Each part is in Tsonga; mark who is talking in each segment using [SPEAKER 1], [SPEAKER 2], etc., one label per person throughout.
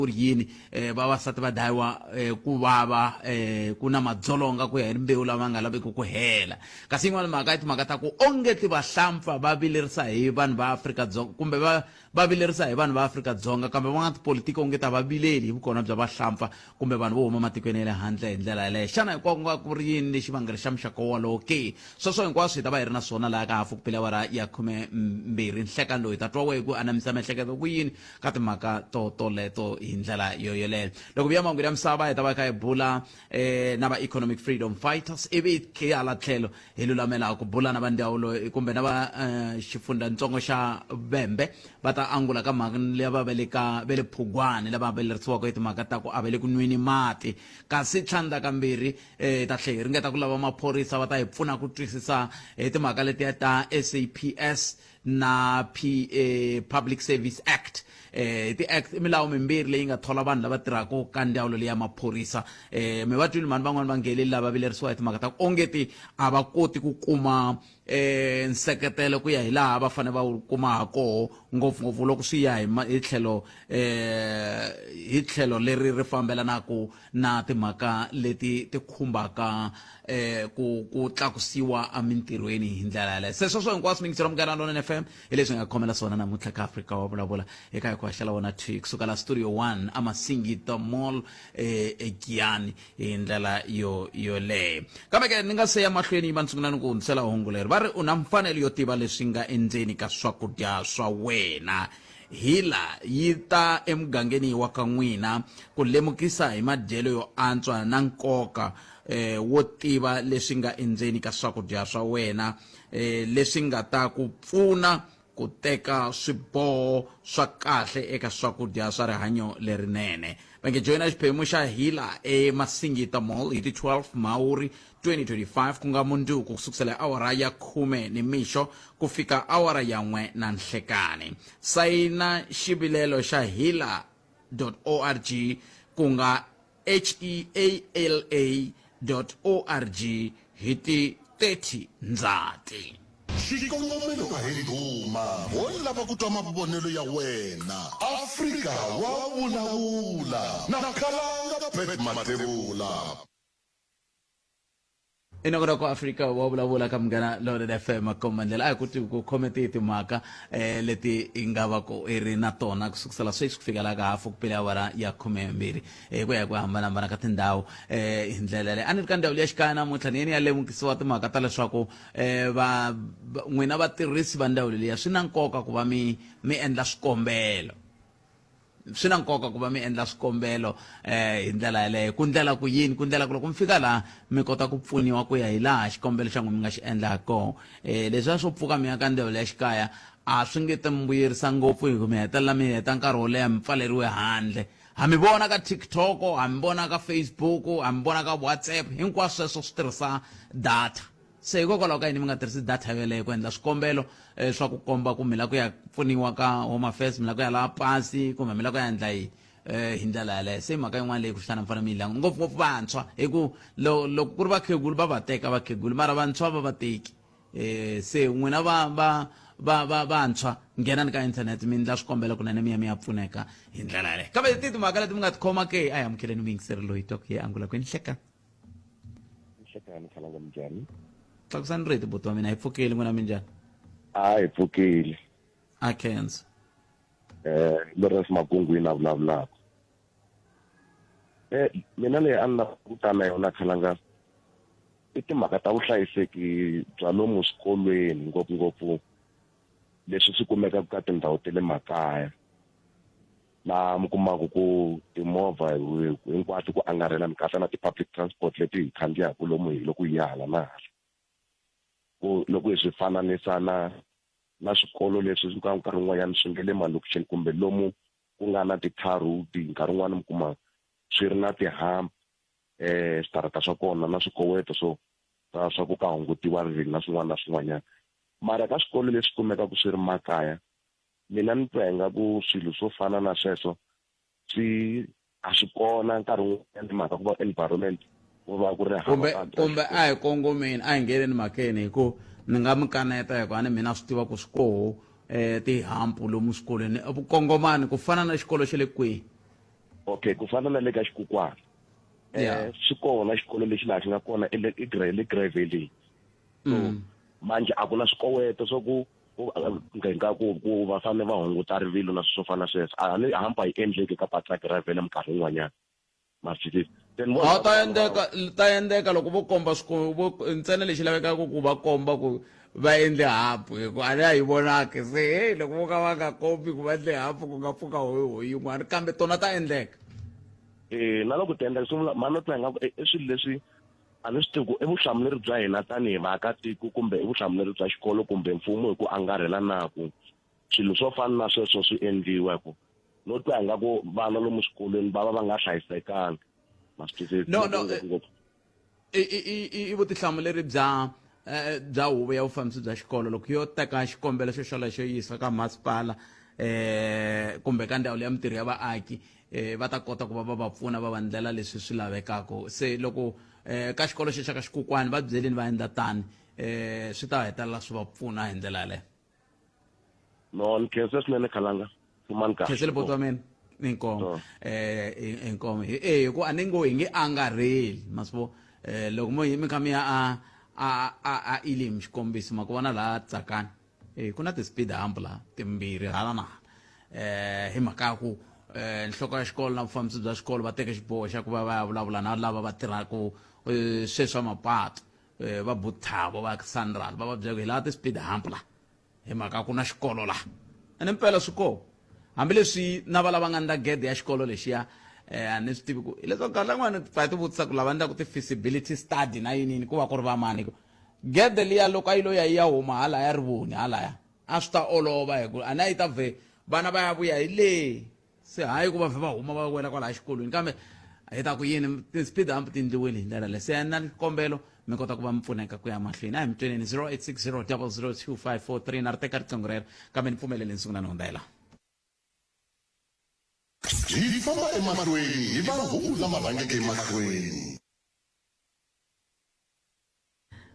[SPEAKER 1] Ku ri yini eh, vavasati va dlayiwa eh, ku vava eh, ku na madzolonga ku ya hi rimbewu lama nga laveki ku hela. Kasi yin'wana mhaka i timhaka ta ku onge ti vahlampfa va vilerisa hi vanhu va Afrika-Dzonga kumbe va va vilerisa hi vanhu va Afrika-Dzonga, kambe van'watipolitiki onge ta va vileli hi vukona bya vahlampfa kumbe vanhu vo huma matikweni ya le handle hi ndlela yaleyo. Xana hinkwaku nga ku ri yini xivangelo xa muxaka wolowo ke? Sweswo hinkwaswo hi ta va hi ri na swona laha ka hafu ku pele awara ya 12 nhlekani lowu. Hi ta twa wehe ku anamisa miehleketo ku yini ka timhaka to toleto hi ndlela yo yoleyo. Loko vuya mahungu ya misava hi ta va kha hi bula eh, na va Economic Freedom Fighters, ivi hi hala tlhelo hi lulamela ku bula na va ndzawulo kumbe na va eh, xifundzhantsongo xa Vhembe. Va ta angula ka mhaka lava va le ka va le Phugwani lava vilerisiwaka hi timhaka ta ku a va le ku nweni mati. Kasi tlhandlakambirhi eh, hi ta tlhela hi ringeta ku lava maphorisa va ta hi pfuna ku twisisa hi timhaka letiya ta SAPS na P, eh, Public Service Act. Eh, ti-act i milawu mimbirhi leyi nga thola vanhu lava tirhaka ka ndzawulo leyi ya maphorisa. Eh, mi va twile mhani van'wani va ngheleli lava vilerisiwa hi timhaka ta ku onge ti a va koti ku kuma eh, nseketelo ku ya hi laha va fanele va wu kuma ha koho, ngopfungopfu loko swi ya hi, hi tlhelo eh, hi tlhelo leri ri fambelanaka na timhaka leti ti khumbaka eh, ku ku tlakusiwa emintirhweni hi ndlela yaleyo. Se sweswo hinkwaswo miyingiselo Munghana Lonene FM hi leswi nga khomela swona namuntlha ka Afrika wa vulavula eka hi ku haxela wona thwi kusuka la Studio 1 eMasingita Mall eh, eGiyani hi ndlela yo yoleyo. Kambe ke ni nga se ya mahlweni yi va ni sungula ni ku hundzisela hungu leri va ri u na mfanelo yo tiva leswi nga endzeni ka swakudya swa wena. Hila yi ta emugangeni wa ka n'wina ku lemukisa hi madyelo yo antswa na nkoka wo tiva leswi nga endzeni ka swakudya swa wena leswi nga ta ku pfuna ku teka swiboho swa kahle eka swakudya swa rihanyo lerinene. Va nge joyina xiphemu xa Hila eMasingita Mall hi ti 12 Mhawuri 2025, ku nga mundzuku, ku sukusela hi awara ya khume ni mixo ku fika awara ya n'we na nhlekani. Sayina xivilelo xa heala.org, ku nga H-E-A-L-A dot O-R-G, hi ti 30 Ndzati.
[SPEAKER 2] Xikongomelo a hi ndhuma, ho lava ku twa mavonelo ya wena. Afrika wa vulavula na Khalanga Pat Mathebula.
[SPEAKER 1] I nongonoko Afrika wa vulavula ka Munghana Lonene FM komba ndlela a hi ku tivi ku khome tihi timhaka eh, leti i nga va ku i ri na tona ku sukusela sweswi ku fika laha ka hafu ku pele awara ya khumembirhi hi ku ya hi ku hambanahambana ka tindhawu eh, hi ndlela yaleyo. A ni ri ka ndhawu liya xikaya namuntlha ni ye ni ya lemukisiwa timhaka ta leswaku eh, va n'wina vatirhisi va ndhawu liya swi na nkoka ku va mi mi endla swikombelo. Swi na nkoka ku va mi endla swikombelo eh, hi ndlela yaleyo. Ku ndlela ku yini? Ku ndlela ku loko mi fika laha mi kota ku pfuniwa ku ya hi laha xikombelo xa n'wina mi nga xi endla ha kona. Eh, leswiya swo pfuka mi ya ka ndzawulo ya xikaya a swi nge te mi vuyerisa ngopfu hi ku mi hetelela mi heta nkarhi wo leha mi pfaleriwe handle. Ha mi vona ka TikTok, ha mi vona ka Facebook, ha mi vona ka WhatsApp, hinkwaswo sweswo swi tirhisa data. Se hikokwalaho ka yini mi nga tirhisi data yoleyo ku endla swikombelo eh, swa ku komba ku mi lava ku ya pfuniwa ka Home Affairs, mi lava ku ya lava pasi kumbe mi lava ku ya endla yini eh, hi ndlela yaleyo. Se i mhaka yin'wana leyi kuxana mi fanele mi yi languta ngopfungopfu vantshwa, hi ku loko ku ri vakhegulu va va teka vakhegulu, mara vantshwa va va teki. Eh, se n'wina va va va va vantshwa nghenani ka internet mi endla swikombelo kunene mi ya mi ya pfuneka hi ndlela yaleyo. Kambe ti timhaka leti mi nga ti khoma ke, a hi amukeleni muyingiseri loyi twa ku ye angula kwini hleka.
[SPEAKER 3] Nhlekani khalanga minjhani?
[SPEAKER 1] Tlakusani rito buti wa mina, hi pfukile n'wina minjhani?
[SPEAKER 3] A hi pfukile.
[SPEAKER 1] A khensa.
[SPEAKER 3] Eh, Lawrence Magungwini a vulavulaka. Eh, mina leyi a ni lava ku ta na yona khalanga i timhaka ta vuhlayiseki bya lomu swikolweni ngopfungopfu leswi swi kumekaka ka tindhawu ta le makaya. Laha mi kumaka ku timovha hinkwato ku angarhela mi katsa na ti-public transport leti hi khandziyaka lomu hi loko hi ya hala na hala. Ku loko hi swi fananisa na na swikolo leswi swi ka nkarhi wun'wanyana swi nga le malokixini kumbe lomu ku nga na ti-tar road nkarhi wun'wani mi kuma swi ri na ti-hump switarata swa kona na swikoweto swo swa swa ku ka hungutiwa rivilo na swin'wana na swin'wanyana. Mara ka swikolo leswi kumekaka swi ri makaya Mina ni twa ingaku swilo swo fana na sweswo swi a swi kona nkarhi wun'wanyana hi mhaka ku va environment ku va ku ri hava
[SPEAKER 1] Kumbe kumbe a hi kongomeni a hi ngheneni mhakeni hi ku ni nga mi kaneta hi ku a ni mina swi tiva ku swi koho um tihampu lomu swikolweni kongomani ku fana na xikolo xa le kwihi.
[SPEAKER 3] Okay, ku fana na le ka xikukwana. Swi kona xikolo lexi laha xi nga kona i le i le Graveley. So manje a ku na swikoweto swa ku nga ku ku va fanele va hunguta rivilo na swilo swo fana na sweswo. A ni hampa yi endleki ka patu ra Gravel minkarhi yin'wanyana. Ma swi twisisa? Then
[SPEAKER 1] Ha ta endleka ta endleka loko vo komba vo ntsena lexi lavekaka ku va komba ku va endle hapu hi ku a ni a yi vonaki se hey loko vo ka va nga kombi ku va endle hapu ku nga pfuka hoyihoyi yin'wana kambe tona ta endleka.
[SPEAKER 3] Eh na loko ti endleka swi vula mhani no twa ingaku i swilo leswi a ni swi tivi ku i vuhlamuleri bya hina tanihi vaakatiko kumbe i vuhlamuleri bya xikolo kumbe mfumo hi ku angarhela na ku swilo swo fana na sweswo swi endliwa hi ku no twa ingaku vana lomu swikolweni va va va nga hlayisekanga ma swi twisisa
[SPEAKER 1] No, no,
[SPEAKER 3] ngopfungopfu
[SPEAKER 1] i vutihlamuleri bya bya huvo ya vufambisi bya xikolo loko yo teka xikombelo xo xolexo yi yisa ka masipala kumbe ka ndzawulo ya mintirho ya vaaki va ta kota ku va va va pfuna va va ndlela leswi swi lavekaka se loko ka xikolo xexo ka xikukwani va byeleni va endla tani swi ta hetelela swi va pfuna hi ndlela yaleyo.
[SPEAKER 3] No, ni khensa swinene Khalanga. Fumani kahle.
[SPEAKER 1] Khensile buti wa mina. Inkomo. Inkomo. Hi ku a ni ngo hi nge angarheli, ma swi vo. Loko mo mi kha mi ya a a a a Elim xikombiso ma ku vona laha Tsakani. Ku na ti-speed hump laha timbirhi hala na hala. Hi mhaka ya ku nhloko ya xikolo na vufambisi bya xikolo va teke xiboho xa ku va va ya vulavula na lava va tirhaka sweswa mapatu. Va Buthabo va Sanral va va byela ku hi lava ti-speed hump la hi mhaka ku na xikolo la ene mpela swi kona hambileswi na va lava nga ndla gede ya xikolo lexiya a ni swi tivi ku hileswaku nkarhi lan'wani pfa ti vutisa ku lava endlaku ti-feasibility study na yini yini ku va ku ri vamani ku gede liya loko a yi lo ya yi ya huma halaya rivoni halaya a swi ta olova hi ku a ni a yi ta vhe vana va ya vuya hi le se hayi ku va vhe va huma va wela kwalaya xikolweni kambe hi ta ku yini ti-speed hump ti endliwile hi ndlela leyi se na xikombelo mi kota ku va mi pfuneka ku ya mahlweni a hi mi tweneni 0860 002543 na ri teka riqingho rero kambe ni pfumeleleni sungula ni hundza hi laha.
[SPEAKER 2] Hi famba emahlweni hi mahungu lama rhangeke emahlweni.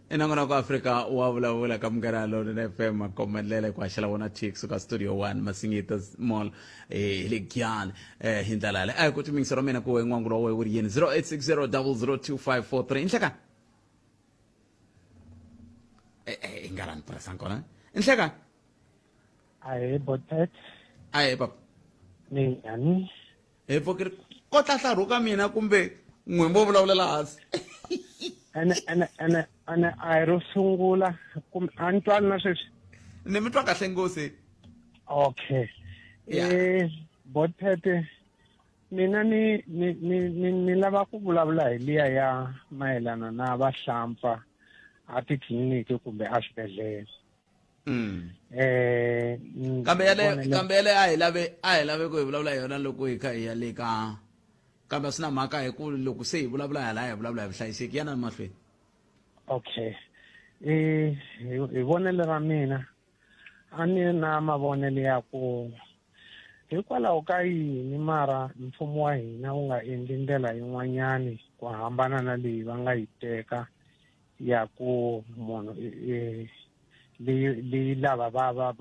[SPEAKER 1] Enongonoko Afrika wa vulavula ka Munghana Lonene FM makomba ndlela ku haxela wona T kusuka Studio 1 Masingita Mall hi le Giyani hi ndlela yaleyo a hi ku timingisa ra mina ku n'wangulo wa wena wu ri yini 0860002543 inhleka i nga rani presa kona inhleka
[SPEAKER 4] Ahee Botet.
[SPEAKER 1] Ahee papa.
[SPEAKER 4] Ninjhani?
[SPEAKER 1] He pfukeri ko tlatlarhuka mina kumbe n'we mo vulavulela hansi.
[SPEAKER 4] Ene ene ene ene a hi ro sungula kumbe a ni twani na sweswi.
[SPEAKER 1] Ni mi twa kahle ngosi.
[SPEAKER 4] Okay.
[SPEAKER 1] Yeah.
[SPEAKER 4] Botet mina ni ni ni ni ni lava ku vulavula hi liya ya mayelana na vahlampfa a titliliniki kumbe a swibedhlele.
[SPEAKER 1] Kambe yale kambe yale a hi lave a hi lave ku hi vulavula hi yona loko hi kha hi ya le ka kambe a swi na mhaka hi ku loko se hi vulavula hala hi vulavula hi vuhlayiseki yana mahlweni.
[SPEAKER 4] Okay. Hi vonelo ra mina a ni na mavonelo ya ku hikwalaho ka yini mara mfumo wa hina wu nga endli ndlela yin'wanyani ku hambana na leyi va nga yi teka ya ku munhu leyi leyi lava va va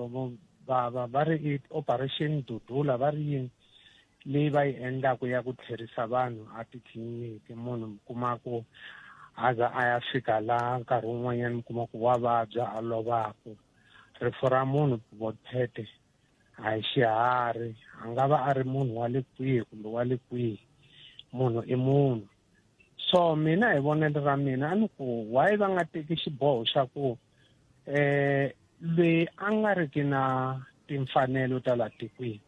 [SPEAKER 4] va va va ri i operation dudula va ri yini leyi va yi endlaku ya ku tlherisa vanhu a titliliniki munhu mi kuma ku a za a ya fika laha nkarhi wun'wanyana mi kuma ku wa vabya a lovaku rifu ra munhu bothete a hi xiharhi a nga va a ri munhu wa le kwihi kumbe wa le kwihi munhu i munhu so mina hi vonelo ra mina a ni ku why va nga teki xiboho xa ku loyi a nga ri ki na timfanelo ta la tikweni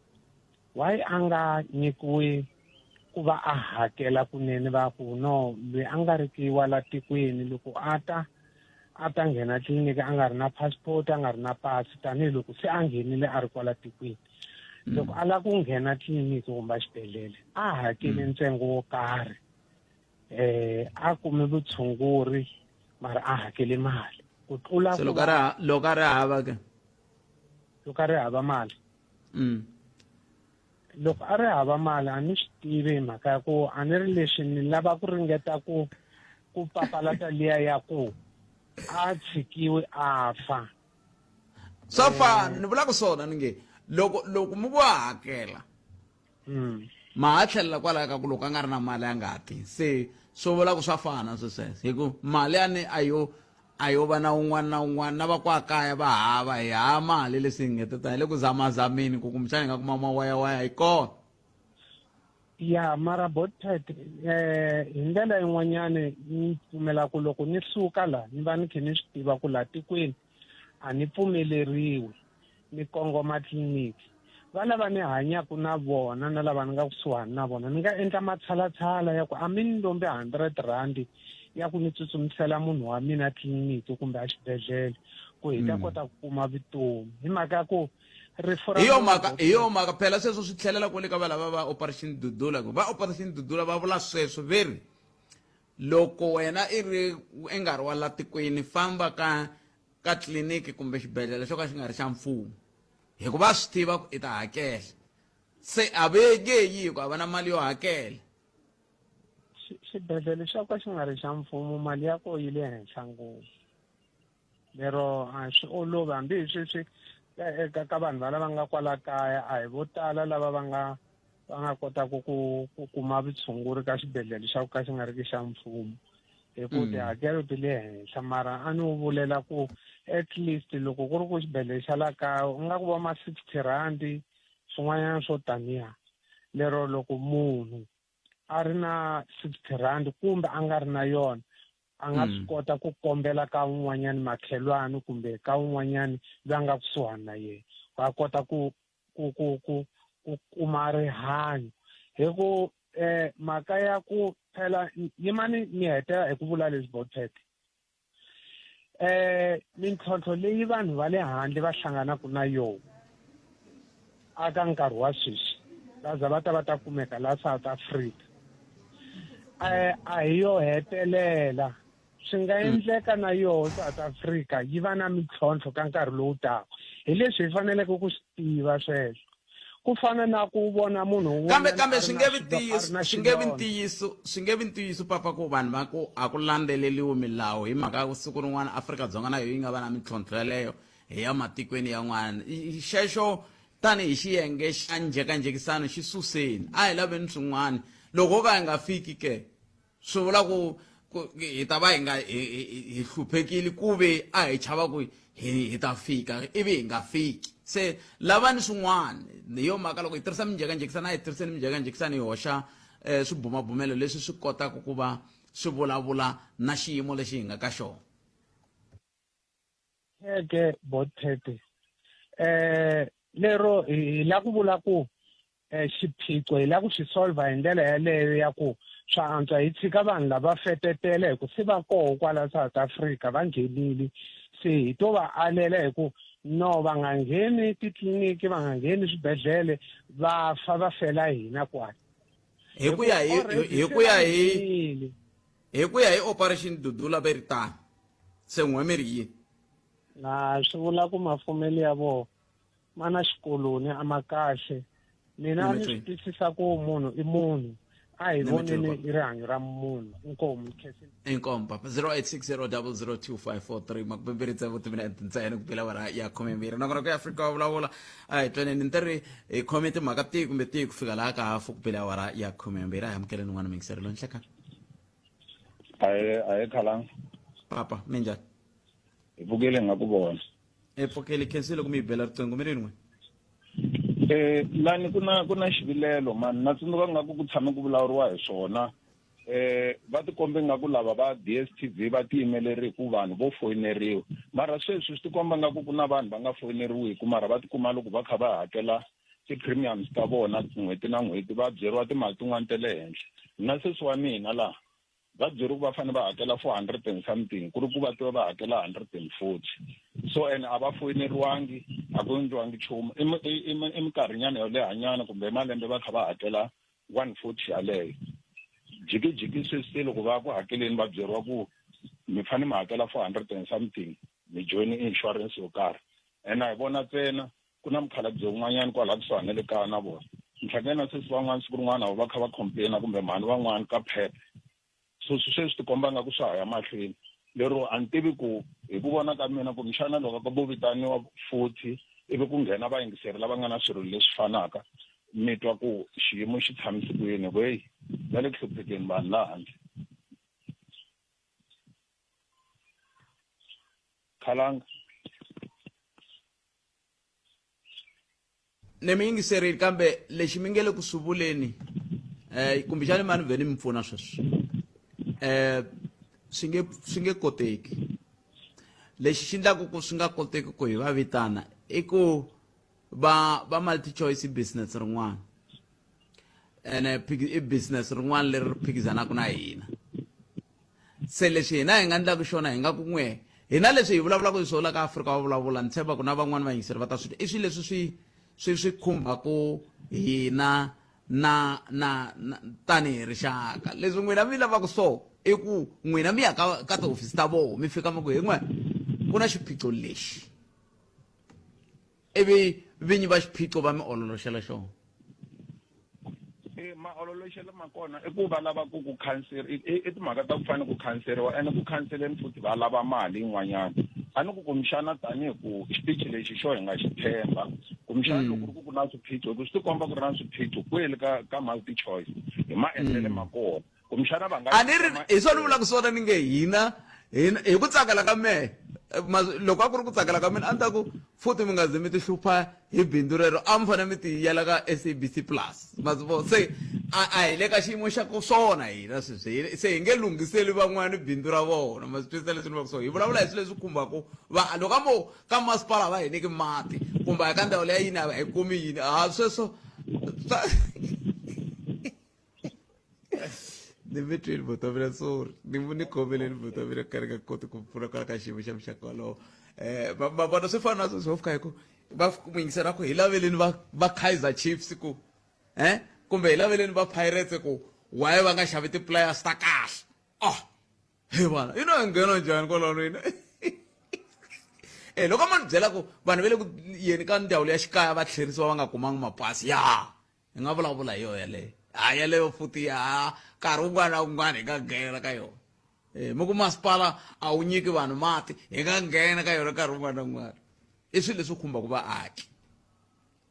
[SPEAKER 4] why a nga nyikiwi ku va a hakela kunene va ku no loyi a nga ri ki wa la tikweni loko a ta a ta nghena tliliniki a nga ri na passport a nga ri na pasi tanihiloko se a nghenile a ri kwala tikweni loko a lava ku nghena tliliniki kumbe xibedhlele a hakeli ntsengo wo karhi a kume vutshunguri mara a hakeli mali ku tlula
[SPEAKER 1] se loko a ri loko a ri hava ke
[SPEAKER 4] loko a ri hava mali loko a ri hava mali a ni swi tivi hi mhaka ya ku a ni ri leswi ni lava ku ringeta ku ku papalata liya ya ku a tshikiwi a fa
[SPEAKER 1] swa fana ni vulaka swona ni nge loko loko mi ku hakela Ma ha tlhelela kwalaya ka ku loko a nga ri na mali a nga ti. Se swo vula ku swa fana swi sweswo hi ku mali a ni a yo a yo va na un'wana na un'wana na va kwa kaya va hava hi hava mali leswi hi ngeteta hi le ku zamazameni ku kumbexana hi nga kuma mawayawaya hi kona.
[SPEAKER 4] Ya mara botpet hi ndlela yin'wanyani ni pfumela ku loko ni suka la ni va ni khe ni swi tiva ku laha tikweni a ni pfumeleriwi ni kongoma tliliniki va lava ni hanyaka na vona na lava ni nga kusuhani na vona ni nga endla matshalatshala ya ku a mi ni lombi hundred rand ya ku ni tsutsumisela munhu wa mina tliliniki kumbe exibedhlele ku hi ta kota ku kuma vutomi hi mhaka ya ku rifu ra
[SPEAKER 1] hi yo mhaka hi yo mhaka phela sweswo swi tlhelela kwale ka valava va operation dudula ku va operation dudula va vula sweswo ve ri loko wena i ri i nga ri wa la tikweni famba ka ka tliliniki kumbe xibedhlele xo ka xi nga ri xa mfumo hikuva va swi tiva ku i ta hakela se a ve nge yi hikuva a va na mali yo hakela
[SPEAKER 4] xibedhlele xo ka xi nga ri xa mfumo mali ya kona yi le henhla ngopfu lero a swi olovi hambi hi sweswi ka ka vanhu valava nga kwala kaya a hi vo tala lava va nga va nga kotaka ku ku kuma vutshunguri ka xibedhlele xa ku ka xi nga ri ki xa mfumo hi ku tihakelo ti le henhla mara a ni wu vulela ku at least loko ku ri ku xibedhlele xa la kaya u nga ku va ma 60 rand swin'wanyana swo taniya lero loko munhu a ri na 60 rand kumbe a nga ri na yona a nga swi kota ku kombela ka un'wanyani makhelwani kumbe ka un'wanyani loyi a nga kusuhani na yena ku a kota ku ku ku ku ku kuma rihanyo hi ku eh mhaka ya ku phela yimani ni hetela hi ku vula leswi botpet eh mintlhontlho leyi vanhu va le handle va hlanganaka na yona aka nkarhi wa sweswi va za va ta va ta kumeka la South Africa eh a hi yo hetelela swi nga endleka na yoho South Africa yi va na mintlhontlho ka nkarhi lowu taka hi leswi hi faneleke ku swi tiva sweswo ku fana na ku vona munhu
[SPEAKER 1] kambe kambe swi nge vi ntiyiso swi nge vi ntiyiso swi nge vi ntiyiso papa ku vanhu va ku a ku landzeleriwi milawu hi mhaka ya ku siku rin'wana Afrika-Dzonga na yo yi nga va na mintlhontlho yaleyo hi ya matikweni yan'wana xexo tanihi xiyenge xa njhekanjhekisano xi suseni a hi laveni swin'wana loko ho ka hi nga fiki ke swi vula ku hi ta va hi nga hi hluphekile ku ve a hi chava ku hi ta fika ivi hi nga fiki se lavani swin'wana hi yo mhaka loko hi tirhisa minjhekanjhekisano a hi tirhiseni minjhekanjhekisano hi hoxa um swibumabumelo leswi swi kotaka ku va swi vulavula na xiyimo lexi hi nga ka xona
[SPEAKER 4] Ngeke bothete eh lero hi la ku vula ku eh, xiphiqo hi la ku xi solver hi ndlela yaleyo ya ku swa antswa hi tshika vanhu lava fetetela hi ku se va koho kwala South Africa va nghenile se hi to va alela hi ku no va nga ngheni titliliniki va nga ngheni swibedhlele va fa va fela hina kwala
[SPEAKER 1] hi ku ya hi hi ku ya hi hi ku ya hi operation dudula ve ri tano se n'we mi ri yini
[SPEAKER 4] na swi vula ku mafumelo ya vona ma na xikoloni a ma kahle mina a ni swi twisisa ku munhu i munhu a hi voneni i rihanyo ra munhu inkomu
[SPEAKER 1] inkomu papa 0860002543 makumbembirhi tsevu timinete ntsena ku bela wara ya khumembirhi nakona ku ya afrika wa vulavula a hi twaneni ni ri hi khome timhaka tihi kumbe tihi ku fika laha ka hafu ku bela awara ya khumembirhi a hi amukeleni n'wana mingiseri loyi nhlekani
[SPEAKER 5] ahe ahe khalanga
[SPEAKER 1] papa minjhani
[SPEAKER 5] hi pfukile nga ku vona
[SPEAKER 1] hi pfukile khensile ku mi yi bela riqingho mi ri rin'we
[SPEAKER 5] eh lani ku na ku na xivilelo mani na tsundzuka nga ku ku tshame ku vulavuriwa hi swona eh va tikombe nga ku lava va DSTV va tiyimeleri ku vanhu vo foyineriwa mara sweswi swi tikomba nga ku ku na vanhu va nga foyineriwiki mara va tikuma loko va kha va hakela ti-premiums ta vona n'hweti na n'hweti va byeriwa timali tin'wana ta le henhla na sesi wa mina laha va byeriwe ku va fanele va hakela 400 and something ku ri ku va tiva va hakela 140 so and a va foyineriwangi a ku endliwangi nchumu i minkarhinyana yo lehanyana kumbe malembe va kha va hakela 140 yaleyo jikijiki sweswi se loko va ku hakeleni va byeriwa ku mi fanele mi hakela 400 and something mi joyine insurance yo karhi and a hi vona ntsena ku na mukhalabye un'wanyana kwala kusuhani na le kaya na vona ni hlangane na sesi van'wana siku rin'wana va kha va complaina kumbe mhani van'wana ka phephe so swi sweswi tikomba nga ku swa ha ya mahlweni lero a ni tivi ku hi ku vona ka mina kumbexana loko ka vo vitaniwa futhi ivi ku nghena vayingiseri lava nga na swirilo leswi fanaka mi twa ku xiyimo xi tshamise ku yini ku heyi va le ku hluphekeni vanhu laha handle khalanga
[SPEAKER 1] Ni mi yingiserile kambe lexi mi nge le ku swi vuleni eh kumbexani mani vhe ni mi pfuna sweswi eh swi nge swi nge koteki lexi xi endlaku ku swi nga koteki ku hi va vitana i ku va va multi choice business rin'wana ene i business rin'wana leri ri phikizanaka na hina se leswi hina hi nga endlaka xona hi nga ku n'we hina leswi hi vulavulaka hi swona ka Afrika wa vulavula ni tshemba ku na van'wani vayingiseri va ta swi twa i swilo leswi swi swi swi khumbaka hina na na na tanihi rixaka leswi n'wina mi lavaka so i ku n'wina mi ya ka ka tihofisi ta vona mi fika mi ku hi n'we ku na xiphiqo lexi ivi vinyi va xiphiqo va mi ololoxela xona
[SPEAKER 5] e maololoxelo ma kona i ku va lava ku ku khanseri i timhaka ta ku fanele ku khanseriwa ene ku khanseleni futhi va lava mali yin'wanyana a ni ku kumbexana tanihi ku xitichi lexi xo hi nga xi tshemba kumbexana loko ku ri ku ku na swiphiqo hi ku swi tikomba ku ri na swiphiqo kwele ka ka multi choice hi maendlele ma kona kumbexana va nga
[SPEAKER 1] a ni ri hi swona ni vulaka swona ni nge hina hina hi ku tsakela ka mehe loko a ku ri ku tsakela ka mina a ni ta ku futhi mi nga ze mi ti hlupha hi bindzu rero a mi fanele mi ti yela ka SABC plus ma swi vona se a a hi le ka xiyimo xa ku swona hina sweswi se hi nge lunghiseli van'wana bindzu ra vona ma swi twisisa leswi ni vulaka swona hi vulavula hi swilo leswi khumbaka va loko a mo ka masipala va hi nyiki mati kumbe a ka ndhawu leya yini a hi kumi yini a sweswo ni mi twini buti wa mina sorry ni ni khomeleni buti wa mina ka ni nga koti ku pfuna kwala ka xiyimo xa muxaka wolowo um ma vona swi fana na sweswi ho fika hi ku va mu yingisela ku hi laveleni va va Kaizer Chiefs ku eh kumbe hi laveleni va Pirates ku why va nga xavi ti-players ta kahle oh he vana yi no nghena njhani kwalano yina e loko a ma ni byela ku vanhu va le ku yeni ka ndzawulo ya xikaya va tlherisiwa va nga kumanga mapasi ya hi nga vulavula hi yona yaleyo ha yaleyo futhi ya nkarhi wun'wana na wun'wana hi nga nghena ka yona e mi ku masipala a wu nyiki vanhu mati hi nga nghena ka yona nkarhi wun'wana na wun'wana i swilo leswi khumbaka vaaki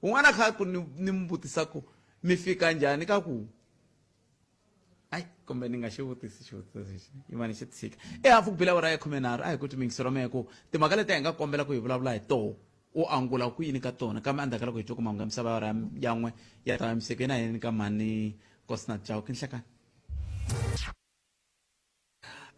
[SPEAKER 1] un'wana kha ku ni ni mi vutisa ku mi fika njhani ka ku ayi kumbe ni nga xi vutisi xivutiso lexi yimani xi tshika ehafu ku bile awara ya khumenharhu a hi ku timingisi ra mehe ku timhaka leti hi nga kombela ku hi vulavula hi toho u angula ku yini ka tona kambe endzhaku ka loko hi twe ku mahungu ya misava awara ya n'we ya ta miseko yena yini ka mhani kosina chauke nhlekani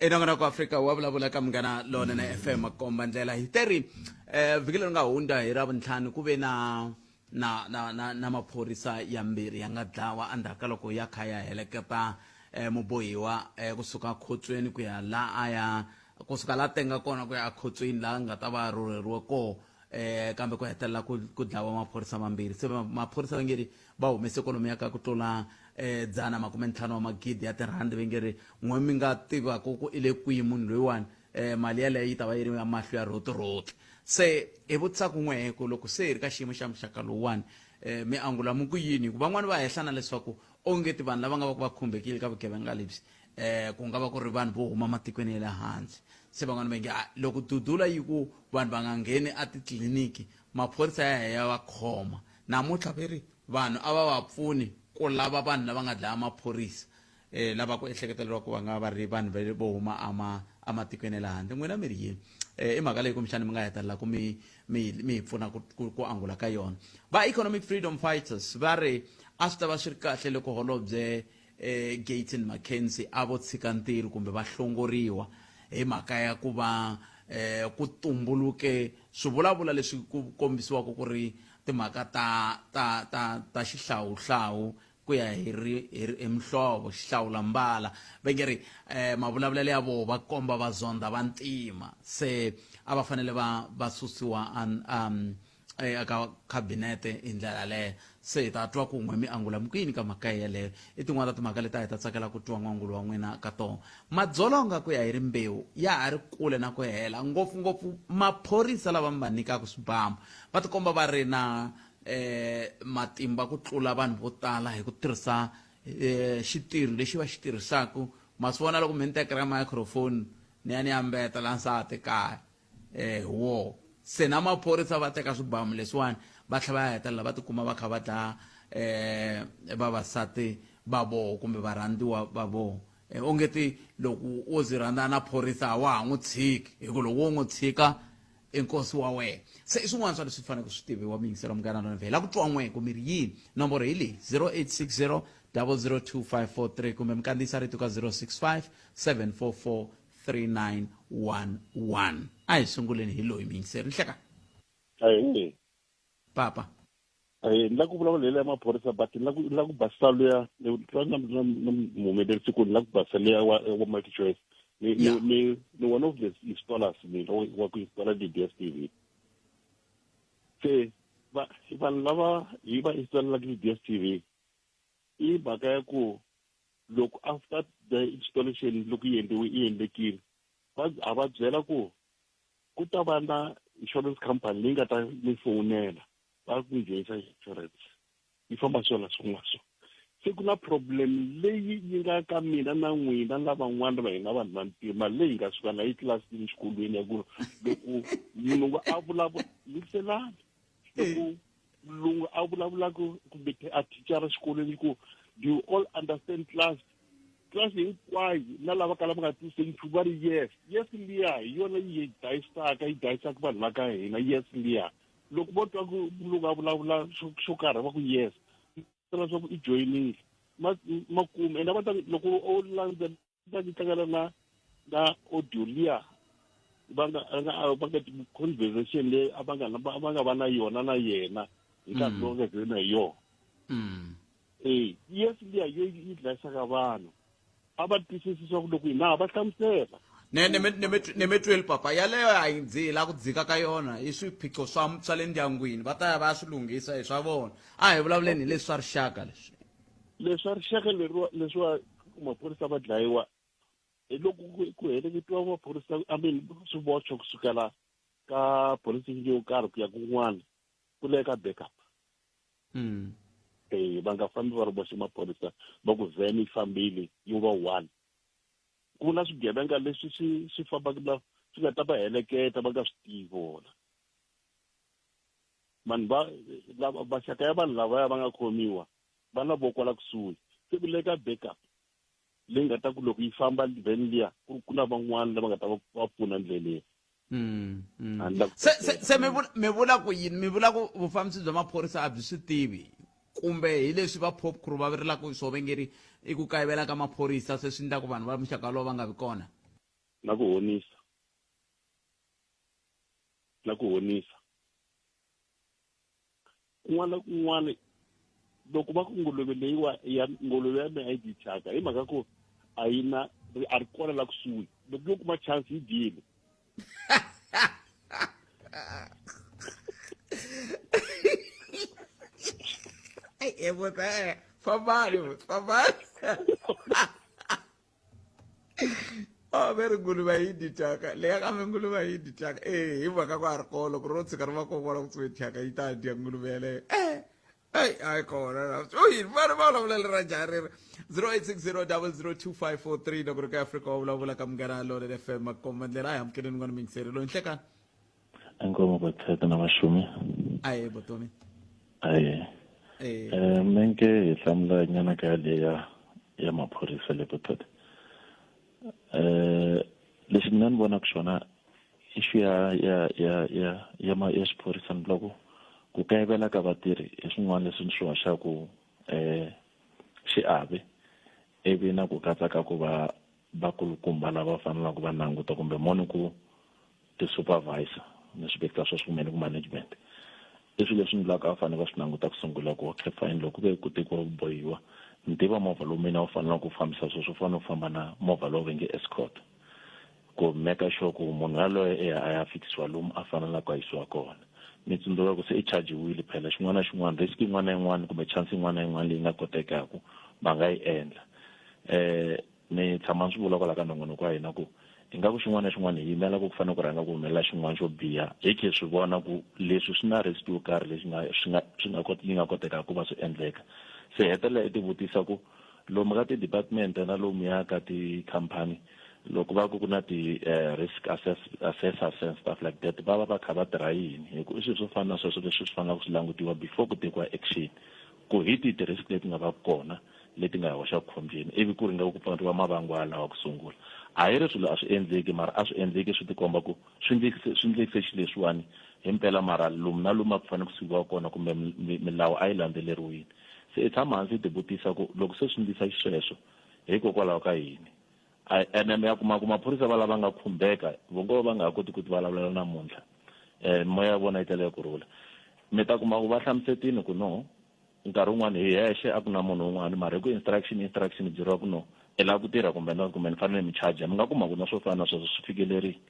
[SPEAKER 1] enongonoko Afrika wa vulavula ka Munghana Lonene FM komba ndlela hi teri eh vhiki leri nga hundza hi ravuntlhanu ku ve na na na na na maphorisa yambirhi ya nga dlawa endzhaku ka loko ya kha ya heleketa eh, mubohiwa eh, kusuka khotsweni ku ya la a ya kusuka la tenga kona ku ya ekhotsweni laha nga ta va rhurheriwe kona eh kambe ku hetelela ku ku dlawa maphorisa mambirhi se maphorisa va nge ri va humese kwalomuya ka ku tlula eh, dzana makume ntlhanu wa magidi ya tirhandi va nge ri n'we mi nga tivaka ku i le kwihi munhu loyiwani eh, mali yaleyo yi ta va yi ri ya mahlo ya rhotirhoti se hi vutisa kun'we ku loko se hi ri ka xiyimo xa muxaka lowuwani eh, mi angula mi ku yini hikuva van'wani va hehla na leswaku onge ti vanhu lava nga va ku va khumbekile ka vugevenga lebyi eh ku nga va ku ri vanhu vo huma matikweni ya le handle se van'wana va nge ah, loko dudula yi ku vanhu va nga ngheni a titliliniki maphorisa ya ya va khoma namuntlha ve ri vanhu a va va pfuni ku lava vanhu lava nga dlaya maphorisa eh lava ku ehleketeleriwa ku va nga va ri vanhu va vo huma ama ematikweni ya le handle n'wina mi ri yini eh i mhaka leyi kumbexana mi nga hetelela ku mi mi mi hi pfuna ku, ku, ku angula ka yona va economic freedom fighters va ri a swi ta va swi ri kahle loko holobye eh, Gayton McKenzie a vo tshika ntirho kumbe va hlongoriwa hi mhaka ya ku va eh, ku tumbuluke swivulavula leswi ku kombisiwaka ku ri timhaka ta ta ta ta xihlawuhlawu ku ya hi ri hi ri hi muhlovo xihlawula mbala va nge ri eh, mavulavulelo ya voho va komba va zonda va ntima se a va fanele va va susiwa an, um, eka khabinete hi ndlela yaleyo se hi ta twa ku n'we mi angula mi ku yini ka mhaka yeleyo i tin'wana ta timhaka leti a hi ta tsakela ku twa n'wangulo wa n'wina ka tona madzolonga ku ya hi rimbewu ya ha ri kule na ku hela ngopfungopfu maphorisa lava mi va nyikaka swibamu va tikomba va ri na eh matimba ku tlula vanhu vo tala hi ku tirhisa eh xitirho lexi va xi tirhisaka ma swi vona loko mi ni tekela microphone ni ya ni ya mbeta la nsati kaya eh wo se na maphorisa va teka swibamu leswiwani va tlhela va ya hetelela va tikuma va kha va dlaya eh vavasati va voho kumbe varhandziwa va voho eh, onge ti loko wo zi rhandzana na phorisa a wa ha n'wi tshiki hi ku loko wo n'wi tshika i nkosi wa wena se i swin'wana swa leswi faneleke swi tiviwa miyingiselo munghana lona vhela ku twa n'we ku miri yini nomboro hi leyi 0860 002543 kumbe mi kandziyisa rito ka 065 744 3911 a hi sunguleni hi loyi miyingiseri nhleka
[SPEAKER 6] ahee
[SPEAKER 1] papa
[SPEAKER 6] ahee ni la ku vulavula hi leya maphorisa but ni la ku ni la ku basisa luya ni twa na na na muhumelerisi ku ni la ku basisa luya wa wa multi choice ni ni
[SPEAKER 1] Yeah.
[SPEAKER 6] ni ni one of the installers mina wa wa ku installa di-DSTV se va vanhu lava hi va installelaka ti-DSTV i mhaka ya ku loko after the installation loko yi endliwe yi endlekile va ha va byela ku ku ta va na insurance company leyi nga ta mi fowunela va ku joyinisa insurance yi famba swona swin'wana swo se ku na problem leyi yi nga ka mina na n'wina na van'wana va hina vanhu vantima leyi nga suka na yi tlilasini xikolweni ya ku loko munhu a vulavula yingiselani loko mulungu a vulavulaka kumbe a thicara xikolweni ku do you all understand class class hinkwayo na lava kala va nga twisisi nchumu va ri yes yes liya hi yona yi dayisaka yi dayisaka vanhu va ka hina yes liya loko vo twa ku mulungu a vulavula xo karhi va ku yes leswaku i joyinile makumu ende va ta loko o landzela ta ti tlangela na na audio liya va nga va nga conversation leyi a va nga va nga va na yona na yena hi nkarhi mm. lowu nga joyina hi yona
[SPEAKER 1] mm.
[SPEAKER 6] e yes liya yo yi dlayisaka vanhu a va twisisi swa ku loko hina va hlamusela
[SPEAKER 1] ne ne mi tweli papa yaleyo a yi ndzi la ku dzika ka yona i swiphiqo swa swa le ndyangwini va ta ya va ya swi lunghisa hi swa vona a hi vulavuleni hi leswi swa rixaka leswi
[SPEAKER 6] Leswa rixaka leriwa leswiwa maphorisa va dlayiwa hi loko ku heleketiwa maphorisa I mean swivochwa kusukela ka police station yo karhi ku ya kun'wana ku le ka backup
[SPEAKER 1] mm.
[SPEAKER 6] eh va nga fambi va ri voxe maphorisa va ku van yi fambile yo va one ku na swigevenga leswi swi swi fambaka la swi nga ta va heleketa va nga swi tivi vona vanhu va lava maxaka ya vanhu lavaya va nga khomiwa va na voko la kusuhi se ku leka backup leyi nga ta ku loko yi famba van liya ku ku na van'wana lava nga ta va pfuna ndleleni
[SPEAKER 1] mm, mm.
[SPEAKER 6] se
[SPEAKER 1] se se mi vula mi vula ku yini mi vula ku vufambisi bya maphorisa a byi swi tivi kumbe hi leswi va pop crew va rilaka swo vengeri i ku kayivela ka maphorisa se swi endla ku vanhu va muxaka lowu va nga vi kona
[SPEAKER 6] na ku honisa na ku honisa kun'wana na kun'wana loko va ku nguluve leyiwa ya nguluve ya mina a yi dyi thyaka hi mhaka ku a yi na a ri kona la kusuhi loko yo kuma chance yi dyile
[SPEAKER 1] fambani fambani a ve ri nguluve yi dyi thyaka leya kambe nguluve yi dyi thyaka e hi mhaka ku a ri kona loko ro tshika ri va kona kwala kusuhi thyaka yi ta dya nguluve yeleyo e eyi a yi kona o yini va ri va vulavula lera njhani ri 0860 002543 loko ri ka afrika wa vulavula ka munghana lonene fm makomba ndlela a hi amukeleni n'wana mingiseri loyi nhlekani
[SPEAKER 7] Inkomo bathetha na mashumi.
[SPEAKER 1] Aye botomi.
[SPEAKER 7] Aye.
[SPEAKER 1] Eh.
[SPEAKER 7] Eh menke hi hlamula nyana ka leya ya maphorisa le bothatha. Eh lexi mina ni vonaka xona issue ya ya ya ya ya ma ya xiphorisa ni vula ku ku kayivela ka vatirhi hi swin'wana leswi ni swi hoxaku eh xiave ivi na ku katsa ka ku va vakulukumba lava fanelaka va languta kumbe moni ku ti-supervisor ni swi vekisa sweswo kumbe ni ku management i swilo leswi ni vulaka va fanele va swi languta ku sungula ku okay fine loko ku ve ku tekiwa ku bohiwa ni tiva movha lowu mina wu fanelaka ku fambisa sweswo u fanele u famba na movha lowu va nge escort ku make sure ku munhu yaloye e a ya fikisiwa lomu a fanelaka a yisiwa kona mi tsundzuka ku se i chajiwile phela xin'wana na xin'wana risk yin'wana na yin'wana kumbe chance yin'wana na yin'wana leyi nga kotekaku va nga yi endla eh ni tshama ni swi vula kwala ka nongonoko wa hina ku ingaku xin'wana na xin'wana hi yimela ku ku fanele ku rhanga ku humelela xin'wana xo biha hi khe swi vona ku leswi swi na risk yo karhi lexi nga swi nga swi nga yi nga kotekaka ku va swi endleka se hetelela i tivutisa ku lomu ka ti-department na lomuya ka ti-company loko va ku ku na ti-risk assess, assessors and stuff like that va va va kha va tirha yini hi ku i swilo swo fana na sweswo leswi swi fanelaka swi langutiwa before ku tekiwa action. Ku hi tihi ti-risk leti nga va kona leti nga hi hoxaka khombyeni ivi ku ringeka ku pfariwa mavango yalawa ku sungula. A hi ri swilo a swi endleki mara a swi endleki swi tikomba ku swi ndlekise swi ndlekise xileswiwani himpela mara lomu na lomu a ku fanele ku siviwa kona kumbe milawu a yi landzeleriwile. Se i tshama hansi i tivutisa ku loko se swi ndlisa xisweswo hikokwalaho ka yini? A ene mi ya kuma ku maphorisa va lava nga khumbeka vo ngo va nga ha koti ku ti vulavulela namuntlha um mimoya ya vona yi tele ku rhula. Mi ta kuma ku va hlamusetini ku no nkarhi wun'wani hi hexe a ku na munhu un'wana mara hi ku instruction instruction byeriwa ku no i lava ku tirha kumbe no kumbe ni fanele mi charger mi nga kuma ku na swo fana na sweswo swi fikelerile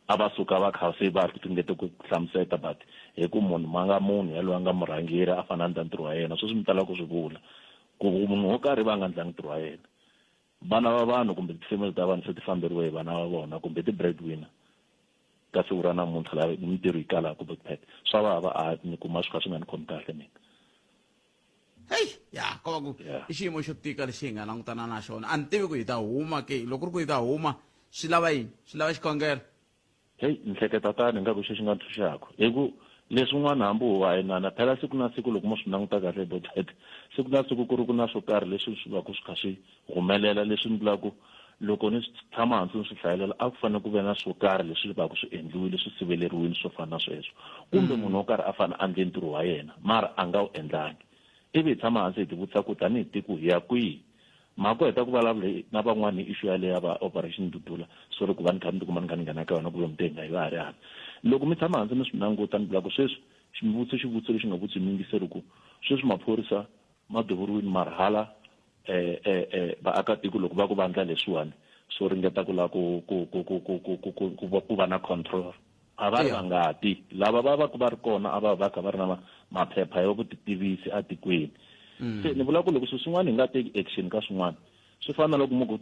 [SPEAKER 7] a va suka va kha se va ringete ku hlamuseta but hi ku munhu ma nga munhu yaloye a nga murhangeri a fanele a endla ntirho wa yena sweswi mi tala ku swi vula ku munhu wo karhi va nga endlangi ntirho wa yena vana va vanhu kumbe tifemeli ta vanhu se ti famberiwe hi vana va vona kumbe ti-bread winner ka siku ra namuntlha laha mintirho yi kalaka botpet swa vava a ni kuma swi kha swi nga ni khomi kahle mina.
[SPEAKER 1] Heyi ya ko va ku i xiyimo xo tika lexi hi nga langutana na xona. A ni tivi ku hi ta huma ke, loko ku ri ku hi ta huma swi lava yini? Swi lava xikhongelo?
[SPEAKER 7] Heyi ni hleketa tani ingaku xo xi nga ntshunxaka hi ku leswin'wana hambi ho va inana phela siku na siku loko mo swi languta kahle botpet siku na siku ku ri ku na swo karhi leswi swi va ku swi kha swi humelela leswi ni vulaka ku loko ni tshama hansi ni swi hlayelela a ku fanele ku ve na swo karhi leswi va ku swi endliwile swi siveleriwile swo fana na sweswo kumbe munhu wo karhi a fanele a endle ntirho wa yena mara a nga wu endlangi ivi hi tshama hansi hi tivutisa ku tanihi tiko hi ya kwihi mhaka heta ku vulavula na van'wana hi issue yaleyo ya va operation dudula sorry ku va ni kha ni tikuma ni kha ni nghena ka yona ku ve mi te hi nga yi va ha ri hala loko mi tshama hansi mi swi languta ni vula ku sweswi xivutiso xivutiso lexi nga vutisi miyingiseri ku sweswi maphorisa ma duvuriwile mara hala eh eh eh vaakatiko loko va ku va endla leswiwani swo ringeta ku lava ku ku ku ku ku ku ku ku ku ku va na control a va ri vangati lava va va ku va ri kona a va va kha va ri na maphepha ya vutitivisi etikweni mm. se ni vula ku loko swilo swin'wana hi nga teki action ka swin'wana swi fana na loko mu ku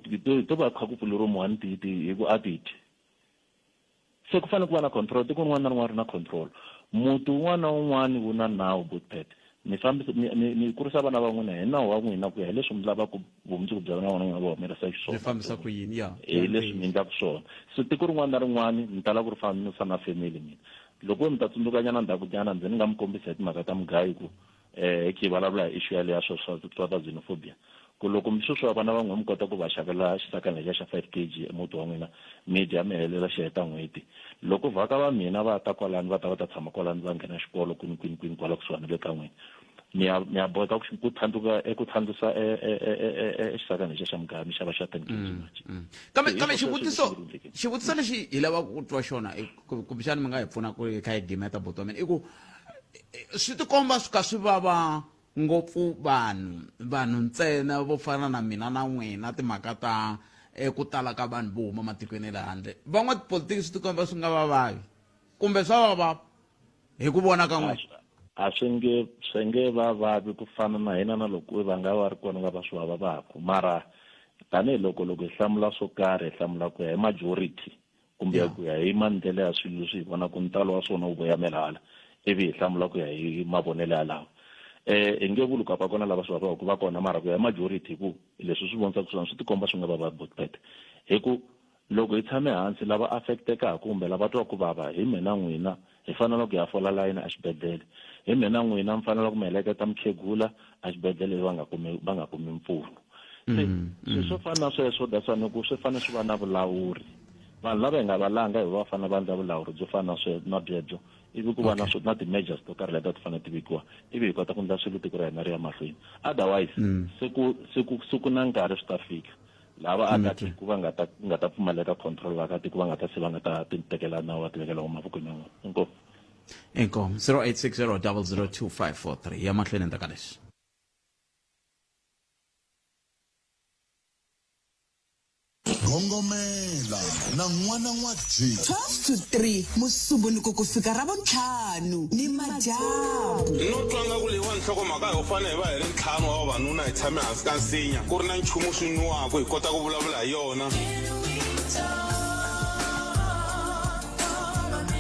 [SPEAKER 7] to va kha ku pfuleriwe muhani ti ti hi ku a ti dyi Se ku fanele ku va na control, tiko rin'wana na rin'wana ri na control. Muti wun'wana na wun'wana wu na nawu Boetpet. Mi fambisa mi mi mi kurisa vana va n'wina hi nawu wa n'wina ku ya hi leswi mi lavaka vumundzuku bya vana va n'wina va humelerisa
[SPEAKER 1] Byi
[SPEAKER 7] xiswona
[SPEAKER 1] fambisa ku yini ya
[SPEAKER 7] hi leswi mi endlaka swona. So tiko rin'wana na rin'wana ni tala ku ri fambisa na family mina. Loko mi ta tsundzukanyana ndzhakunyana ndzi ni nga mi kombisa hi timhaka ta mugayo ku eh hi khe hi vulavula hi issue yaleyo ya swa swa swa va xenophobia ku loko mi sweswi vana va n'wina mi kota ku va xavela xisakana lexiya xa 5 kg emuti wa n'wina mi dya mi helela xi heta n'hweti loko vhaka va mina va ta kwalani va ta va ta tshama kwalani va nghena xikolo kwini kwini kwini kwala kusuhani le ka n'wina mi ya mi ya boheka ku tlhandluka ku tlhandlusa xisakana lexiya xa mugayo mi xava xa 10 kg manje
[SPEAKER 1] kambe kambe xivutiso xivutiso lexi hi lavaka ku twa xona kumbexana mi nga hi pfuna ku hi kha hi gimeta buti wa mina i ku swi tikomba swi ka swi vava ngopfu vanhu vanhu ntsena vo fana na mina na n'wina timhaka ta eh, ku tala ka vanhu vo huma matikweni ya le handle van'watipolitiki swi tikomba swi nga va vavi kumbe swa va vava hi ku vona ka n'wina
[SPEAKER 7] a swi nge swi nge va vavi ku fana na hina na loko va nga va ri kona va va swi va vavaku mara tanihiloko loko hi hlamula swo karhi hi hlamula ku ya hi majority kumbe ku ya hi maendlelo ya swilo leswi hi vonaka ntalo wa swona wu voyamela hala ivi hi hlamula ku ya hi mavonelo yalawo eh hi nge vuli ku va kona lava swi vavaka va kona mara ku ya hi majority hi ku leswi swi vonisaka swona swi tikomba swi nga va va botpet hi ku loko hi tshame hansi lava affectekaka kumbe lava twaka ku vava hi mina n'wina hi fanele ku ya fola layini exibedhlele hi mina n'wina mi fanele ku mi heleketa mukhegula exibedhlele va nga kumi va nga kumi mpfuno se mm, swilo mm. swo fana na sweswo that's why ni ku swi fanele swi va na vulawuri vanhu lava hi nga valanga hi va fanele va endla vulawuri byo fana na swe na byebyo ivi ku va na na ti-measures to karhi leti a ti fanele ti vekiwa ivi hi kota ku endla swilo tiko ra hina ri ya mahlweni otherwise mm. siku siku siku na nkarhi swi ta fika lava akatiko va nga ta nga ta pfumaleka control vaakatiko va nga ta se va nga ta titekela nawu va tivekela mavokweni ya vona inkomu
[SPEAKER 1] inkomu 0860 002543 ya mahlweni endzhaku ka leswi
[SPEAKER 2] Gongomela na n'wana n'wa G.
[SPEAKER 8] 12 to 3 Musumbhunuko ku fika Ravuntlhanu ni madyambu.
[SPEAKER 9] No twa nga ku leyiwani nhlokomhaka ho fane hi va hi ri ntlhanu wa vavanuna hi tshame hansi ka nsinya ku ri na nchumu swi nwiwaka hi kota ku vulavula hi yona.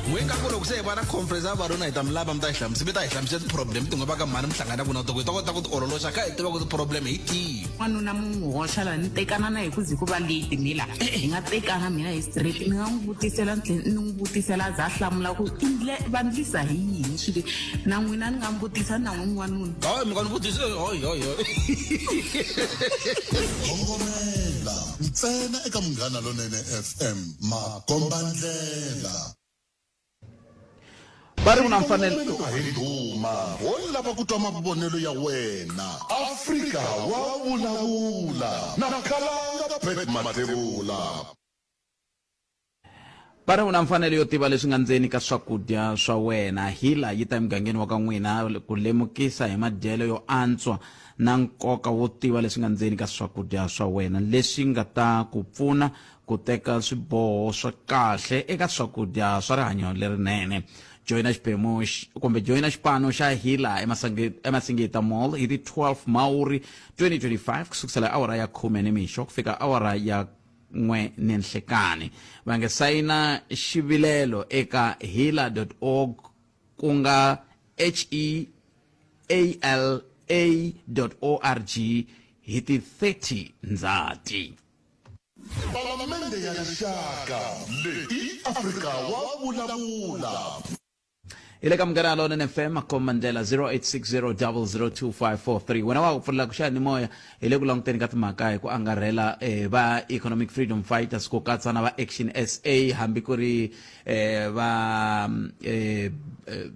[SPEAKER 10] N'we nga ku loko se hi va na conference ya vavanuna hi ta mi lava mi ta hi hlamusela mi ta hi hlamusela ti-problem tin'we va ka mhani mi hlanganaka na toko hi ta kota ku ti ololoxa kha hi tiva ku ti-problem hi tihi.
[SPEAKER 11] N'wanuna mu n'wi hoxa la ni tekana na hi ku ze ku va late ni la hi nga tekana mina hi straight ni nga n'wi vutisela ni tlhe ni n'wi vutisela a za a hlamula ku i ndle va ndlisa hi yini swilo na n'wina ni nga mi vutisa na n'wi n'wanuna.
[SPEAKER 10] Hayi mi nga ni vutisi hayi hayi hayi.
[SPEAKER 2] Kongomela ntsena eka Munghana Lonene FM makombandlela.
[SPEAKER 1] Va ri u na mfanelo.
[SPEAKER 2] Xikongomelo a hi ndhuma, ho lava ku twa mavonelo ya wena. Afrika wa vulavula na Khalanga Pat Mathebula.
[SPEAKER 1] Va ri u na mfanelo yo tiva leswi nga ndzeni ka swakudya swa wena. Hila yi ta emugangeni wa ka n'wina ku lemukisa hi madyelo yo antswa na nkoka wo tiva leswi nga ndzeni ka swakudya swa wena leswi nga ta ku pfuna ku teka swiboho swa kahle eka swakudya swa rihanyo lerinene. Joyina xiphemu kumbe joyina xipano xa Hila eMasingita Mall hi ti 12 Mhawuri 2025 ku sukusela awara ya khume nimixo ku fika awara ya n'we ninhlekani. Va nga sayina xivilelo eka hila.org ku nga H E A L A dot O R G hi ti 30 Ndzhati.
[SPEAKER 2] Palamende ya Rixaka, leyi i Afrika wa vulavula.
[SPEAKER 1] Hi le ka Munghana Lonene FM makomba ndlela 0860002543 wena wa ku pfulela ku xiyanimoya hi le ku languteni ka timhaka hi ku angarhela eh, va Economic Freedom Fighters ku katsa na va Action SA hambi ku ri eh, va eh, eh,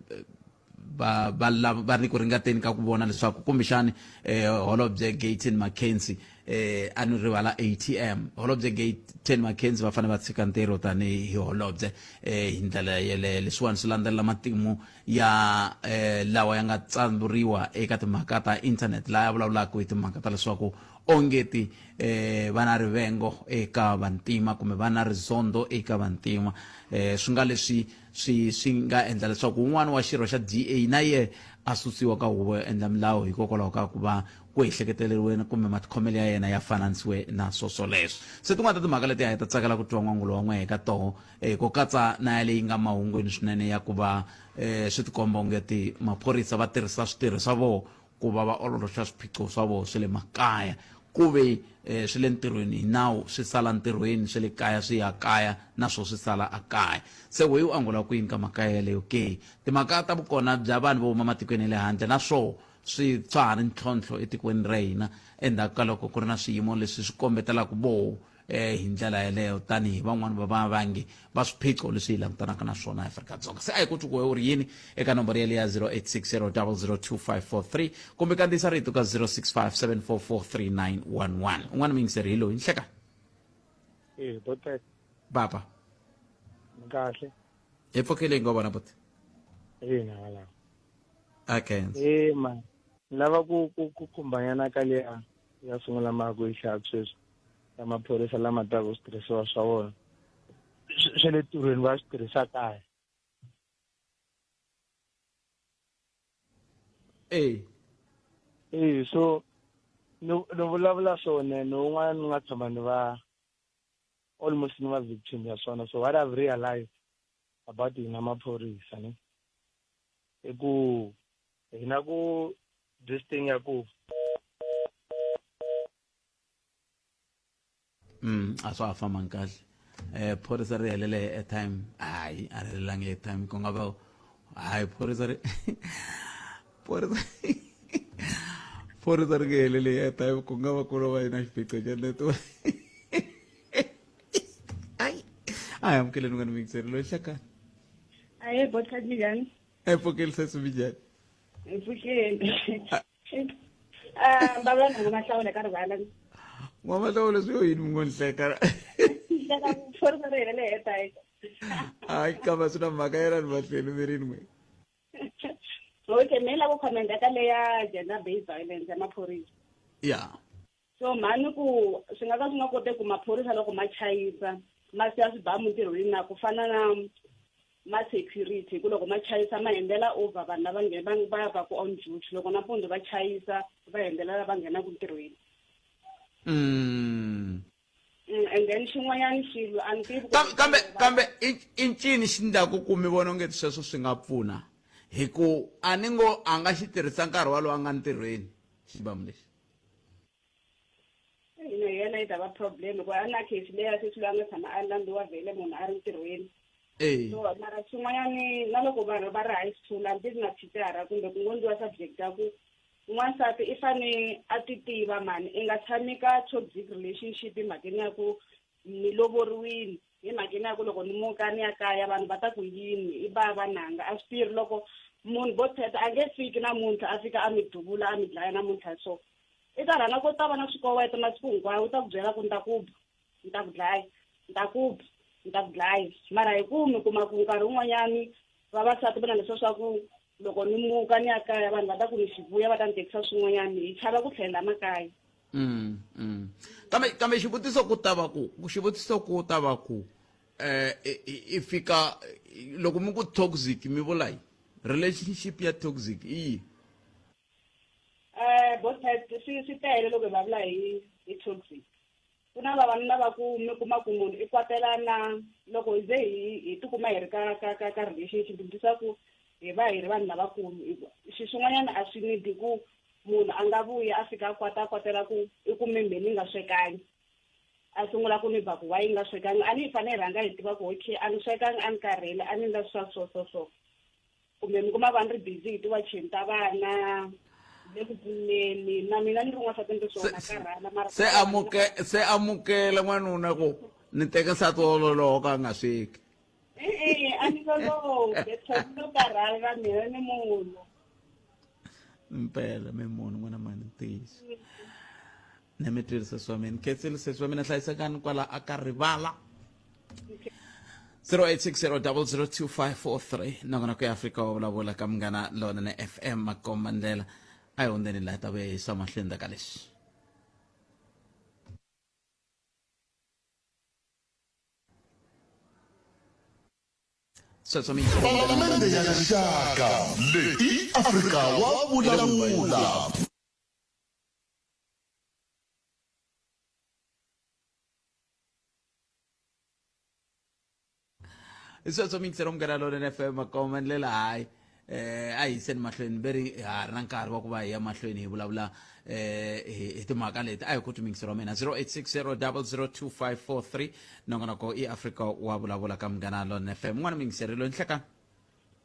[SPEAKER 1] va va lava va ri ku ringateni ka ku vona leswaku kumbexani eh, holobye Gayton McKenzie eh, a ni rivala ATM holobye Gayton McKenzie va fanele va tshika ntirho tanihi holobye eh, hi ndlela yeleyo. Leswiwani swi landzelela matimu ya eh, lawa ya nga tsariwa eka timhaka ta internet laha ya vulavulaka hi timhaka ta leswaku ongeti eh, va na rivengo eka vantima kumbe va na rizondo eka vantima eh, swi nga leswi swi swi nga endla leswaku un'wana wa xirho xa DA na ye a susiwa ka huvo yo endla milawu hikokwalaho ka ku va ku ehleketeleriwe kumbe matikhomelo ya yena ya fananisiwe na swoswoleswo. Se tin'wana ta timhaka leti a hi ta tsakela ku twa n'wangulo wa n'we eka toho eh, ku katsa na ya leyi nga mahungwini swinene ya ku va eh, swi tikomba ongeti maphorisa va tirhisa switirho swa vona ku va va ololoxa swiphiqo swa vona swa le makaya ku ve eh, swi le ntirhweni hi nawu swi sala ntirhweni swi le kaya swi ya kaya na swo swi sala a kaya se weyi u angula kwini ka mhaka yeleyo ke timhaka ta vukona bya vanhu vo huma matikweni ya le handle na swoho swi swa ha ri ntlhontlho etikweni ra hina endzhaku ka loko ku ri na swiyimo leswi swi kombetelaka voho eh, hi ndlela yeleyo tanihi van'wana va vavangi va swiphiqo leswi hi langutanaka na swona eAfrika-Dzonga. Se a hi ku twi ku u ri yini eka nomboro yeleyo ya 0860002543 kumbe kandziyisa rito ka 0657443911. Un'wana muyingiseri hi loyi nhleka.
[SPEAKER 4] Eh, botet.
[SPEAKER 1] Baba.
[SPEAKER 4] Kahle.
[SPEAKER 1] Hi pfukile hi ngo vona buti.
[SPEAKER 4] Ina wala.
[SPEAKER 1] Okay.
[SPEAKER 4] Eh man, lava ku ku ku khumbanyana ka leya ya sungula mhaka yi hlaya sweswi. Ya maphorisa lama taka switirhisiwa swa vona swa le ntirhweni va swi tirhisa kaya.
[SPEAKER 1] Eh.
[SPEAKER 4] Eh so ni ni vulavula swona ni un'wana ni nga tshama ni va almost ni va victim ya swona so what I've realized about hina maphorisa ne i ku hina ku this thing ya ku
[SPEAKER 1] a swa ha fambangi kahle eh phorisa ri helele hi airtime hayi a ri helelangi airtime ku nga va hayi phorisa ri phorisa phorisa ri nge helele hi airtime ku nga va ku ro va yi na xiphiqo xa network ayi a hi amukeleni n'wana muyingiseri loyi hlakani
[SPEAKER 12] Ahe botlha njhani?
[SPEAKER 1] E pfukeli sesi minjhani?
[SPEAKER 12] Hi pfukeli. Ah, va vula na N'wamahlawula ka rivala.
[SPEAKER 1] N'wamahlawula swi yo yini mi ngo ni hleka?
[SPEAKER 12] Hleka phorisa ri helele hi airtime.
[SPEAKER 1] Hayi kava swi na mhaka yena ni mahlweni mi rini n'we.
[SPEAKER 12] Okay, me lava ku comment ka leya gender based violence ya maphorisa.
[SPEAKER 1] Yeah.
[SPEAKER 12] So mhani ku swi nga ka swi nga koteki ku maphorisa loko ma chayisa ma siya swibamu ntirhweni na ku fana na ma security hi ku loko ma chayisa ma hendela over vanhu lava va va va ku on duty loko nampundzu va chayisa va hendela lava nghenaka ntirhweni. And then xin'wanyana xilo a ni tivi ku
[SPEAKER 1] Kambe kambe kambe i i ncini xi ndlaku ku mi vona onge sweswo swi nga pfuna hi ku a ni ngo a nga xi tirhisa nkarhi walowo a nga ntirhweni xibamu lexi.
[SPEAKER 12] Ina hi yona yi ta va problem hikuva a na case leya sesi loyi a nga tshama a landziwa vhele munhu a ri ntirhweni.
[SPEAKER 1] Eh.
[SPEAKER 12] So mara swin'wanyani na loko vanhu va ri high school hambi na thicara kumbe ku ngo ndliwa subject ya ku n'wansati i fane a ti tiva mhani i nga tshami ka toxic relationship hi mhakeni ya ku ni lovoriwini hi mhakeni ya ku loko ni muka ni ya kaya vanhu va ta ku yini i ba vananga a swi tirhi loko munhu vo thetha a nge fiki namuntlha a fika a mi duvula a mi dlaya namuntlha so i ta rhanga ko ta va na swikoweto masiku hinkwawo u ta ku byela ku ni ta ku ba ni ta ku dlaya ni ta ku ba ni ta ku dlaya mara hi ku mi kuma ku nkarhi wun'wanyani vavasati va na leswiya swa ku loko ni muka ni ya kaya vanhu va ta ku ni xivuya va ta ni tekisa swin'wanyani hi chava ku tlhelela makaya
[SPEAKER 1] mm, mm. kambe kambe xivutiso ku ta va ku xivutiso ku ta va ku eh i fika loko mi ku toxic mi vula yi relationship ya toxic i yi
[SPEAKER 12] eh both sides swi swi tele loko hi vulavula hi hi toxic ku na vavanuna va ku mi kuma ku munhu i kwatela na loko hi ze hi hi tikuma hi ri ka ka ka ka relationship ni twisa ku hi va hi ri vanhu lavakulu xi swin'wanyana a swi need ku munhu a nga vuyi a fika a kwata a kwatela ku i kume mhe ni nga swekangi a sungula ku ni ba ku why yi nga swekangi a ni hi fanele hi rhanga hi tiva ku okay a ni swekangi a ni karhele a ni endla swa so so so kumbe mi kuma va ni ri busy hi tiwacheni ta vana le ku pfuneni na mina ni ri n'wansati ni ri swona karhala mara
[SPEAKER 1] se amuke se amukela n'wanuna ku ni teke nsati wololowo ka a nga sweki
[SPEAKER 12] e-e a ni loloke lo karhala na mina ni munhu
[SPEAKER 1] mpela mi munhu n'wana mani ntiyiso ni mi twile sesi wa mina khensile sesi wa mina hlayisekani kwala a ka rivala 0860002543 nongonoko ya afrika wa vulavula ka munghana lonene fm makomba ndlela a hi hundzeni laha ta vuya hi yisa mahlweni ndzhaku ka leswi sweswo mi
[SPEAKER 2] Palamende ya Rixaka leyi i Afrika wa vulavula.
[SPEAKER 1] hi sweswo miyingiselo munghana lonene fm makoma ndlela hayi eh a hi yiseni mahlweni ve ri ha ri na nkarhi wa ku va hi ya mahlweni hi vulavula eh hi timhaka leti a hi ku miyingiselo wa mina 0860002543 nongonoko i afrika wa vulavula ka munghana lonene fm n'wana miyingiseri loyi nhlekani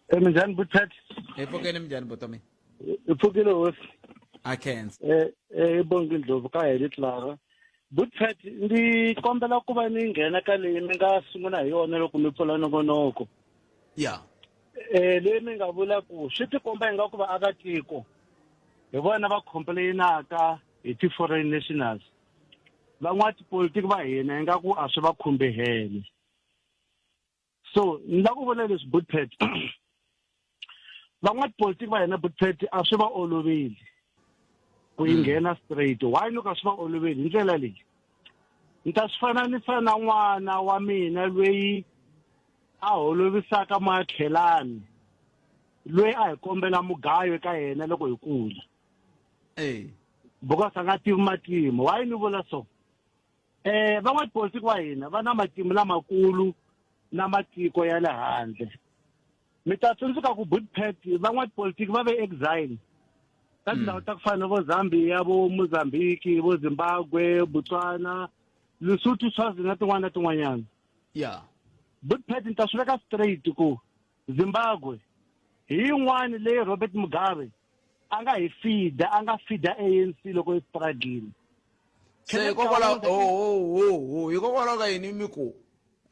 [SPEAKER 4] e minjhani buthat
[SPEAKER 1] hi pfukeni minjhani butomi
[SPEAKER 4] hi pfukile hosi
[SPEAKER 1] a khensa
[SPEAKER 4] eh eh bongi ndlovu ka heli clara Butpet ndzi kombela ku va ni nghena ka leyi mi nga sungula hi yona loko mi pfula nongonoko
[SPEAKER 1] ya
[SPEAKER 4] eh leyi mi nga vula ku swi tikomba ingaku vaakatiko hi vona va complainaka hi ti-foreign nationals van'watipolitiki va hina ingaku a swi va khumbi hele so ni lava ku vula leswi Butpet van'watipolitiki va hina Butpet a swi va oloveli ku yi nghena straight why ni ka swi va oloveli hi ndlela leyi ni ta swi fananisa na n'wana wa mina loyi a holovisaka makhelani loyi a hi kombela mugayo eka yena loko hi kula
[SPEAKER 1] eh
[SPEAKER 4] because a nga tivi matimu why ni vula so eh van'watipolitiki va hina va na matimu lamakulu na matiko ya le handle mi ta tsundzuka ku Budpet van'watipolitiki va ve exile ka tindhawu ta ku fana na vo Zambia vo Mozambique vo Zimbabwe Botswana Lesotho Swaziland na tin'wana na tin'wanyana
[SPEAKER 1] ya
[SPEAKER 4] Budpet ni ta swi veka straight ku Zimbabwe hi yin'wana leyi Robert Mugabe a nga hi feeda a nga feeda ANC loko yi struggle
[SPEAKER 1] se hikokwalaho oh, oh, oh, hikokwalaho ka yini mi ku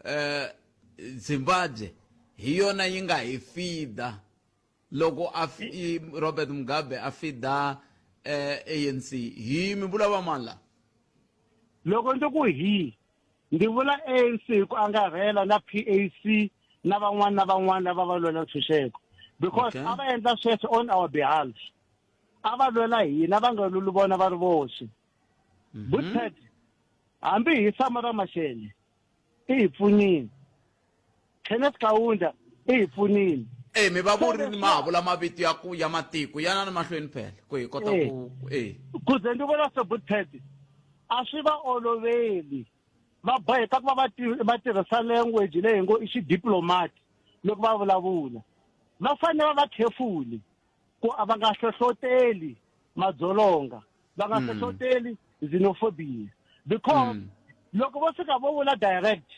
[SPEAKER 1] eh Zimbabwe hi yona yi nga hi feeda loko a Robert Mugabe a feeda eh ANC hi mi vula va mani la
[SPEAKER 4] loko ndzi ku hi ndzi vula ANC hi ku angarhela na PAC na van'wana na van'wana lava va lwela ntshunxeko because a va endla sweswo on our behalf a va lwela hina va nga lweli vona va ri voxe Butpet hambi hi Samora Machel i hi pfunile Kenneth Kaunda i hi pfunile
[SPEAKER 1] Eh mi va vurini ma ha vula mavito ya ku ya matiko yana ni mahlweni phela ku hi kota ku eh
[SPEAKER 4] ku ze ndzi vula so Butpet a swi va oloveli. Va boheka ku va va va tirhisa language leyi ngo i xidiplomat loko va vulavula. Va fanele va va careful ku a va nga hlohloteli madzolonga, va nga hlohloteli xenophobia because loko vo fika vo vula direct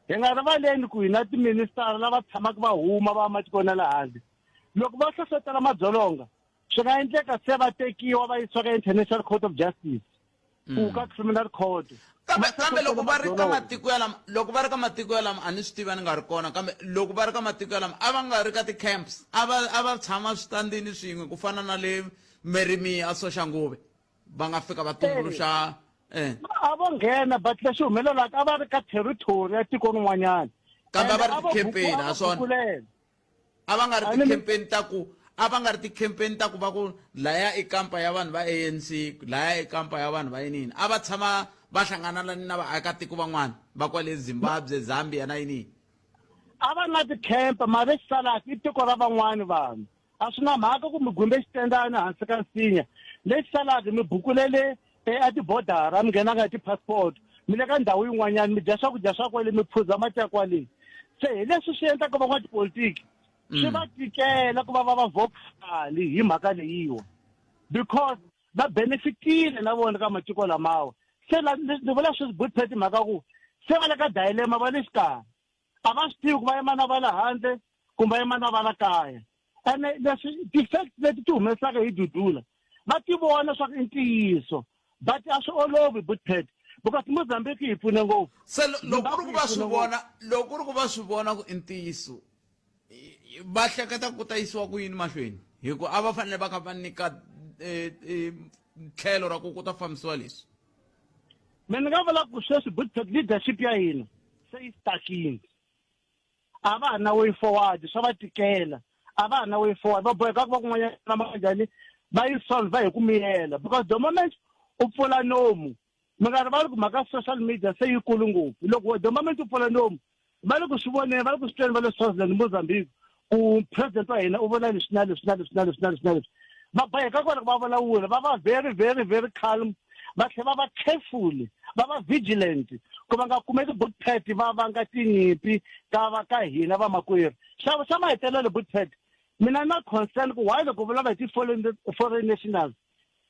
[SPEAKER 4] hi nga rivaleni ku hi na tiministara lava tshamaka va huma va ya matikweni ya le handle. Loko va hlohlotela madzolonga swi nga endleka se va tekiwa va yisiwa ka International Court of Justice ku ka criminal court.
[SPEAKER 1] Kambe kambe loko va ri ka matiko ya lama loko va ri ka matiko ya lama a ni swi tivi a ni nga ri kona kambe loko va ri ka matiko ya lama a va nga ri ka ti-camps a va a va tshama switandini swin'we ku fana na le Merimi a Soshanguve va nga fika va tumbuluxa eh
[SPEAKER 4] A vo nghena but lexi humelelaka a va ri ka territory ya tiko rin'wanyana.
[SPEAKER 1] Kambe a va ri
[SPEAKER 4] Ende a vo
[SPEAKER 1] ti-campaign,
[SPEAKER 4] buku- a
[SPEAKER 1] ha
[SPEAKER 4] vo
[SPEAKER 1] swona.
[SPEAKER 4] bukulela.
[SPEAKER 1] A va nga ri
[SPEAKER 4] A ni mi-
[SPEAKER 1] ti-campaign ta ku a va nga ri ti-campaign ta ku va ku laya i kampa ya vanhu va ANC laya i kampa ya vanhu va yinini a va tshama va hlangana na na vaakatiko van'wana va kwale Zimbabwe Zambia na yinini
[SPEAKER 4] a va na ti-camp mara lexi salaka i tiko ra van'wani vanhu a swi na mhaka ku mi gumbe xitendana hansi ka nsinya lexi salaka mi bukulele a tibodara mi nghenanga hi ti-passport mi le ka ndhawu yin'wanyana mi dya swakudya swa kwale mi phuza mati ya kwale se hi leswi swi endlaka van'watipolitiki swi va tikela ku va va va vocal hi mhaka leyiwa because va benefitile na vona ka matiko lamawa se la ni vula sweswi Bootpet mhaka ku se va le ka dilemma va le xikarhi a va swi tivi ku va yima na va le handle kumbe va yima na va la kaya ene leswi ti-fact leti ti humesaka hi Dudula va ti vona swa ku i ntiyiso but a swi olovi Bootpet because Mozambique yi pfune ngopfu
[SPEAKER 1] se loko ku ri ku va swi vona loko ku ri ku va swi vona ku i ntiyiso va hleketa ku ta yisiwa ku yini mahlweni hi ku a va fanele va kha va nyika tlhelo ra ku ku ta fambisiwa leswi
[SPEAKER 4] mina ni nga vula ku sweswi Bootpet leadership ya hina se yi stuckile a va ha na way forward swa va tikela a va ha na way forward va boheka ku va kun'wanyana manjhani va yi solve hi ku miyela because the moment u pfula nomu mi nga rivali ku mhaka social media se yikulu ngopfu loko the moment u pfula nomu va le ku swi voneni va le ku swi tweni va le Swaziland Mozambique ku president wa hina u vula leswi na leswi na leswi na leswi na leswi na leswi va boheka ku loko va vulavula va va very very very calm va tlhela va va careful va va vigilant ku va nga kumeki Bootpet va vanga tinyimpi ka va ka hina vamakwerhu xa xa mahetelelo Bootpet mina na concern ku why loko vulavula hi ti-foreign foreign nationals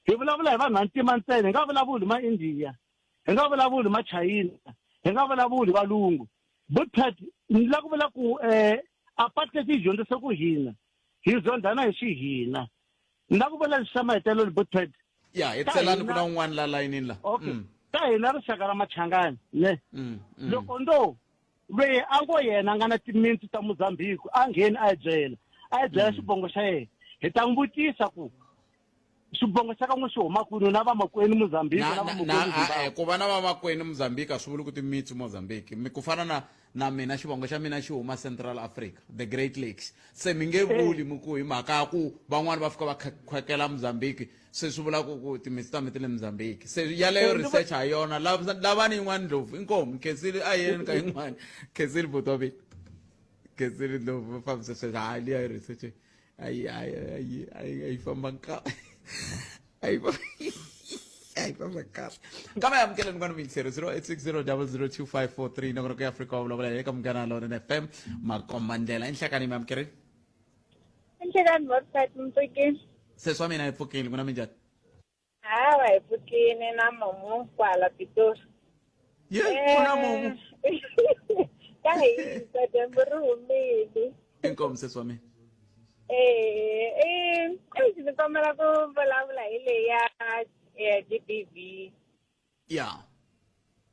[SPEAKER 4] hi vulavula hi vanhu vantima ntsena hi nga vulavuli hi ma-India hi nga vulavuli hi machayina hi nga vulavuli hi valungu Bootpet ni lava ku vula ku um apartheid yi dyondzise ku hina hi zondhana hi xihina ni lava ku vula leswi xa mahetelelo Bootpet
[SPEAKER 1] ya hi tselani ku na un'wana la layinini la
[SPEAKER 4] okay ka hina rixaka ra machangani ne loko ndo lweyi a ngo yena a nga na timintsu ta Mozambique a ngheni a hi byela a hi byela xivongo xa yena hi ta n'wi vutisa ku xivongo xa ka n'we xi huma kwini na vamakwenu Mozambique na vamakwenu Zimbabwe
[SPEAKER 1] ku va na vamakwenu Mozambique a swi vuli ku timitsu Mozambique mi ku fana na na mina xivongo xa mina xi huma Central Africa the Great Lakes se mi nge vuli mi ku hi mhaka ya ku van'wani va fika va khwekela Mozambique se swi vula ku ku timitsu ta mi ti le Mozambique se yaleyo research ha yona lavani yin'wana ndlovu inkomu khensile a yeni ka yin'wana khensile buti wa mina khensile ndlovu va fambisa sweswo hayi liya research ayi ayi ayi ayi ayi famba kahle ayi ayi famba kahle kambe amukeleni kwani miyingiseri 0860 002543 nongonoko ya Afrika wa vulavula eka Munghana Lonene FM makombandlela inhlekani mi amukerini
[SPEAKER 13] Inhlekani website mi pfukile
[SPEAKER 1] sesi wa mina hi pfukile ku na minjhani
[SPEAKER 13] Hawa hi pfukile na momo kwala Pitori.
[SPEAKER 1] Ye, ku na momo.
[SPEAKER 13] Ka hisa dyambu ri humile.
[SPEAKER 1] Inkomu sesi wa mina.
[SPEAKER 13] Eh, eh, eish, ni kombela ku vulavula hi leyi ya ya GBV.
[SPEAKER 1] Ya.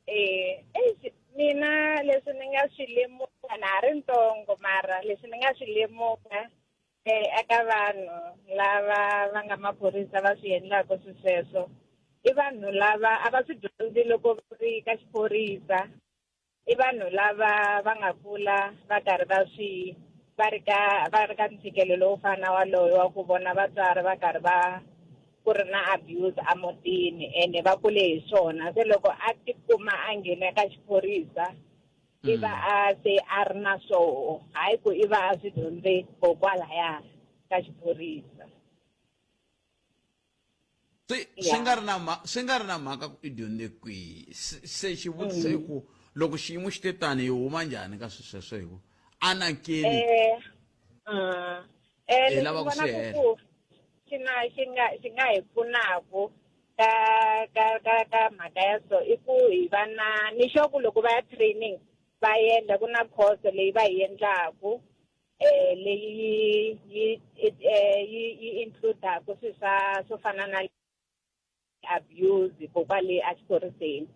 [SPEAKER 13] Eh, eish, mina leswi ni nga swi lemuka na ha ri ntsongo mara leswi ni nga swi lemuka Eka vanhu lava va nga maphorisa va swi endlaka swi sweswo i vanhu lava a va swi dyondzi loko va ri ka xiphorisa i vanhu lava va nga kula va karhi va swi va ri ka va ri ka ntshikelelo lowo fana na waloyo wa ku vona vatswari va karhi va ku ri na abuse emutini ene va kule hi swona se loko a tikuma a nghene ka xiphorisa i va a se a ri na swoho hayi ku i va a swi dyondze kokwalaya ka xiphorisa
[SPEAKER 1] swi swi nga ri na swi nga ri na mhaka ku i dyondze kwihi se xivutiso i ku Loko xiyimo xi te tani hi huma njhani ka swilo sweswo hi ku anakeni
[SPEAKER 13] Eh, mm. Eh,
[SPEAKER 1] hi
[SPEAKER 13] lexi
[SPEAKER 1] lava
[SPEAKER 13] ni
[SPEAKER 1] ku swi
[SPEAKER 13] vonaku
[SPEAKER 1] hela.
[SPEAKER 13] ku xi na xi nga xi nga hi pfunaku ka ka ka ka mhaka ya so i ku hi va na ni sure ku loko va ya training va endla ku na course leyi va yi endlaku eh leyi yi yi eh, yi yi include-aku swilo swa swo fana na abuse ko kwale exiphoriseni.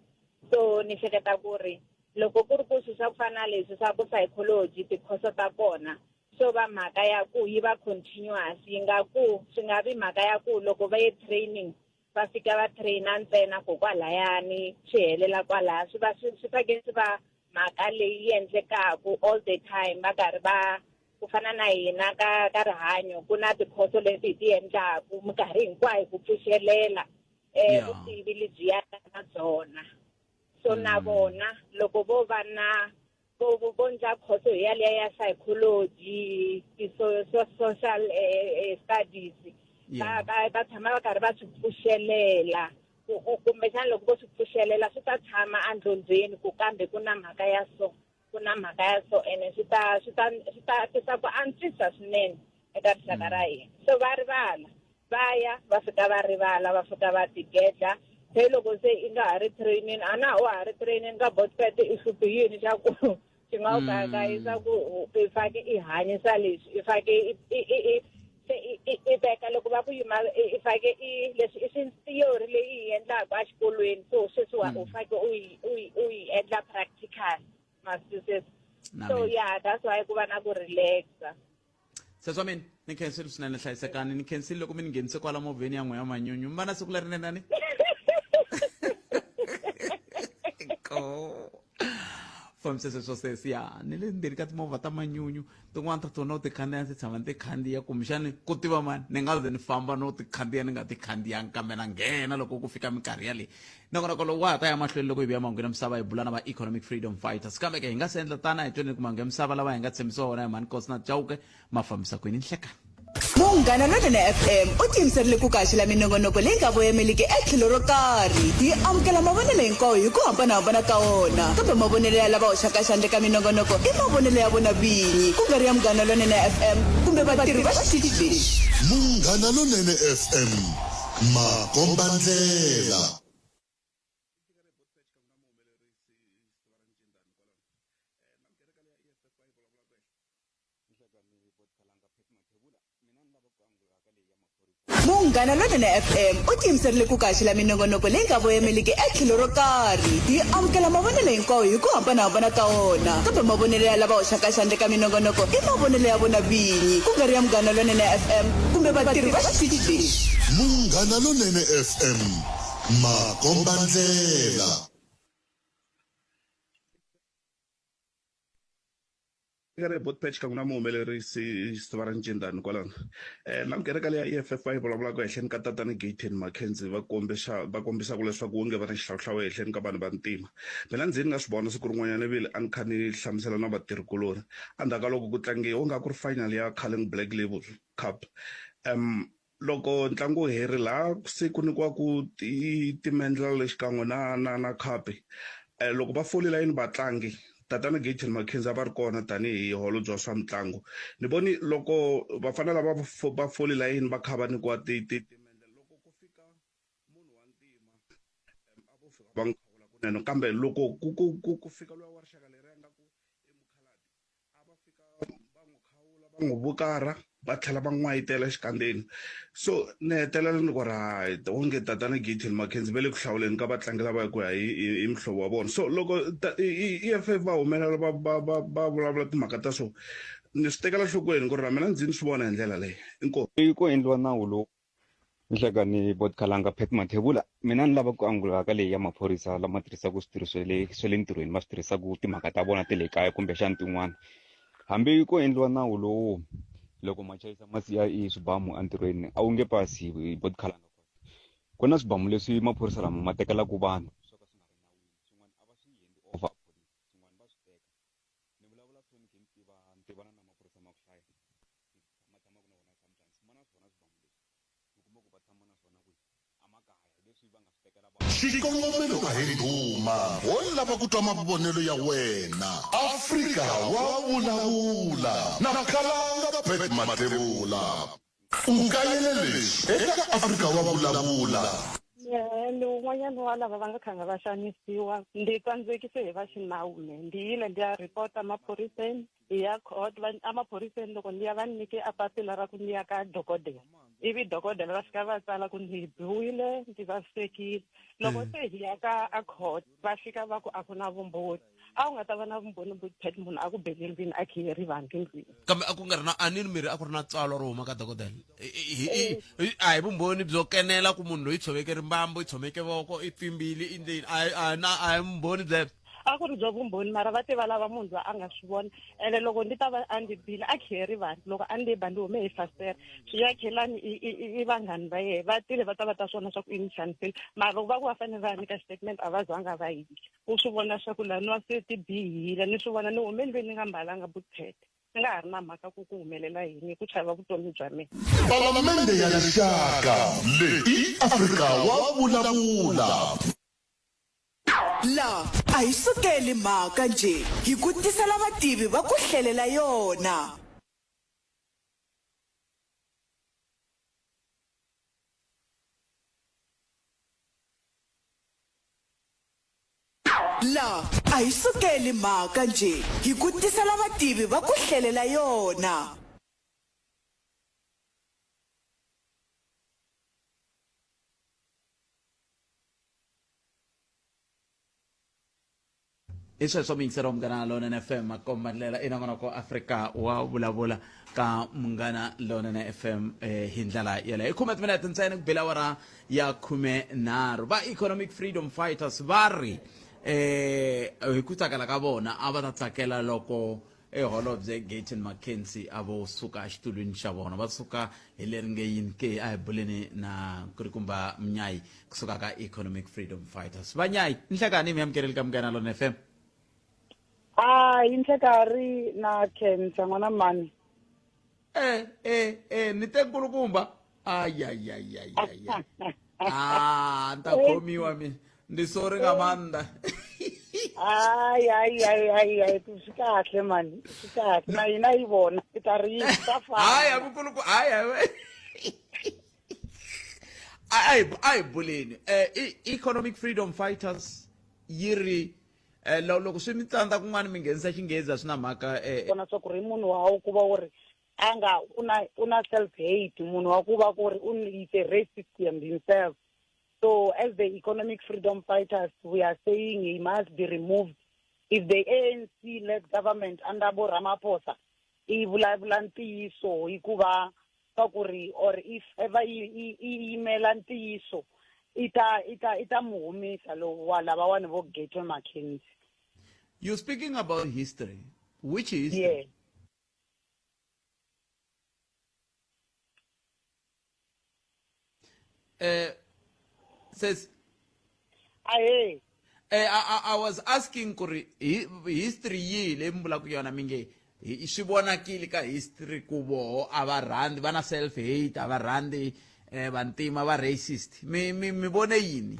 [SPEAKER 13] So ni hleketa ku ri loko ku ri ku swilo swa ku fana na leswi swa ku psychology tikhoso ta kona swo va mhaka ya ku yi va continuous yi nga ku swi nga vi mhaka ya ku loko va ye training va fika va trainer ntsena ko kwalayani swi helela kwalaya swi va swi swi fanekele swi va mhaka leyi endlekaku all the time va karhi va ku fana na hina ka ka rihanyo ku na tikhoso leti hi ti endlaku minkarhi hinkwayo ku pfuxelela um
[SPEAKER 1] Yeah.
[SPEAKER 13] vutivi lebyiya na byona so na vona loko vo va na vo vo vo ndla khoso hi yaliya ya psychology ti-so- so- social eh, eh, studies va
[SPEAKER 1] Yeah.
[SPEAKER 13] va va tshama va karhi va swi pfuxelela ku- ku- kumbexana loko vo swi pfuxelela swi ta tshama endlondweni ku kambe ku na mhaka ya so ku na mhaka ya so ene swi ta swi ta swi ta tisa ku antswisa swinene eka rixaka ra hina so va rivala va ya va fika va rivala va fika va tigedla se loko se i nga ha ri training a na wa ha ri training ka botpet i hluphi yini xa ku xi nga u kayakayisa ku i fake i hanyisa leswi i fake i i i i se i i i veka loko va ku yima i i fake i leswi i swi theory leyi i yi endlaka exikolweni so sweswi wa u fake u yi u yi u yi endla practical ma swi twisisa
[SPEAKER 1] Na
[SPEAKER 13] so
[SPEAKER 1] mina.
[SPEAKER 13] yeah that's why ku va na ku relaxa
[SPEAKER 1] Sesi wa mina ni khensile swinene hlayisekani ni khensile loko mi ni nghenise kwala movheni ya n'we ya manyunyu mi va na siku lerinene ni ko fambisa sweswo sesi ya ni le ndzeni ka timovha ta manyunyu tin'wana ta tona u ti khandziya ndzi tshama ni ti khandziya kumbexani ku tiva mani ni nga ze ni famba no ti khandziya ni nga ti khandziyangi kambe na nghena loko ku fika minkarhi yaleyi nakona kolo wa ha ta ya mahlweni loko hi vuya mahungu ya misava hi bula na va economic freedom fighters kambe ke hi nga se endla tana hi tweni ku mahungu ya misava lawa hi nga tshembisiwa wona hi mhani Nkosina Chauke ma fambisa kwini nhlekani.
[SPEAKER 8] Munghana Lonene FM u tiyimiserile ku kaxela minongonoko leyi nga voyameliki etlhelo ro karhi. Hi amukela mavonelo hinkwawo hi ku hambanahambana ka wona, kambe mavonelo ya lava hoxaka xandla eka minongonoko i mavonelo ya vona vinyi, ku nga ri ya Munghana Lonene FM kumbe vatirhi va xitichi lexi.
[SPEAKER 2] Munghana Lonene FM, makombandlela.
[SPEAKER 8] Munghana Lonene FM u tiyimiserile ku kaxela minongonoko leyi nga voyameliki etlhelo ro karhi. Hi amukela mavonelo hinkwawo hi ku hambanahambana ka wona, kambe mavonelo ya lava hoxaka xandla eka minongonoko i mavonelo ya vona vinyi, ku nga ri ya Munghana Lonene FM kumbe vatirhi va xitichi lexi.
[SPEAKER 2] Munghana Lonene FM, makombandlela.
[SPEAKER 14] Eka re Botpatch ka n'wina muhumelerisi Sitivara Ncindani kwalano. Eh na kereke leya EFF va yi vulavulaka ehenhleni ka tatana Gayton McKenzie va kombisa va kombisaka leswaku wonge va na xihlawuhlawu ehenhleni ka vanhu va ntima. Mina ndzi ni nga swi vona siku rin'wanyana ivile a ni kha ni hlamusela na vatirhikuloni endzhaku ka loko ku tlangiwa nga ku ri final ya Carling Black Label Cup. Um Loko ntlangu wu heri laha se ku nyikiwaku ti timendlele xikan'we na na na khapi loko va fole layini vatlangi tatana Gayton McKenzie a va ri kona tanihi holobye wa swa mitlangu ni voni loko vafana lava va fole layini va kha va nyikiwa ti ti timendlele loko ku fika munhu wa ntima a vo fika va n'wi khawula kunene kambe loko ku ku ku ku fika luya wa rixaka leri a nga ku i mukhalabye a va fika va n'wi khawula va n'wi vukarha va tlhela va n'wayitela exikandzeni so ni hetelela ni ku ri hayi onge tatana Gayton McKenzie va le ku hlawuleni ka vatlangi lava hi ku ya hi hi hi muhlovo wa vona so loko E_F_F va humelela va va va va vulavula timhaka ta so ni swi tekela nhlokweni ku ri na mina ndzi ni swi vona hi ndlela leyi inkomu.
[SPEAKER 15] Ku endliwa nawu lowu Nhlekani Bot Khalanga Pat Mathebula mina ni lava ku angula ka leyi ya maphorisa lama tirhisaka switirhi swa le swa le ntirhweni va swi tirhisaka timhaka ta vona ta le kaya kumbexana tin'wana hambi ko endliwa nawu lowu loko ma chayisa ma siya i swibamu entirhweni a wu nge pasi Bot Khalanga ku na swibamu leswi maphorisa lama ma tekelaka vanhu swo ka swi nga ri nawini swin'wana a va swi hand over police swin'wana va swi teka ni vulavula so ni khe ni tiva ni tivana na maphorisa ma ku hlaya ni tshama tshamaka na wona sometimes ma na swona swibamu leswi mi kuma ku va tshama na swona kwihi.
[SPEAKER 2] Xikongomelo a hi ndhuma, ho lava ku twa mavonelo ya wena. Afrika wa vulavula na Khalanga Pat Mathebula. U kayele leswi eka Afrika wa vulavula.
[SPEAKER 16] Mehe ni wun'wanyana wa lava va nga khanga va xanisiwa. Ndzi tsandzekise hi va xinawu mehe. Ndzi yile ndzi ya report-a maphoriseni. Hi ya court va emaphoriseni loko ndi ya va ni nyike a papila ra ku ndi ya ka dokodela ivi dokodela va fika va tsala ku ndzi biwile ndzi vavisekile loko se hi ya ka a court va fika va ku a ku na vumbhoni a wu nga ta va na vumbhoni but munhu a ku bele ndlwini a khiye rivanti ndlwini
[SPEAKER 1] kambe a ku nga ri na a ni ri miri a ku ri na tsalwa ro huma ka dokodela a hi vumbhoni byo kenela ku munhu loyi tshoveke rimbambu i tshomeke voko i pfimbile i ndleni a na a hi vumbhoni byebyo
[SPEAKER 16] a ku ri bya vumbhoni mara va tiva lava munhu loyi a nga swi vona ene loko ndzi ta va a ndzi bile a khiye rivanti loko a ndzi ba ndzi hume hi fasitere swi ya khelani i vanghani va yehe va tile va ta va ta swona swa ku i ni xanisile mara loko va ku va fanele va ya nyika xitatimende a va zanga va yile u swi vona swa ku laniwa se ti bihile ni swi vona ni hume ndlwini ni nga mbalanga buthete ni nga ha ri na mhaka ku ku humelela yini hi ku chava vutomi bya mina.
[SPEAKER 2] Palamende ya Rixaka, leyi i Afrika wa vulavula.
[SPEAKER 8] La a hi sukeli mhaka njhe, hi ku tisela vativi va ku hlelela yona. La a hi sukeli mhaka njhe, hi ku tisela vativi va ku hlelela yona.
[SPEAKER 1] I sweswo muyingiseri wa Munghana Lonene FM, makomba ndlela i nongonoko Afrika wa vulavula ka Munghana Lonene FM. Hi ndlela yeleyo i khume timinete ntsena ku bela awara ya 13. Va Economic Freedom Fighters va ri hi ku tsakela ka vona a va ta tsakela loko eholobye Gayton McKenzie a vo suka exitulwini xa vona, va suka hi leri nge yini ke. A hi buleni na Nkulukumba Mnyayi kusuka ka Economic Freedom Fighters. Vanyayi, nhlekani mi amukeleli ka Munghana Lona FM.
[SPEAKER 17] A hi nhlekari na khensa n'wana mani.
[SPEAKER 1] Ni te nkulukumba. Ayayayayaya, ah, ni ta khomiwa mi ndi sorry nga maanḓa.
[SPEAKER 17] Hayi hayi hayi hayi hayi, swi kahle mani, swi kahle na hina yi vona i ta ri yi ta fana.
[SPEAKER 1] Hayi abukuluku, hayi hayi, a hi buleni. Economic Freedom Fighters yi ri loko swi mi tsandza kun'wana mi nghenisa Xinghezi, a swi na mhaka.
[SPEAKER 17] Vona swa ku ri munhu wa ku va u ri a nga u na self hate, munhu wa ku va ku ri u is a racist himself. So as the Economic Freedom Fighters, we are saying he must be removed. If the ANC led government under bo Ramaphosa i vulavula ntiyiso hikuva swa ku ri or if ever yi yimela ntiyiso, i ta mu humisa lowu wa lavawani vo Gayton McKenzie.
[SPEAKER 1] You speaking about history, which history?
[SPEAKER 17] Yeah.
[SPEAKER 1] Says
[SPEAKER 17] Ahe.
[SPEAKER 1] I was asking ku ri history yihi leyi mi vulaka yona, mi nge swi vonakile ka history ku voho a va rhandzi, va na self hate, a va rhandzi vantima, va racist. Mi vone yini?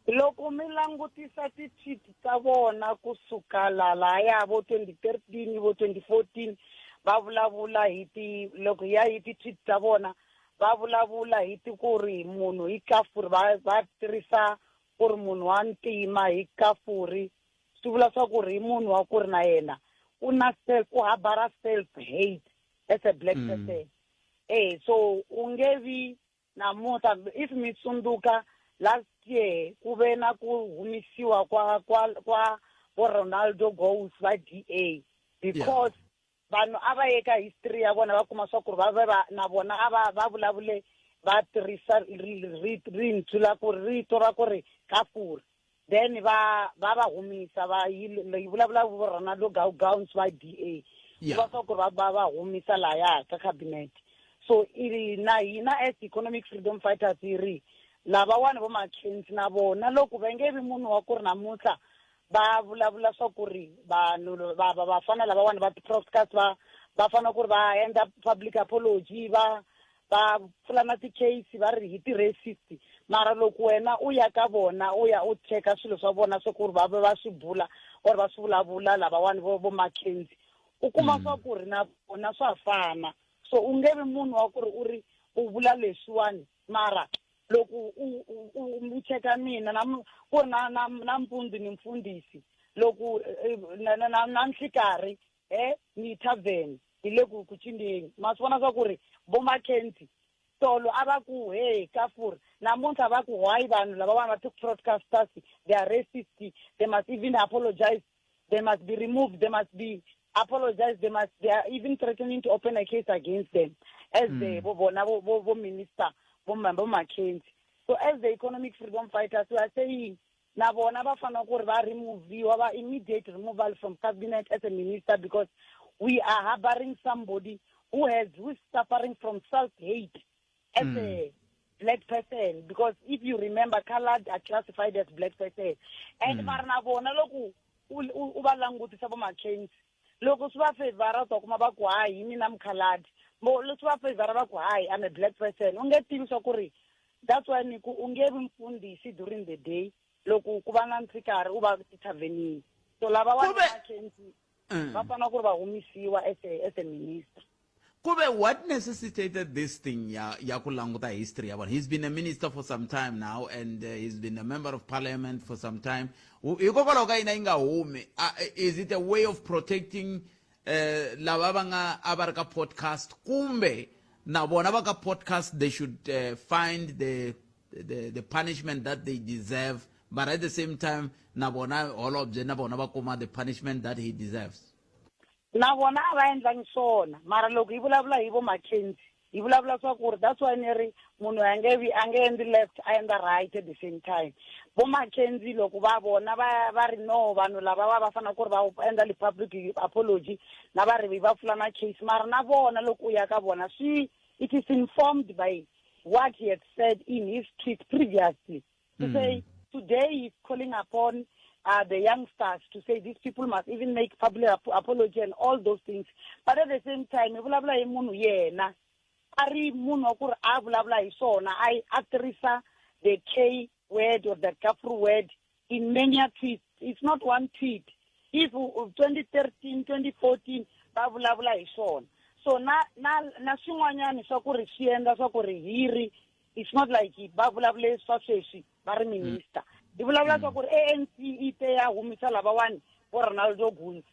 [SPEAKER 17] Loko mi langutisa ti-tweet ta vona kusuka lahaya vo 2013, vo 2014, va vulavula hi ti, loko hi ya hi ti-tweet ta vona, va vulavula hi ti ku ri munhu hi kafuri, va tirhisa ku ri munhu wa ntima hi kafuri, swi vula swa ku ri hi munhu wa ku ri na yena u na self, u habara self hate as a black person. So u nge vi namuntlha, if mi tsundzuka last year ku ve na ku humisiwa kwa vo Ronaldo Gouws va DA, because vanhu a va ye ka history ya vona va kuma swa ku ri va ve va na vona a va vulavule va tirhisa rintswi la ku rito ra ku ri kafuri, then va humisa va yi vulavula vo Ronaldo Gouws va DA va swa ku ri va humisa lahaya ka cabinet. So i na hina as Economic Freedom Fighters yi ri lavawani vo McKenzie na vona loko va nge vi munhu wa ku ri namuntlha va vulavula swa ku ri vanhu va vafana lavawani va ti-podcast va fanele ku ri va endla public apology, va pfula na ti-case, va ri hi ti-racist. Mara loko wena u ya ka vona u ya u cheka swilo swa vona swa ku ri va va swi bula or va swi vulavula lavawani vo vo Mackenzie u kuma swa ku ri na vona swa fana. So u nge vi munhu wa ku ri u ri u vula leswiwani mara loko u u u cheka mina na ku ri na na na mpundzu ni mfundhisi loko eh, na na na na nhlikarhi he ni tavern hi le ku ku cineni ma swi vona swa ku ri vo Mackenzie tolo a va ku hey kafur namuntlha va ku why vanhu lava va ti-broadcasters they are racist they must even apologize they must be removed they must be apologize they must they are even threatening to open a case against them as mm. the bo bona bo bo minister bo bo Mackenzie so as the economic freedom fighters we are saying na vona va fanele ku ri va removiwa va immediate removal from cabinet as a minister because we are harboring somebody who has who is suffering from self hate as mm. a black person because if you remember colored are classified as black person and mm. mara na vona loko u va langutisa vo Mackenzie loko swi va favor u ta kuma va ku hayi hi mina mukhaladi mo leswi va favor va ku hayi I'm a black person u nge tivi swa ku ri that's why ni ku u nge vi mfundhisi during the day loko ku va na ntsikarhi u va tithavhenini so lava wa Mackenzie mm. va fanele ku ri va humisiwa as a, as a minister
[SPEAKER 1] kuve what necessitated this thing ya ya ku languta history ya vona he's been a minister for some time now and uh, he's been a member of parliament for some time hikokwalaho ka yina yi nga humi uh, is it a way of protecting uh, lava va nga a va ri ka podcast kumbe na vona va ka podcast they should uh, find the, the the punishment that they deserve but at the same time na vona holobye na vona va kuma the punishment that he deserves
[SPEAKER 17] na vona a va endlangi swona mara loko hi vulavula hi vo Mackenzie hi vulavula swa ku ri that's why ni ri munhu a nge vi a nge endli left a endla right at the same time vo Mackenzie loko va vona va va ri no vanhu lava va va fanele ku ri va endla li-public apology na va ri va pfula na case mara na vona loko u ya ka vona swi it is informed by what he had said in his tweet previously to mm. say today he's calling upon uh, the youngsters to say these people must even make public ap apology and all those things but at the same time hi vulavula hi munhu yena a ri munhu wa ku ri a vulavula hi swona a a tirhisa the k word or the kafru word in many tweets it's not one tweet if 2013 2014 va vulavula hi swona so na na na swin'wanyana swa ku ri swi endla swa ku ri hi ri it's not like va vulavule swa sweswi va ri minister hi vulavula swa ku ri ANC yi te ya humisa lavawani vo Ronaldo Guns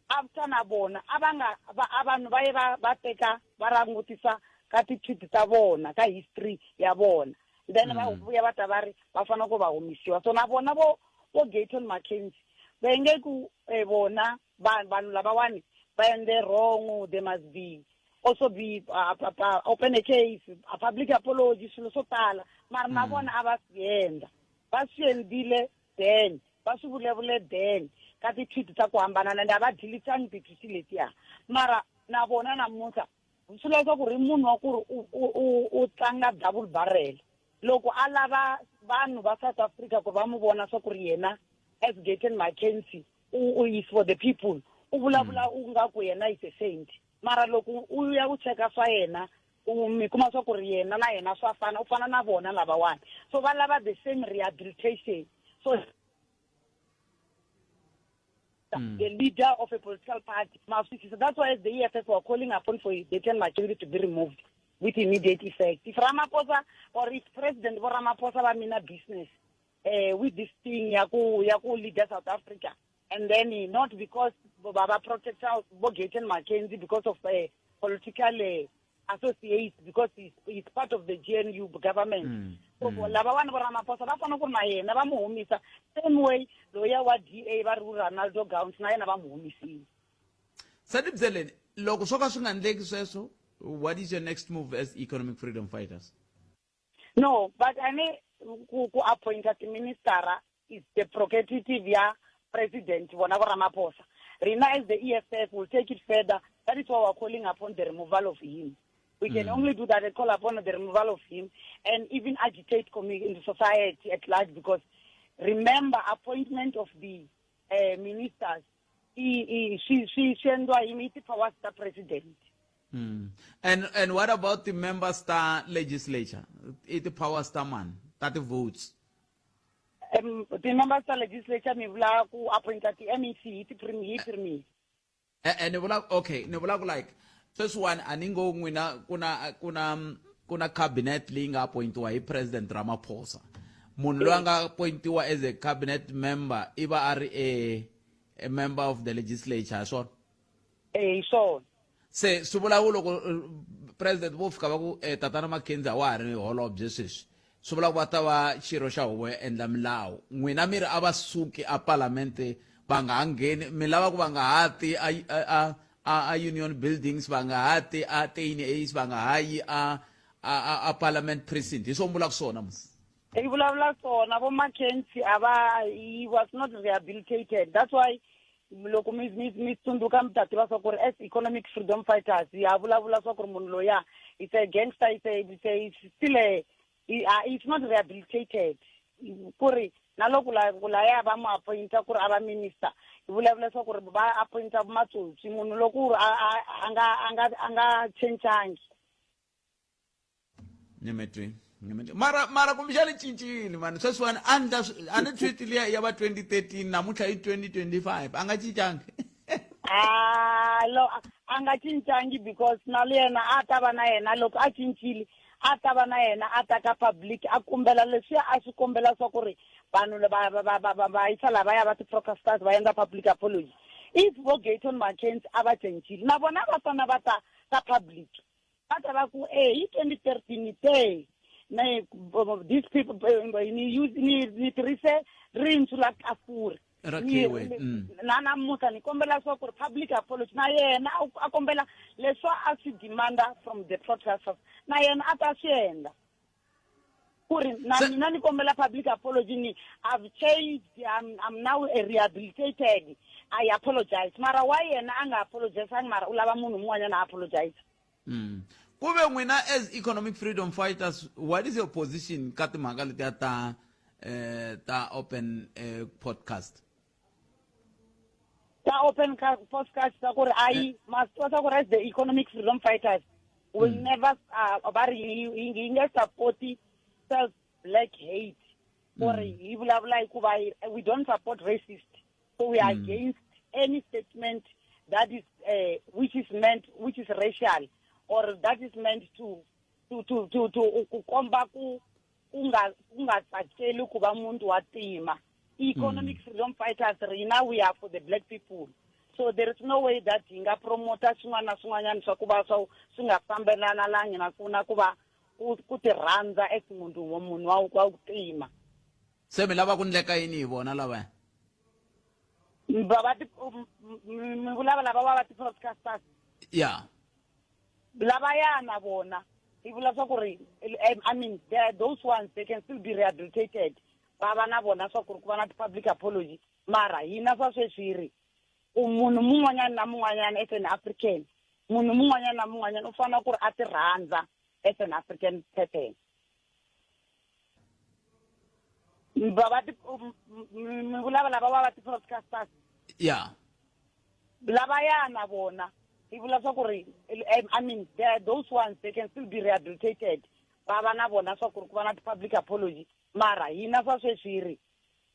[SPEAKER 17] after na vona a va nga va a vanhu va ye va va teka va langutisa ka ti-tweet ta vona ka history ya vona then va vuya va ta va ri va fanele ku va humisiwa so na vona vo vo Gayton McKenzie va nge ku eh, vona vanhu vanhu lavawani va endle wrong they must be also be uh, uh, uh, open a case a public apology swilo swo tala mara na mm. vona a va swi endla va swi endlile then va swi vulavule then ka ti-tweet ta ku hambanana and a va dilitangi ti-tweet letiya mara na vona namuntlha swi lava ku ri munhu wa ku ri u tlanga double barrel loko a lava vanhu va South Africa ku va n'wi vona swa ku ri yena as Gayton McKenzie u is for the people u vulavula mm. u nga ku yena is a saint mara loko u ya u cheka swa yena u mi kuma swa ku ri yena na yena swa fana u fana na vona lavawani so va lava the same rehabilitation so mm. the leader of a political party so that's why the EFF were calling upon for Gayton McKenzie to be removed with immediate effect if Ramaphosa or if President bo Ramaphosa ba mina business uh, with this thing ya ku ya ku leader South Africa and then eh, not because ba ba protector bo Gayton McKenzie because of uh, political uh, associates because he's, he's part of the GNU government mm. so mm. lava vana vo Ramaphosa va fanele ku ri na yena va mu humisa same way loya wa DA va ri Ronaldo Gowns na yena va mu humisile
[SPEAKER 1] se ni byeleni loko swo ka swi nga endleki sweswo what is your next move as economic freedom fighters
[SPEAKER 17] no but i mean ku ku appointa tiministara is the prerogative ya president vona vo Ramaphosa rina as the EFF will take it further that is why we're calling upon the removal of him we can mm. only do that and call upon the removal of him and even agitate in the society at large because remember appointment of the uh, ministers swi swi swi endliwa hi ti-powers ta president
[SPEAKER 1] Mm. And and what about the members ta legislature? I ti powers ta mani? ta ti-votes.
[SPEAKER 17] Ti-members ta legislature mi vula ku appointa ti-mec hi ti-premier hi premier.
[SPEAKER 1] E-e ni vula okay ni vula ku like sweswiwani a ni ngo n'wina ku na ku na ku na cabinet leyi nga appointiwa hi President Ramaphosa. Munhu loyi a nga appointiwa as a cabinet member i va a ri a, a member of the legislature hi swona?
[SPEAKER 17] Eh, hi swona.
[SPEAKER 1] Se swi vula ku loko president vo fika va ku eh, tatana McKenzie a wa ha ri holobye sweswi swi vula ku va ta va xirho xa huvo yo endla milawu. N'wina mi ri a va suki a palamente va nga ha ngheni, mi lava ku va nga ha ti a, a, a, a Union Buildings, va nga ha ti a Tuynhuys, va nga ha yi a, a, a, a Parliament Precinct. Hi swo mi vulaka swona musi?
[SPEAKER 17] Hi vulavula swona vo McKenzie a va he was not rehabilitated that's why loko mi mi mi tsundzuka mi ta tiva swa ku ri as economic freedom fighters ha vulavula swa ku ri munhu loya it's a gangster it's a, it's a, it's still a he, it's not rehabilitated ku ri na loko la ku laya va mu appointa ku ri a va minister hi vulavula swa ku ri va appointa matsotsi munhu loko ku ri a nga a nga a nga chanchangi.
[SPEAKER 1] Nyimetweni nyimetweni mara mara kumbexani cincile mani sweswiwani a ndla a ni tweet liya ya va 2013 namuntlha i 2025 a nga cincangi.
[SPEAKER 17] Ah, lo a nga cincangi because na yena a ta va na yena loko a cincile a ta va na yena a ta ka public a kombela leswiya a swi kombela swa ku ri vanhu va va va va va va yisa lavaya va ti-protesters va endla public apology. If vo Gayton McKenzie a va cincile na vona va fana va ta ka public va ta va ku e hi 2013 ni te na these people ni use ni ni tirhise rintsu la kafuri
[SPEAKER 1] Ra K-word,
[SPEAKER 17] Na namuntlha ni kombela swa ku ri public apology na yena a kombela leswi a swi demanda from the protesters na yena a ta swi endla ku ri na mina ni kombela public apology ni I've changed I'm now a rehabilitated I apologize mara why yena a nga apologizeangi mara u lava munhu mun'wanyana a apologize.
[SPEAKER 1] Ku ve n'wina as economic freedom fighters what is your position ka timhaka letiya ta eh, ta open eh, podcast?
[SPEAKER 17] Ta open podcast ta ku ri ayi ma swi tiva swa ku ri as the economic freedom fighters will never va ri hi nge support self black hate ku ri hi vulavula hikuva we don't support racist so we are against any statement that is which is meant which is racial or that is meant to to to to, to ku komba ku ku nga ku nga tsakeli ku va muntu wa tima. Economic freedom fighters rina we are for the black people so there is no way that hi nga promota swin'wana na swin'wanyana swa ku va swa swi nga fambelanalangi na ku na ku va ku ku ti rhandza as munhu wa munhu wa wa ku tima.
[SPEAKER 1] Se mi lava ku ndleka yini hi vona lavaya?
[SPEAKER 17] Va va ti mi vulava lava va va ti-broadcasters?
[SPEAKER 1] Ya.
[SPEAKER 17] Lavaya na vona hi vula swa ku ri I mean there are those ones they can still be rehabilitated va va na vona swa ku ri ku va na ti-public apology mara hina swa sweswi hi ri ku munhu mun'wanyana na mun'wanyana as an African munhu mun'wanyana na mun'wanyana u fanele ku ri a ti rhandza as an African person. Va va ti mi vulava lava va va ti-broadcasters?
[SPEAKER 1] Ya.
[SPEAKER 17] Lavaya na vona hi vula swa ku ri I mean there are those ones they can still be rehabilitated va va na vona swa ku ri ku va na ti-public apology mara hina swa sweswi hi ri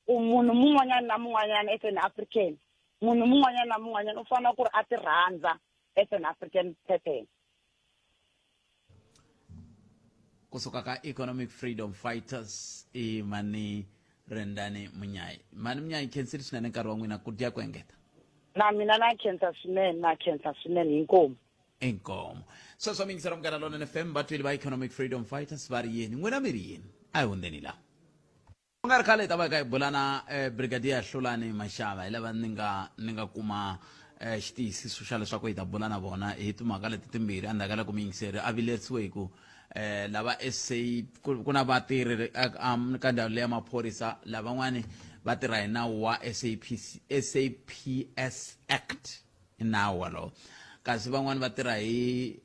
[SPEAKER 17] ku munhu mun'wanyana na mun'wanyana as an African munhu mun'wanyana na mun'wanyana u fanele ku ri a ti rhandza as an African person.
[SPEAKER 1] Kusuka ka Economic Freedom Fighters i Mani Rendani Munyai. Mani Munyai, khensile swinene nkarhi wa n'wina ku dya ku engeta.
[SPEAKER 17] Na mina na khensa swinene, na khensa swinene inkomu.
[SPEAKER 1] Inkomu. Sweswo mi yingisela Munghana Lonene FM, vatweli va Economic Freedom Fighters va ri yini? N'wina mi ri yini? A hi hundzeni la. Ku nga ri khale hi ta va hi kha hi bula na eh, Brigadier Hlulani Mashava hi lava ni nga ni nga kuma eh, xitiyisiso xa leswaku hi ta bula na vona hi timhaka leti timbirhi endzhaku ka loko muyingiseri a vilerisiwe hi ku eh, lava SA ku na vatirhi ka ndhawu leya maphorisa lavan'wani va tirha hi nawu wa SAPC, SAPS Act i nawu walowo kasi van'wani va tirha hi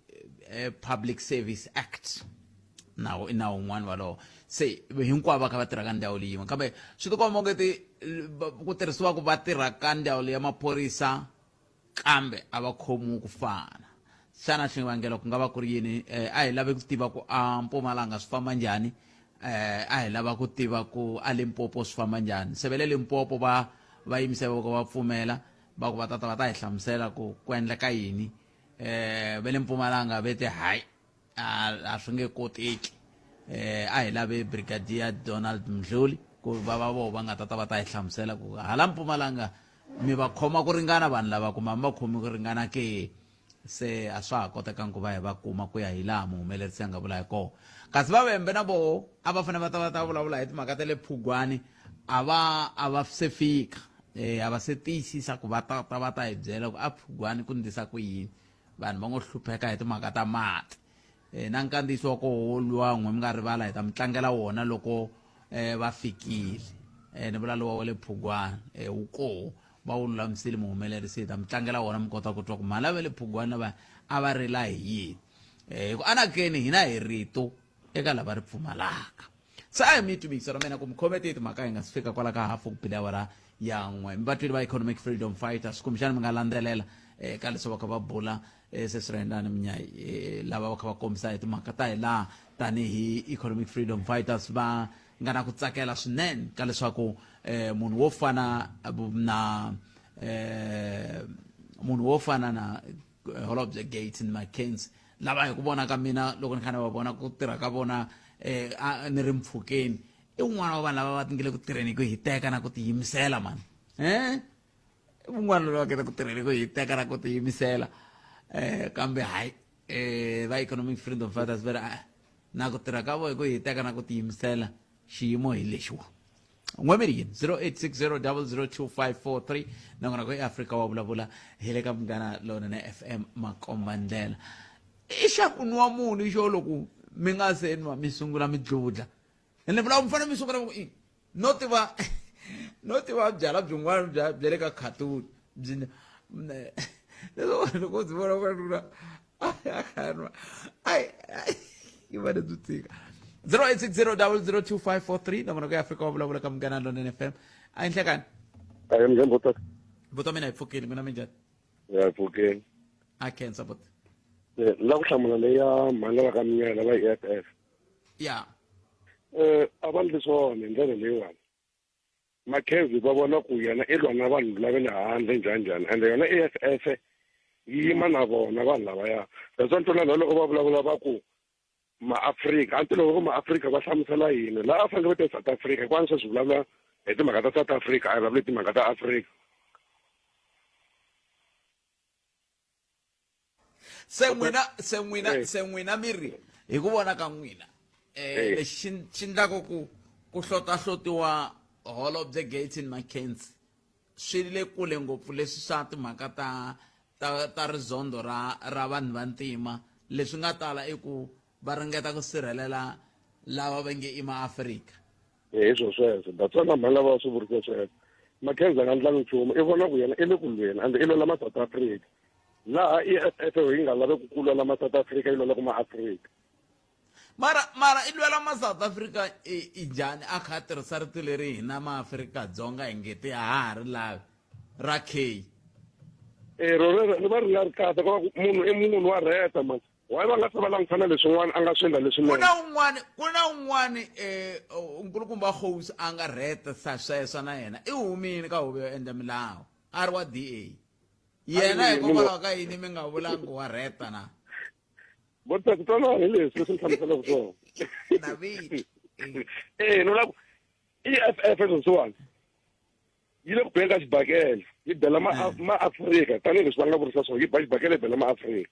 [SPEAKER 1] eh, Public Service Act nawu i nawu wun'wana walowo se hinkwavo va kha va tirha ka ndhawu leyin'we kambe swi tikomba onge ti ku tirhisiwa ku va tirha ka ndhawu ya maphorisa kambe a va khomiwi ku fana xana xivangelo ku nga va ku ri yini eh, a hi lavi ku tiva ku a Mpumalanga swi famba njhani eh a hi lava ku tiva ku a Limpopo swi famba njhani se va le Limpopo va va yimise voko va pfumela va ku va tata va ta hi hlamusela ku ku endleka yini eh va le Mpumalanga ve te hayi a swi nge koteki eh a hi lave Brigadier Donald Mdluli ku va va voho va nga tata va ta hi hlamusela ku hala Mpumalanga mi va khoma ku ringana vanhu lava kumbe a mi va khomi ku ringana ke se a swa ha kotekangi ku va hi va kuma ku ya hi laha muhumelerisi a nga vula hi kona kasi vavembe na voho a va fanele va ta va ta vulavula hi timhaka ta le phugwani a va a va se fika eh a va se tiyisisa ku va ta ta va ta hi byela ku a phugwani ku ndlisa ku yini vanhu va ngo hlupheka hi timhaka ta mati eh na nkandziyiso wa koho luwa n'we mi nga rivala hi ta mi tlangela wona loko eh va fikile eh ni vula lowa wa le phugwana eh wu koho va wu lulamisile muhumelerisi hi ta mi tlangela wona mi kota ku twa ku mhani va le phugwana va a va rila hi yini eh hi ku anakeni hina hi rito eka lava ri pfumalaka se a hi mi twi ra mina ku mi khome tihi timhaka hi nga si fika kwala ka hafu ku bile awara ya n'we mi vatwile va economic freedom fighters kumbexana mi nga landzelela eh, ka leswi va kha va bula eh, se swi rhendani minyayi eh, lava va kha va kombisa hi timhaka ta hi laha tanihi economic freedom fighters va nga na ku tsakela swinene ka leswaku eh, munhu wo fana na eh, munhu wo fana na eh, holobye Gates ni McKenzie lava hi ku vona ka mina loko ni kha ni va vona ku tirha ka vona eh, ni ri mpfhukeni i wun'wana wa vanhu lava va ngele ku tirheni hi ku hiteka na ku tiyimisela mani eh i wun'wana loyi va ngele ku tirheni hi ku hiteka na ku tiyimisela eh kambe hayi eh va economic freedom fighters va ri ah, na ku tirha ka vo hi ku hiteka na ku tiyimisela xiyimo hi lexiwa n'we miriyini 0860002543 nakona ku eafrika wa vulavula hi le ka munghana lonene fm makomba ndlela i xa ku nwa munhu xo loko mi nga se nwa mi sungula mi dludla ene vula mi fanele mi sungula mi ku i no tiva no tiva byala byin'wana bya bya le ka khatuni byi leswo loko byi vona vanuna ai yi vane byi tika 0860002543 nakona ku ya afrika wa vulavula ka munghana lonene fm a yi nhlekani
[SPEAKER 6] ayi minjhani botaka
[SPEAKER 1] buti wa mina hi pfukile mina minjhani
[SPEAKER 6] ya hi pfukile
[SPEAKER 1] a khensa buti
[SPEAKER 6] ni la ku hlamula leyi ya mhani lava ka minyela va e f f
[SPEAKER 1] ya
[SPEAKER 6] eh a va ndli swona hi ndlela leyiwani Mackenzie va vona ku yena i lwa na vanhu lava le handle njhani njhani ende yona E F F yi yima na vona vanhu lavaya that's why ni twa na loko va vulavula va ku maafrika a ni loko maafrika va hlamusela yini laha a fanele va te South Africa hikuva sweswi vulavula hi timhaka ta South Africa a hi vulavuli timhaka ta Afrika
[SPEAKER 1] se n'wina se n'wina eh. se n'wina mi ri hi ku vona ka n'wina eh, eh. lexi xi ndlaku ku ku hlotahlotiwa holobye Gayton McKenzie swi le kule ngopfu leswi swa timhaka ta ta ta rizondo ra ra vanhu va ntima leswi nga tala i ku va ringeta ku sirhelela lava va nge i maafrika
[SPEAKER 6] hi swo sweswo that's why na lava swi vurisa sweswo mackenzie a nga ndlangi nchumu i vona ku yena i le ku lweni and i lwela ma-south africa laha e f f yi nga laveki ku lwela ma-south africa yi lwela ku ma-afrika
[SPEAKER 1] mara mara i lwela ma-south africa i njhani a kha a tirhisa rito leri hina maafrika-dzonga hi nge ti a ha ha ri lavi ra k
[SPEAKER 6] e rero ri va ri nga ri kahle ku munhu i munhu wa rheta mani why va nga se va langutana leswin'wana a nga swi endla leswinene
[SPEAKER 1] ku na un'wana ku na un'wana um nkulukumba hosi a nga rheta sa sweswo na yena i humile ka huvo yo endla milawu a ri wa d a yena hikokwalaho ka yini mi nga vulangi wa rheta na
[SPEAKER 6] bota ku twana hi leswi leswi ni hlamuselaka swona e no la ku e f f sweswiwani yi le ku beni ka xibakele yi bela maafrika tanihileswi va nga vurisa swona yi ba xibakele yi bela maafrika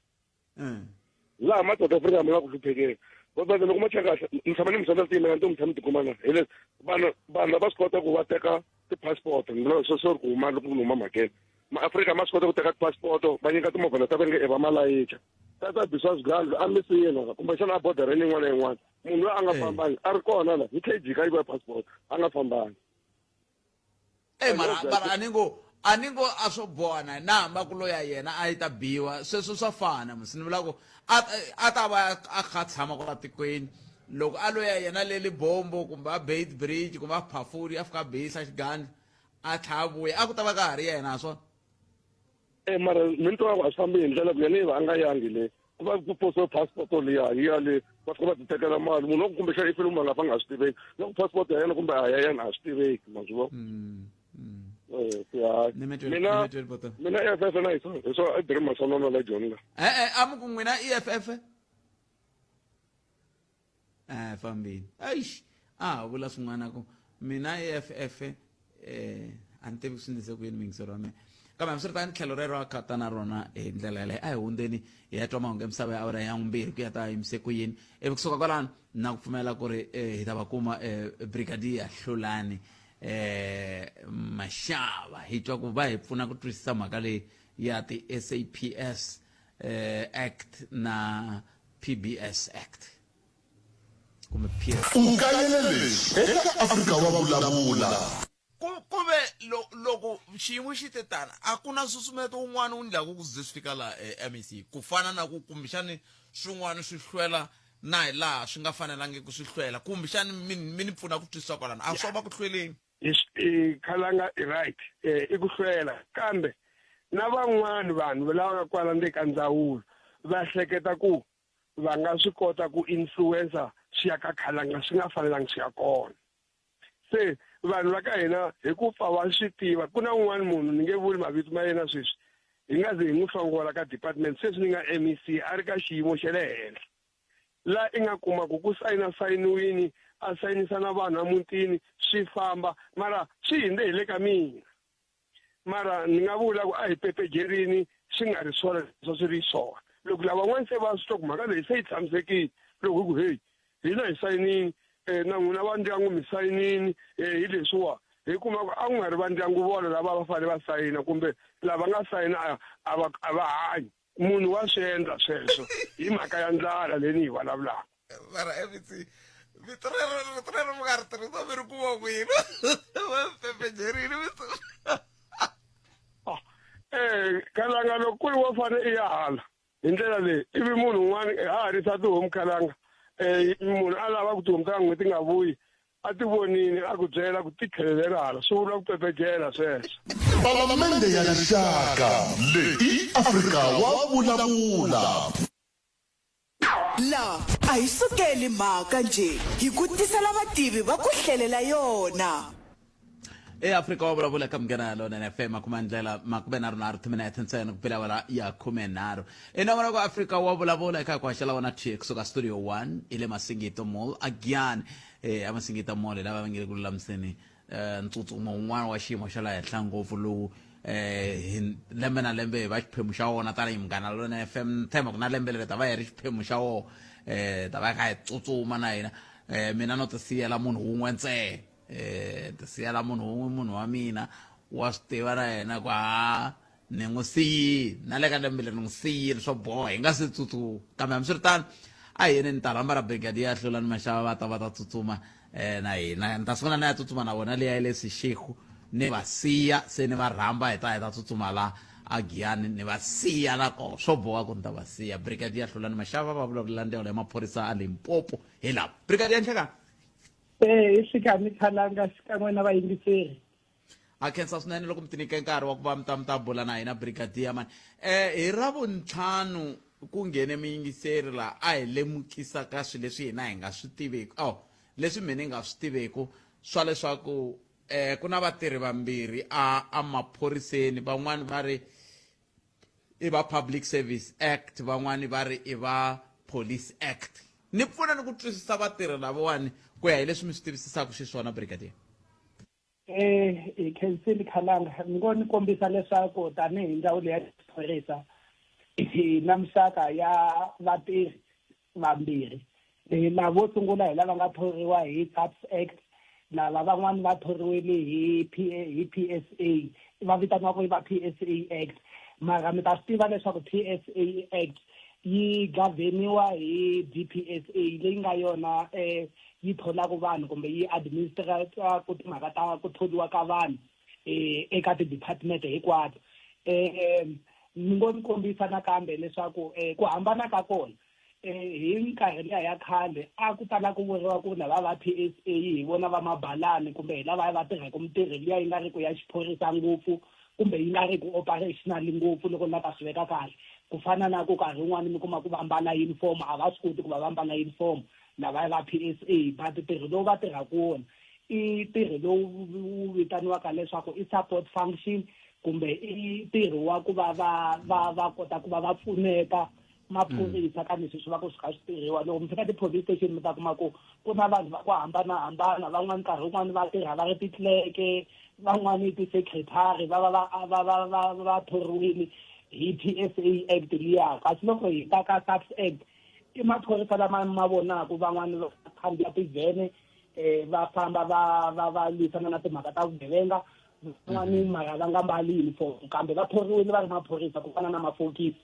[SPEAKER 6] mm. laha ma South Africa ma nga ku hluphekeni va loko ma cheka kahle ni tshama ni mi senda tiyimela ni to mi tshama tikuma na hi leswi vanhu vanhu va swi kota ku va teka ti-passport ni vula swo swo ku huma loko ni huma mhakeni maafrika ma swi kota ku teka ti-passport va nyika timovha leta va nge i va malayicha ta ta bisa swigandlo a misina kumbexana a bodareni yin'wana na yin'wana munhu loyi a nga fambangi a ri kona la yi tlhe yi jika yi va passport a nga fambangi
[SPEAKER 1] e mara mara a ni ngo a ni ngo a swo boha na na hamba ku loya yena a yi ta biwa sweswo swa fana musi ni vula ku a a ta va a kha tshama kwala tikweni loko a loya yena le Libombo kumbe a Beit Bridge kumbe a Phafuri a fika a beyisa xigandlo a tlha a vuya a ku ta va ka ha ri yena ha swona
[SPEAKER 6] e mara mi ni twa ku a swi fambi hi ndlela ku yena yi va a nga yangi le ku va ku posiwe passport liya yi ya le Va fika va ti tekela mali. Munhu wa ku kumbexana i fele munhu a nga fa nga swi tiveki. Na ku passport ya yena kumbe a ya yena a swi tiveki, ma swi vona. Eh, se hayi.
[SPEAKER 1] Ni mi twile-
[SPEAKER 6] Mina
[SPEAKER 1] ni mi twile, Bota.
[SPEAKER 6] mina EFF na hi swo hi swo i dream masonona la Joni la.
[SPEAKER 1] E-e, a mi ku n'wina EFF? Eh, fambini. Eish, a ha vula swin'wana ku mina EFF eh a ni tivi ku swi ndlise ku yini muyingiseri wa mina. Kambe hambiswiritano tlhelo rero a khata na rona hi ndlela yaleyo. A hi hundzeni hi ya twa mahungu ya misava ya awara ya vumbirhi ku ya ta yimise ku yini. Ivi kusuka kwalano na ku pfumela ku ri eh, hi ta va kuma eh, Brigadier Hlulani eh Mashava hi twa ku va hi pfuna ku twisisa mhaka leyi ya ti-SAPS eh, Act na PBS Act kumbe PS.
[SPEAKER 2] U kayele leswi eka Afrika wa Vulavula.
[SPEAKER 1] Ku ku ve lo, loko xiyimo xi te tana a ku na nsusumeto wun'wana wu ndlaku ku ze swi fika laha eh, MEC ku fana na ku kumbexani swin'wana swi hlwela na hi laha swi nga fanelangiki swi hlwela kumbexani mi mi ni pfuna ku twisisa kwalano a swo va ku hlweleni.
[SPEAKER 18] Hi i khalanga i right eh, i ku hlwela kambe na van'wani vanhu lava nga kwala ndzeni ka ndzawulo va hleketa ku va nga swi kota ku influencer swi ya ka khalanga swi nga fanelangi swi ya kona se vanhu va ka hina hi ku pfa va swi tiva ku na un'wana munhu ni nge vuli mavito ma yena sweswi hi nga ze hi n'wi hlongola ka department sweswi ni nga MEC a ri ka xiyimo xa le henhla la i nga kuma ku ku sayina sayiniwini a sayinisa na vanhu emutini swi famba mara swi hindze hi le ka mina mara ni nga vula ku a hi pepejerini swi nga ri swona leswi swi ri swona loko lavan'wana se va swi twa ku mhaka leyi se yi tshamisekile loko hi ku heyi hina hi sayinini um na n'wina va ndyangu mi sayinini um hi leswiwa hi kuma ku a ku nga ri va ndyangu vona lava va fanele va sayina kumbe lava nga sayina a va a va hanyi munhu wa swi endla sweswo hi mhaka ya ndlala leyi ni yi vulavulaka
[SPEAKER 1] mara mec vito rero vito rero mi nga ri tirhisa mi ri kuma kwini va pepejerini vito
[SPEAKER 18] eh khalanga loko ku ri wo fane i ya hala hi ndlela leyi ivi munhu un'wana ha ha risa tihomu khalanga um munhu a lava ku tihomu ta n'hweti ti nga vuyi a ti vonile a ku byela ku ti tlhelelela hala swi vula ku pepejela sweswo
[SPEAKER 2] Palamende ya Rixaka leyi i Afrika wa vulavula.
[SPEAKER 8] La a hi sukeli mhaka njhe, hi ku tisela vativi va ku hlelela yona.
[SPEAKER 1] eAfrika wa vulavula eka Munghana Lonene FM makumandlela makumenharhunharhu timinete ntsena ku bela awara ya khumenharhu enongonoko wa Afrika wa vulavula eka ku haxela wona thwi kusuka studio 1 hi le Masingita Mall again eh amasingita Mall hi lava va nge le ku lulamiseni eh ntsutsumo wun'wana wa xiyimo xa le henhla ngopfu lowu eh hi lembe na lembe hi va xiphemu xa wona tanihi Munghana Lonene FM ni tshemba ku na lembe leri ta va hi ri xiphemu xa wona eh ta va hi kha hi tsutsuma na hina eh mina no ti siyela munhu wun'we ntsena eh ti siyela munhu wun'we munhu wa mina wa swi tiva na yena ku ha ni n'wi siyile na le ka lembe leri ni n'wi siyile swo boha hi nga se tsutsuma kambe hambiswiritano a hi yeni ni ta rhamba ra brigadier Hlulani Mashava va ta va ta tsutsuma eh na hina ni ta sungula ni ya tsutsuma na vona liya ya le Seshego ni va siya se ni va rhamba hi ta hi ta tsutsuma la a Giyani ni va siya na koho swo boha ku ni ta va siya brigadier Hlulani Mashava va vulavula ndzawulo ya maphorisa a Limpopo hi lava brigadier Nhlekani
[SPEAKER 19] Eh, hi xikan'we khalanga xikan'we na vayingiseri
[SPEAKER 1] ha khensa swinene loko mi tinyike nkarhi wa ku va mi ta mi ta bula na hina brigadier mani eh hi ra vuntlhanu ku nghene muyingiseri laha a hi lemukisa ka swilo leswi hina hi nga swi tiveki oh leswi mina ni nga swi tiveku swa leswaku eh ku na vatirhi vambirhi a a maphoriseni van'wani va ri i va Public Service Act van'wani va ri i va Police Act ni pfuna ni ku twisisa vatirhi lavawani ku ya hi leswi mi swi tivisisaka xiswona brigadier
[SPEAKER 19] Eh, hi khensile khalanga ni ngo ni kombisa leswaku tanihi ndzawulo ya xiphorisa hi na mixaka ya vatirhi vambirhi lavo sungula hi lava nga thoriwa hi SAPS Act lava van'wani va thoriwile hi PA hi PSA va vitaniwaka va PSA Act mara mi ta swi tiva leswaku PSA Act yi gavheniwa hi DPSA leyi nga yona um yi tholaka vanhu kumbe yi administrata timhaka ta ku thoriwa ka vanhu um eka ti-department hinkwato um ni ngo ni kombisa nakambe leswaku um ku hambana ka kona um hi minkarhi liya ya khale a ku tala ku vuriwa ku lava va P_S_A hi vona va mabalani kumbe hi lava va tirhaka mintirho liya yi nga ri ku ya xiphorisa ngopfu kumbe yi nga ri ku operational ngopfu loko ni la ta swi veka kahle ku fana na ku nkarhi wun'wani mi kuma ku va mbala uniform a va swi koti ku va va mbala uniform lavaya va P_S_A but ntirho lowu va tirhaka wona i ntirho lowu wu vitaniwaka leswaku i support function kumbe i ntirho wa ku va va va va kota ku va va pfuneta maphorisa ka leswi swi va ku swi kha swi tirhiwa loko mi fika ti-police station mi ta kuma ku ku na vanhu va ku hambanahambana van'wani nkarhi wun'wani va tirha va ri ti-clerk van'wani ti-secretary va va va va va va va thoriwile hi P_S_A Act liya kasi loko hi ta ka SAPS Act i maphorisa lama ma vonaka van'wani va khandziya tivhene um va famba va va va lwisana na timhaka ta vugevenga van'wani mara va nga mbali uniform kambe va thoriwile va ri maphorisa ku fana na mafokisi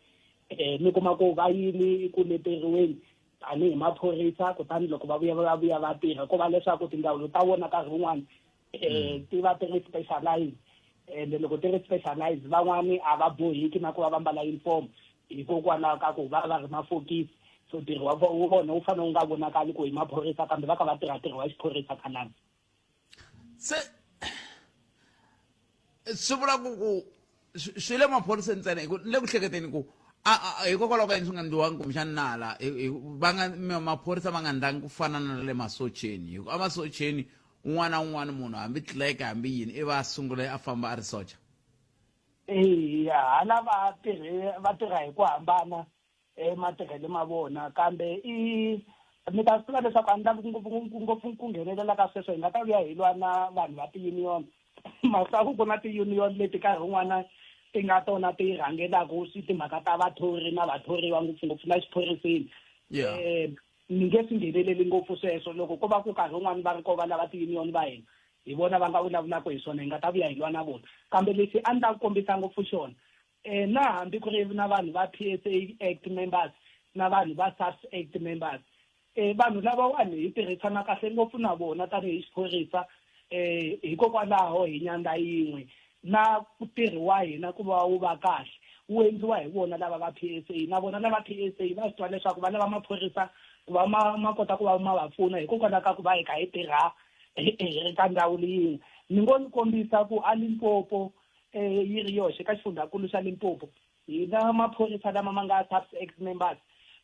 [SPEAKER 19] um mi kuma ku va yile ku leteriweni tanihi maphorisa kutani loko va vuya va vuya va tirha ko va leswaku tindzawulo ta vona nkarhi wun'wani um ti va ti ri specialize ende loko ti ri specialize van'wani a va boheki na ku va va mbala uniform hikokwalaho ka ku va va ri mafokisi so ntirho wa vona wu fanele wu nga vonakali ku i maphorisa kambe va kha va tirha ntirho wa xiphorisa khanani
[SPEAKER 1] se swi vula ku ku swi le maphoriseni ntsena hi ku ni le ku hleketeni ku hikokwalaho ka yini swi nga ndliwangi kumbexani nala va nga maphorisa va nga ndlangi ku fana na le masocheni hi ku emasocheni un'wana na un'wana munhu hambi clerk hambi yini i va a sungule a famba a ri socha
[SPEAKER 19] eya hala va tirhe va tirha hi ku hambana ematirhelo ma vona kambe i mi ta swi tiva leswaku a ni lavi ngopfu ngopfu ku nghenelela ka sweswo hi nga ta vuya hi lwa na vanhu va ti-union masaku ku na ti-union leti nkarhi wun'wana ti nga tona ti rhangelaka swi timhaka ta vathori na vathoriwa ngopfungopfu na xiphoriseni um ni nge swi ngheneleli ngopfu sweswo loko ko va ku nkarhi wun'wana va ri ko va lava ti-union va hina hi vona va nga vulavulaka hi swona hi nga ta vuya hi lwa na vona kambe lexi a ni ta ku kombisa ngopfu xona um na hambi ku ri na vanhu va P_S_A Act members na vanhu va SAPS Act members um vanhu lavawani hi tirhisana kahle ngopfu na vona tanihi xiphorisa um hikokwalaho hi nyandza yin'we na ntirho wa hina ku va wu va kahle wu endliwa hi vona lava va P_S_A na vona lava P_S_A va swi twa leswaku va lava maphorisa ku va ma ma kota ku va ma va pfuna hikokwalaho ka ku va hi kha hi tirha hi ri ka ndhawu yin'we ni ngo ni kombisa ku a Limpopo eh, yi ri yoxe ka xifundzankulu xa Limpopo hi na maphorisa lama ma nga SAPS ex members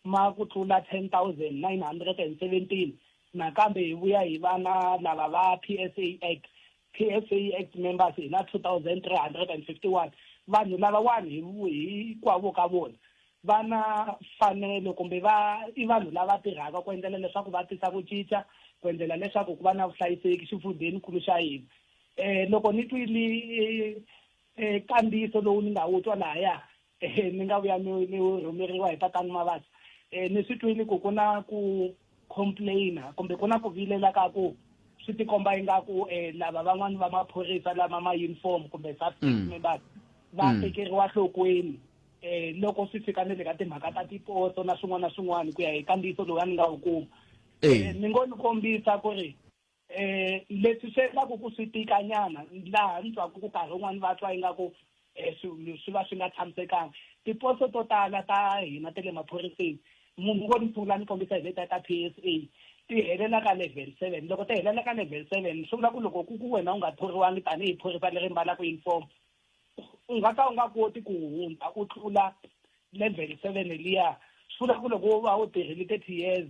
[SPEAKER 19] ma ku tlula 10,917 nakambe hi vuya hi va na lava va PSA Act PSA Act members hi na 2351 vanhu lavawani hi hinkwavo ka vona va na mfanelo kumbe va i vanhu lava tirhaka ku endlela leswaku va tisa ku cinca ku endlela leswaku ku va na vuhlayiseki xifundzhenikulu xa hina eh loko ni twile eh, eh kandziyiso lowu ni nga wu twa lahaya eh ni nga vuya ni ni rhumeriwa hi tatani Mavasa eh ni swi twile ku ku na ku complaina kumbe ku na ku vilela ka ku swi tikomba ingaku eh lava van'wani va maphorisa lama ma uniform kumbe suspect members va tekeriwa nhlokweni eh loko swi fika ni le ka timhaka ta tiposo na swin'wana na swin'wana ku ya hi kandziyiso lowu a ni nga wu kuma eh ni ngo ni kombisa ku ri eh leswi swi endlaku ku swi tika nyana laha ni twaku ku nkarhi wun'wani va twa ingaku eh swilo swi va swi nga tshamisekanga tiposo to tala ta hina ta le maphoriseni munhu ngo ni sungula ni kombisa hi letiya ta P_S_A ti helela ka level 7 loko ti helela ka level 7 swi vula ku loko ku ku wena u nga thoriwangi tanihi phorisa leri mbalaka uniform u nga ka u nga koti ku hundza u tlula level 7 liya swi vula ku loko wo va u tirhile 30 years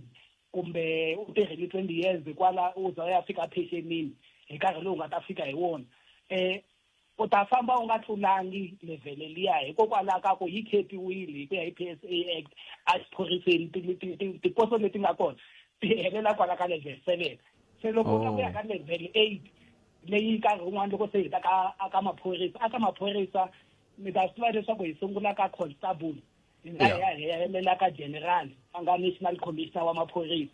[SPEAKER 19] kumbe u tirhile 20 years kwala u za u ya fika pensionini hi nkarhi lowu nga ta fika hi wona um u ta famba u nga tlulangi levhele liya hikokwalaho ka ku yi khepiwile hi ku ya hi P_S_A Act exiphoriseni tiposo leti nga kona ti helela kwala ka level 7 se loko u ta ku ya ka level 8 leyi nkarhi wun'wana loko se hi ta ka aka maphorisa aka maphorisa mi ta swi tiva leswaku hi sungula ka constable hi nga ya hi ya helela ka general a nga national commissioner wa maphorisa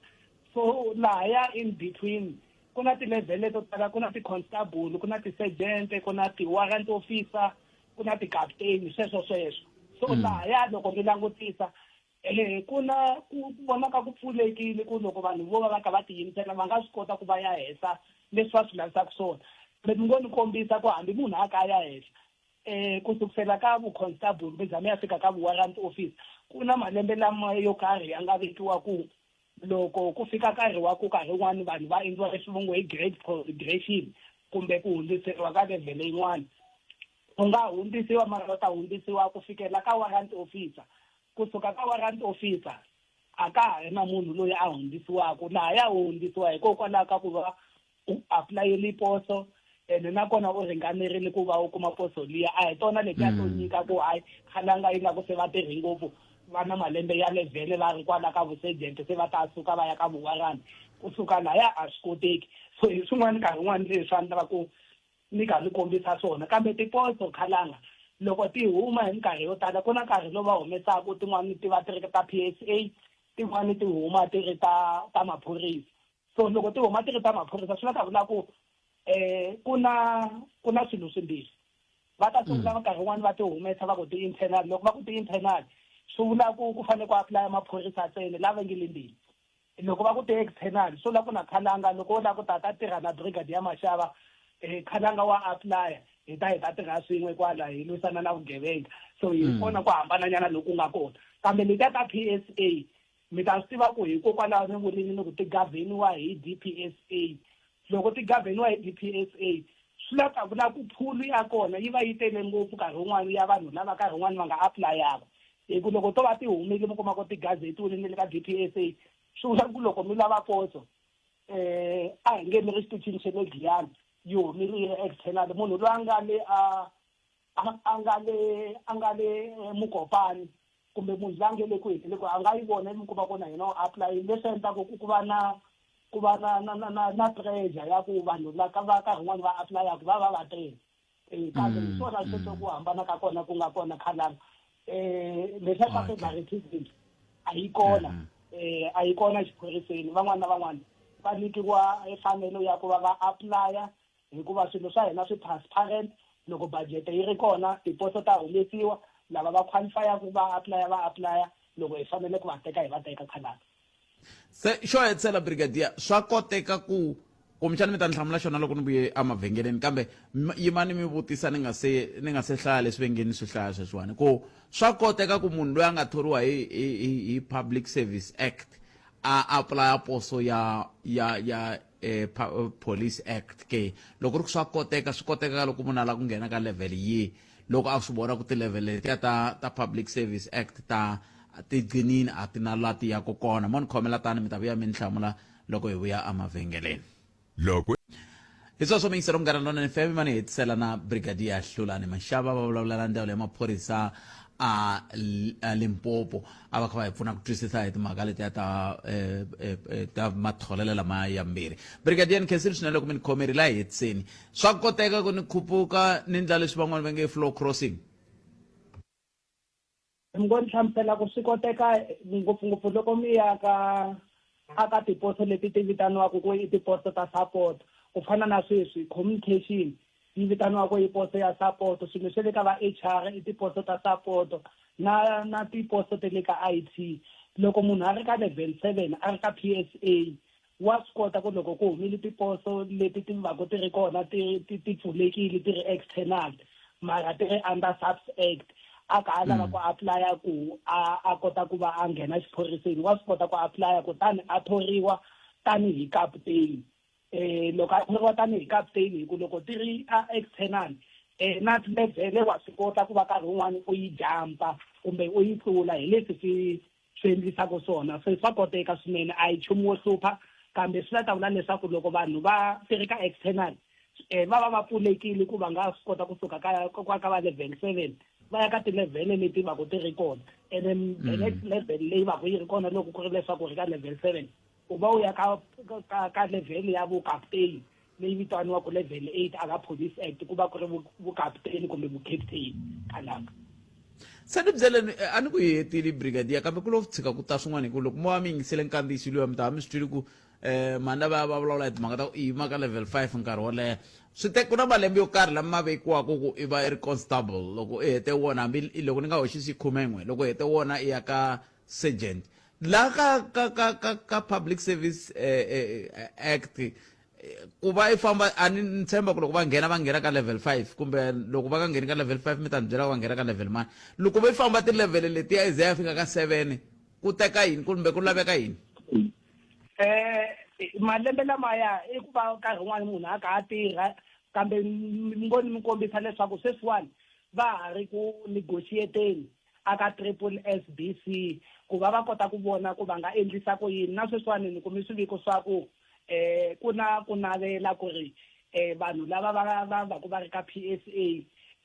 [SPEAKER 19] so lahaya in between ku na ti-level to tala ku na ti-constable ku na ti-sergeant ku na ti-warrant officer ku na ti-captain sweswo sweswo so lahaya loko mi langutisa eh ku na ku vonaka ku pfulekile ku loko vanhu vo va va kha va tiyimisela va nga swi kota ku va ya henhla leswi va swi lavisaka swona kambe ni ngo ni kombisa ku hambi munhu a ka a ya henhla eh ku sukusela ka vu-constable mi za mi ya fika ka vu-warrant officer ku na malembe lama yo karhi ya nga vekiwa ku loko ku fika nkarhi wa ku nkarhi wun'wani vanhu va endliwa leswi vo ngo i grade progression kumbe ku hundziseriwa ka level yin'wana. U nga hundzisiwa mara u ta hundzisiwa ku fikela ka warrant officer. Kusuka ka warrant officer a ka ha ri na munhu loyi a hundzisiwaka. Lahaya u hundzisiwa hikokwalaho ka ku va u apulayele poso ene nakona u ringanerile ku va u kuma poso liya. A hi tona letiya to nyika ku hayi khalanga yi nga ku se va tirhi ngopfu va na malembe ya le vhele va ri kwala ka vusergeant se va ta suka va ya ka vuwarani. Kusuka lahaya a swi koteki. So hi swin'wana nkarhi wun'wani leswi a ni lava ku ni kha ni kombisa swona. Kambe tiposo khalanga loko ti huma hi minkarhi yo tala ku na nkarhi lowu va humesaka tin'wani ti va ti ri ta P_S_A tin'wani ti huma ti ri ta ta maphorisa. So loko ti huma ti ri ta maphorisa swi la ta vula ku ku na ku na swilo swimbirhi. Va ta sungula nkarhi wun'wani va ti humesa va ku ti-internal, loko va ku ti-internal swi vula ku ku fanele ku apply maphorisa ntsena lava nge le ndzeni. Loko va ku ti-external swi vula ku na khalanga loko wo lava ku ta ta tirha na brigadier Mashava khalanga wa apply hi ta hi ta tirha swin'we kwala hi lwisana na vugevenga. So hi kona ku hambananyana loku nga kona. Kambe letiya ta P_S_A mi ta swi tiva ku hikokwalaho ni vurile ni ku ti govern-iwa hi D_P_S_A. Loko ti govern-iwa hi D_P_S_A swi la ta vula ku pool ya kona yi va yi tele ngopfu nkarhi wun'wani ya vanhu lava nkarhi wun'wani va nga apply-aka. Hi ku loko to va ti humile mi kuma ku ti gazetiwile ni le ka D_P_S_A swi vula ku loko mi lava poso a hi nge mi ri xitichini xa le Giyani yi humile yi ri external munhu loyi a nga le a a nga le a nga le Mokopane kumbe munhu loyi a nge le kwihi na le kwihi a nga yi vona mi kuma ku na yena u apply-ile leswi endlaka ku ku va na ku va na na na na na pressure ya ku vanhu la ka va nkarhi wun'wani va apply-aka va va va tele. Kambe hi swona sweswo ku hambana ka kona ku nga kona khalanga. Lexiya xa favoritism a yi kona a yi kona exiphoriseni. Van'wana na van'wana va nyikiwa mfanelo ya ku va va apply-a hikuva swilo swa hina swi transparent. Loko budget yi ri kona tiposo ta humesiwa, lava va qualify-aka va apply-a va apply-a, loko hi fanele ku va teka hi va teka khalanga.
[SPEAKER 1] Se xo hetisela brigadier, swa koteka ku kumbexana mi ta ni hlamula xona loko ni vuye emavhengeleni, kambe yimani mi vutisa ni nga se ni nga se hlaya leswi ve nge ni swi hlaya sweswiwani, ku swa koteka ku munhu loyi a nga thoriwa hi hi hi hi Public Service Act a apply poso ya ya ya Police Act ke? Loko ri ku swa koteka, swi koteka loko munhu a lava ku nghena ka level yihi? Loko a swi vona ku ti-level letiya ta ta Public Service Act ta ti gcinini a ti na la ti yaka kona. Mo ni khomela tani mi ta vuya mi ni hlamula loko hi vuya emavhengeleni.
[SPEAKER 2] Loko
[SPEAKER 1] Hi sweswo miyingiselo Munghana Lonene FM ma ni hetisela na Brigadier Hlulani Mashava va vulavula na ndzawulo ya maphorisa a a Limpopo a va kha va hi pfuna ku twisisa hi timhaka letiya ta ta matholelo lama ya mbirhi. Brigadier ni khensile swinene loko mi ni khomerile a hi hetiseni. Swa koteka ku ni khupuka ni ndla leswi van'wana va nge floor crossing?
[SPEAKER 19] Mi ngo ni hlamusela ku swi koteka ngopfungopfu loko mi ya ka a ka tiposo leti ti vitaniwaka ku i tiposo ta support, ku fana na sweswi communication yi vitaniwaka i poso ya support, swilo swa le ka va H_R i tiposo ta support na na tiposo ta le ka I_T. Loko munhu a ri ka level 7 a ri ka P_S_A wa swi kota ku loko ku humile tiposo leti ti va ku ti ri kona ti ti ti pfulekile ti ri external mara ti ri under SAPS Act a ka a lava ku apply-a ku a a kota ku va a nghena xiphoriseni wa swi kota ku apply-a kutani a thoriwa tanihi kaputeni. Loko a thoriwa tanihi kaputeni hi ku loko ti ri a external na levhele wa swi kota ku va nkarhi wun'wani u yi jump-a kumbe u yi tlula hi leswi swi swi endlisaka swona. Se swa koteka swinene, a hi nchumu wo hlupha, kambe swi la ta vula leswaku loko vanhu va ti ri ka external va va va pfulekile ku va nga swi kota kusuka ka ka ka va level 7 va ya ka tilevhele leti va ku ti ri kona. And then the next level leyi va ku yi ri kona loko ku ri leswaku ri ka level 7 u va u ya ka ka ka level ya vukaputeni leyi vitaniwaka level 8 aka Police Act, ku va ku ri vukaputeni kumbe vucaptain khalanga.
[SPEAKER 1] Se ni byeleni, a ni ku yi hetile brigadier, kambe ku lo tshika ku ta swin'wana hi ku loko mo va mi yingisele nkandziyiso luya mi ta va mi swi twile ku mhani lava va vulavula hi timhaka ta ku i yima ka level 5 nkarhi wo leha. Swi te ku na malembe yo karhi lama ma vekiwaka ku i va i ri constable loko i hete wona, hambi loko ni nga hoxisi 11, loko u hete wona i ya ka sergeant. La ka ka ka ka ka Public Service Act ku va i famba a ni ni tshemba ku loko va nghena va nghena ka level 5 kumbe loko va nga ngheni ka level 5 mi ta ni byela ku va nghena ka level mani. Loko va famba ti-level letiya i ze ya fika ka 7 ku teka yini kumbe ku laveka yini?
[SPEAKER 19] Malembe lamaya i ku va nkarhi wun'wani munhu a kha a tirha, kambe ni ngo ni mi kombisa leswaku sweswiwani va ha ri ku negotiateni aka Triple SBC ku va va kota ku vona ku va nga endlisa ku yini. Na sweswiwani ni kume swiviko swa ku eh ku na ku navela ku ri eh vanhu lava va va va ku va ri ka PSA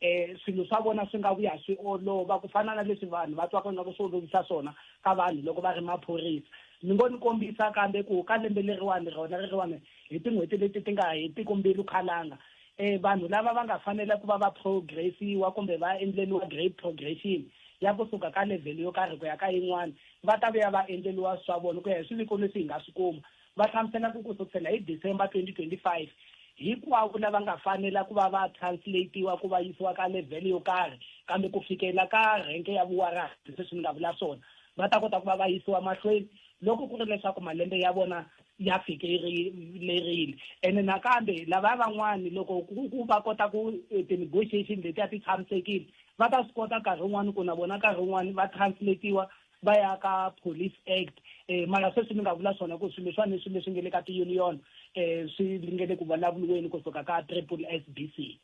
[SPEAKER 19] eh swilo swa vona swi nga vuya swi olova ku fana na leswi vanhu va twaka ingaku swi olovisa swona ka vanhu loko va ri maphorisa. Ni ngo ni kombisa kambe ku ka lembe leriwani rona reriwani hi tin'hweti leti ti nga hetiki mbilu khalanga eh vanhu lava va nga fanela ku va va progressiwa kumbe va endleriwa grade progression ya kusuka ka level yo karhi ku ya ka yin'wana va ta vuya va endleriwa swa vona ku ya hi swiviko leswi hi nga swi kuma. Va hlamusela ku kusukisela hi December 2025 hinkwavo lava nga fanela ku va va translatiwa ku va yisiwa ka level yo karhi kambe ku fikela ka rank ya vuwarati sweswi ni nga vula swona va ta kota ku va va yisiwa mahlweni loko ku ri leswaku malembe ya vona ya fikelerile. Ene nakambe lavaya van'wani loko ku ku va kota ku eh, ti-negotiation letiya ti tshamisekile va ta swi kota nkarhi wun'wani ku na vona nkarhi wun'wani va translatiwa va ya ka Police Act. Eh, mara sweswi ni nga vula swona ku swilo leswiwani i swilo leswi nge le ka ti-union eh, swi nge le ku vulavuriweni kusuka ka Triple SBC.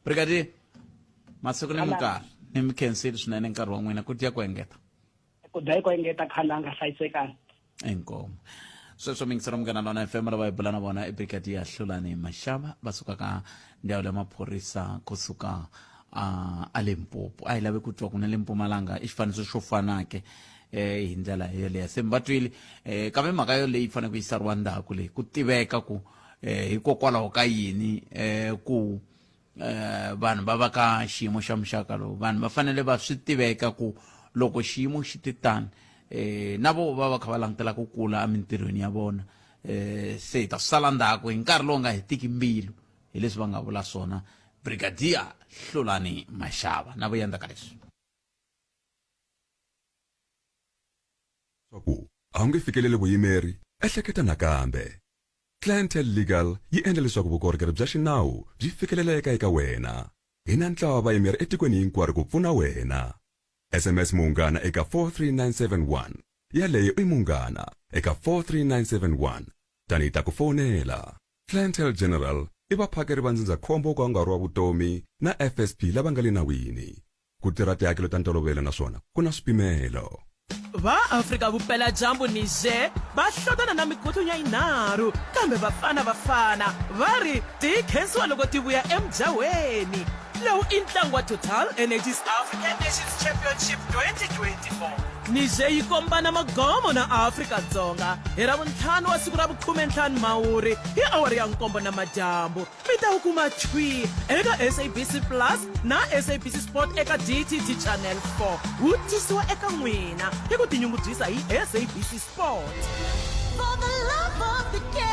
[SPEAKER 1] Brigadier, masiku ni minkarhi ni mi khensile swinene nkarhi wa n'wina ku dya ku engeta.
[SPEAKER 19] Ku dya ku engeta khalanga hlayisekani.
[SPEAKER 1] Inkomu. Sweswo mingisero munghana lona FM lava hi bula na vona i Brigadier Hlulani Mashava va suka ka ndzawulo ya maphorisa kusuka a Limpopo. A hi lavi ku twa ku na le Mpumalanga i xifaniso xo fanake eh hi ndlela yoleyo se mi va twile eh kambe mhaka yoleyi yi fanele ku yi sariwa ndzhaku leyi ku tiveka ku eh hikokwalaho ka yini eh ku eh vanhu va va ka xiyimo xa muxaka lowu vanhu va fanele va swi tiveka ku loko xiyimo xi ti tani eh na vo va va kha va langutela ku kula emintirhweni ya vona eh se hi ta swi sala ndzhaku hi nkarhi lowu nga hetiki mbilu hi leswi va nga vula swona Brigadier Hlulani Mashava na vuya ndzhaku ka leswi.
[SPEAKER 20] Leswaku a wu nge fikeleli vuyimeri, ehleketa nakambe. Clientele Legal yi endla leswaku vukorhokeri bya xinawu byi fikeleleka eka wena. Hi na ntlawa wa vayimeri etikweni hinkwaro ku pfuna wena. SMS Munghana eka 43971. Yaleyo i Munghana eka 43971. Tani hi ta ku fonela. Clientele General i vaphakeri va ndzindzakhombo wo ka wu nga ri wa vutomi na FSP lava nga le nawini. Ku tirha tihakelo ta ntolovelo naswona ku na swipimelo.
[SPEAKER 21] Va Afrika Vupeladyambu Niger va hlotana na migutlunya yinharhu kambe Bafana Bafana va ri ti khensiwa loko ti vuya emujahweni. Lowu i ntlangu wa Total Energies African Nations Championship 2024. Niger yi kombana magomo na Afrika-Dzonga hi Ravuntlhanu wa siku ra vukhumentlhanu Mhawuri hi awara ya nkombo namadyambu. Mi ta wu kuma thwi eka SABC Plus na SABC Sport eka DTT Channel 4. Wu tisiwa eka n'wina hi ku tinyungubyisa hi SABC Sport.
[SPEAKER 22] For the love of the game.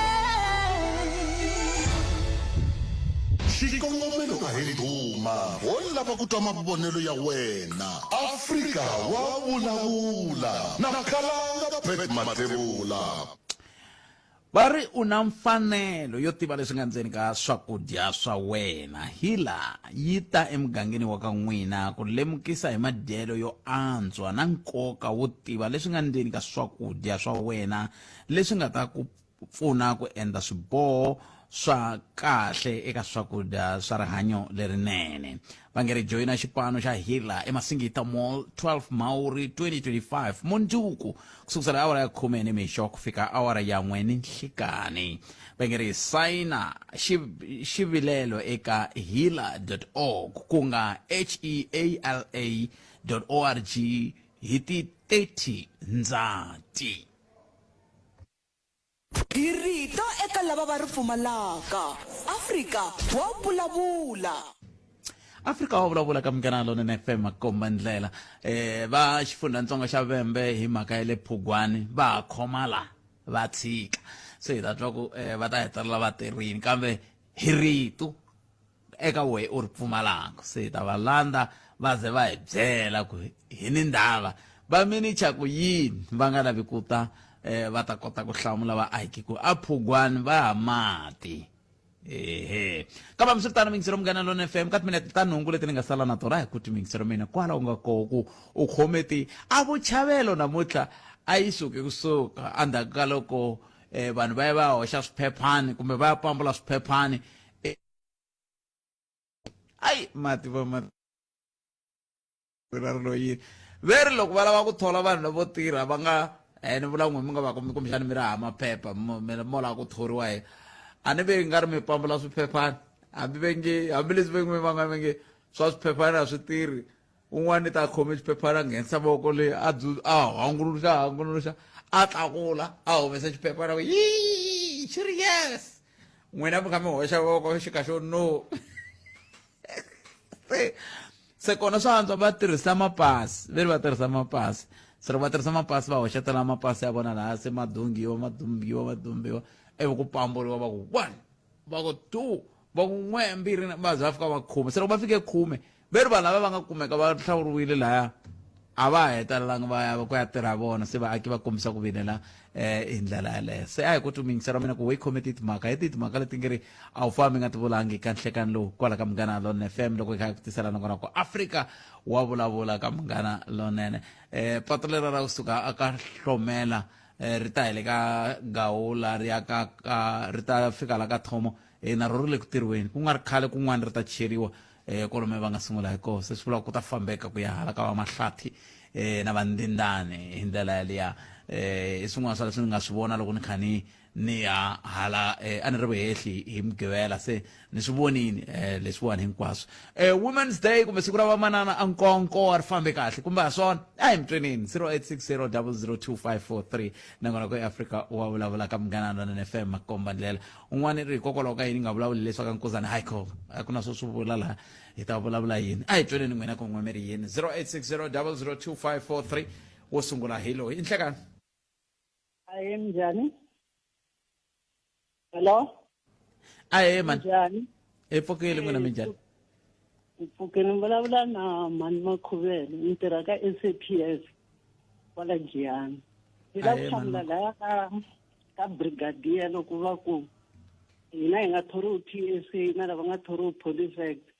[SPEAKER 2] Xikongomelo a hi ndhuma, ho lava ku twa mavonelo ya wena. Afrika wa vulavula na Khalanga Pat Mathebula.
[SPEAKER 1] Va ri u na mfanelo yo tiva leswi nga ndzeni ka swakudya swa wena. Hila yi ta emugangeni wa ka n'wina ku lemukisa hi madyelo yo antswa na nkoka wo tiva leswi nga ndzeni ka swakudya swa wena leswi nga ta ku pfuna ku endla swiboho swa kahle eka swakudya swa rihanyo lerinene. Va nge ri joyina xipano xa Hila eMasingita Mall 12 Mhawuri 2025 mundzuku ku sukusela awara ya khume nimixo ku fika awara ya n'we ni nhlikani. Va nge ri sayina xivilelo eka heala.org ku nga H E A L A .org hi ti 30 Ndzati.
[SPEAKER 8] Hi rito eka lava va ri pfumalaka. Afrika wa vulavula.
[SPEAKER 1] Afrika wa vulavula ka Munghana Lonene FM makomba ndlela eh va xifundzhantsongo xa Vhembe hi mhaka ya le Phugwani va ha khoma la va tshika se hi ta twa ku eh, va ta hetelela va tirhini kambe hi rito eka wehe u ri pfumalanga se hi ta va landza va ze va hi byela ku hi ni ndava va minicha ku yini va nga lavi ku ta eh, va ta kota ku hlamula vaaki ku a phugwani va ha mati ehe kambe hambiswiritano mingisero munghana lona fm ka timinete ta nhungu leti ni nga sala na tona hi ku timingisero mina kwala u nga koho ku u khome ti a vuchavelo namuntlha a yi suke kusuka endzhaku ka loko eh, vanhu va ya va ya hoxa swiphephani kumbe va ya pambula swiphephani Ayi mati va ma ra ri loyini ve ri loko va lava ku thola vanhu lavo tirha va nga eh, ni vula n'we mi nga va kumbi kumbexani mi ri hava maphepha mo lava ku thoriwa hi a ni ve nga ri mi pambula swiphephana hambi ve nge hambileswi ve nge va nga ve nge swa swiphephana a swi tirhi un'wana ta khome xiphephana a nghenisa voko leyi a a hanguluxa hanguluxa a tlakula a humesa xiphephana ku yi xi ri yes n'wina mi kha mi hoxa voko xi ka xo no se se kona swa antswa va tirhisa mapasi ve ri va tirhisa mapasi se loko va tirhisa mapasi va hoxetela mapasi ya vona laha se madungiwa madumbiwa madumbiwa ivi ku pamburiwa va ku one va ku two va ku n'we mbirhi va za va fika va khume se loko va fike khume ve ri vanhu lava va nga kumeka va hlawuriwile laya a va hetelelanga va ya ku ya tirha vona se vaaki va kombisa ku vilela um hi ndlela yaleyo se a hi ku tumingisela mina ku we khome ti timhaka hi ti timhaka leti nge ri a wu fambi nga ti vulangi ka nhlekani lowu kwala ka munghana lonene fm loko hi kha hi ku tisela nakona ku afrika wa vulavula ka munghana lonene um pato lera ra kusuka aka hlomela um ri ta hi le ka gawula ri ya ka ka ri ta fika la ka thomo e na ro ri le ku tirhiweni ku nga ri khale kun'wana ri ta cheriwa eh kwalomu va nga sungula hi kona se swi vula ku ta fambeka ku ya hala ka va mahlathi eh na vandindani hi ndlela yaliya eh i swin'wana swa leswi ni nga swi vona loko ni kha ni ni ya hala eh, a ni ri vuhehli hi mugqivela se ni swi vonini eh, leswiwani hinkwaswo eh, women's day kumbe siku ra vamanana a nkonko a ri fambe kahle kumbe a swona a hi mi twenini 0860 002543 nakona ku eafrika wa vulavula ka munghana lonene fm makomba ndlela Un'wana ri hikokwalaho ka yini nga vulavuli leswi ka Nkuzani hayi kho a ku na swo swi vula laha hi ta vulavula yini a hi tweneni n'wina ku n'we mi ri yini 0860002543 wo sungula hi loyi i nhlekani
[SPEAKER 3] Aye njhani? Hello?
[SPEAKER 1] Aye mani.
[SPEAKER 3] Njhani?
[SPEAKER 1] Hi pfukile n'wina minjhani?
[SPEAKER 3] Mpfuke ni vulavula na mhani Makhuvele ni tirha ka SAPS kwala Giyani. Ni lava ku hlamula laya ka ka brigadier loko va ku hina hi nga thoriwi PSA na lava nga thoriwi Police Act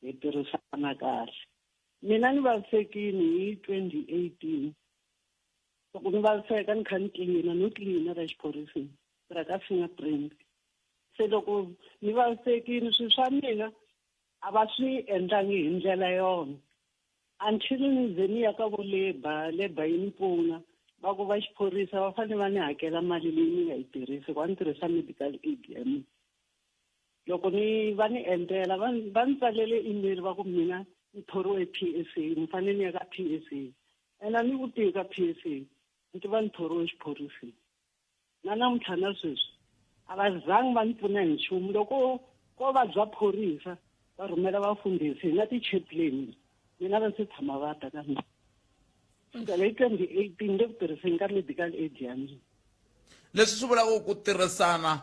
[SPEAKER 3] hi tirhisana kahle. Mina ni vavisekile hi 2018 loko ni vaviseka ni kha ni tlilina no tlilina la xiphoriseni tirha ka fingerprint se loko ni vavisekile swilo swa mina a va swi endlangi hi ndlela yona until ni ze ni ya ka vo labour labour yi ni pfuna va ku va xiphorisa va fanele va ni hakela mali leyi ni nga yi tirhisi ku a ni tirhisa medical aid ya mina loko ni va ni endlela va va ni tsalele email va ku mina ni thoriwe P S A ni fanele ni ya ka P S A ene a ni vutivi ka P S A ni tiva ni thoriwe xiphoriseni na namuntlha na sweswi a va zangi va ni pfuna hi nchumu loko ko va bya phorisa va rhumela vafundhisi hi na ti-chaplain mina va se tshama va ta ka mina sukela hi 2018 le ku tirhiseni ka medical aid ya mina
[SPEAKER 1] leswi swi vulaka ku tirhisana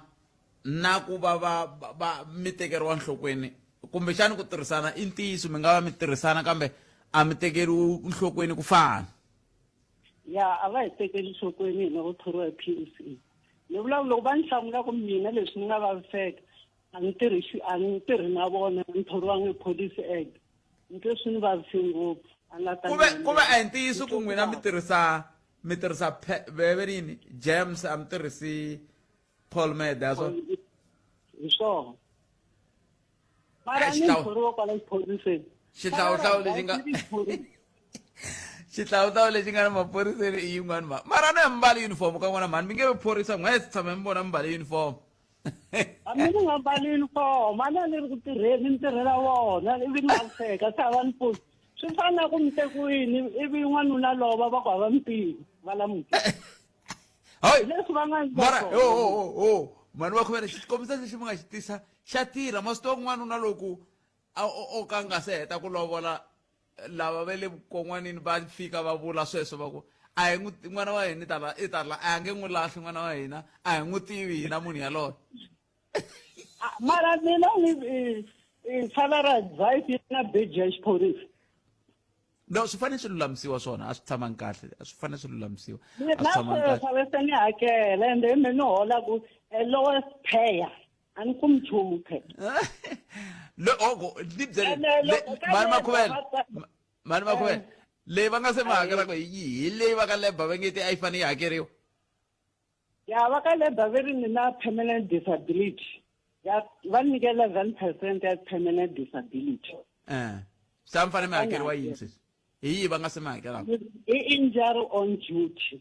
[SPEAKER 1] na ku va va va mi tekeriwa nhlokweni kumbexani ku tirhisana i ntiyiso mi nga va mi tirhisana kambe a mi tekeriwi nhlokweni ku fana
[SPEAKER 3] ya a va hi tekeli nhlokweni hina vo thoriwa hi P S A ni vulavula loko va ni hlamula ku mina leswi ni nga vaviseka a ni tirhi a ni tirhi na vona ni thoriwanga hi police act ni twe swi ni vavise ngopfu a nga ta
[SPEAKER 1] kuve kuve a hi ntiyiso ku n'wina mi tirhisa mi tirhisa veve yini james a mi tirhisi paul meda swo
[SPEAKER 3] hi swona mara ni thoriwa kwala xiphoriseni
[SPEAKER 1] xihlawuhlawu lexi nga xihlawuhlawu lexi nga na maphoriseni i yin'wana ma mara na mi mbali uniform ka n'wana mhani mi nge vi phorisa n'we si tshama mi vona mi mbale uniform
[SPEAKER 3] a mi ni nga mbali uniform a na ni ri ku tirheni ni tirhela vona ivi ni vaviseka se a va ni pfuni swi fana na ku mi tekiwini ivi n'wanuna lova va ku a va mi tivi va la muti
[SPEAKER 1] hayi
[SPEAKER 3] leswi va nga
[SPEAKER 1] mara o o o mhani va khomela xikombiso lexi mi nga xi tisa xa tirha ma swi tiva n'wanuna loko o ka nga se heta ku lovola lava va le vukon'wanini va fika va vula sweswo va ku a hi n'wi n'wana wa hina i ta i ta la a nge n'wi lahli n'wana wa hina a hi n'wi tivi hina munhu yaloye
[SPEAKER 3] mara mina ni salary advice yi na beji ya xiphorisa
[SPEAKER 1] no swi fanele swi lulamisiwa swona a swi tshamangi kahle a swi fanele swi lulamisiwa
[SPEAKER 3] a swi tshamangi kahle se ni hakela ende hi me ni holaku a lowest payer a ni kumi nchumu phela
[SPEAKER 1] le oko ni byele mani makhuvela mani makhuvela leyi va nga se ma hakelaka hi yihi leyi va ka leba va nge te a yi fanele yi hakeriwa
[SPEAKER 3] ya va ka leba ve ri ni na permanent disability ya va nyike 11 percent ya permanent disability.
[SPEAKER 1] Eh. Se a mi fanele mi hakeriwa yini sweswi? Hi yihi va nga se mi hakelaka?
[SPEAKER 3] I injury on duty.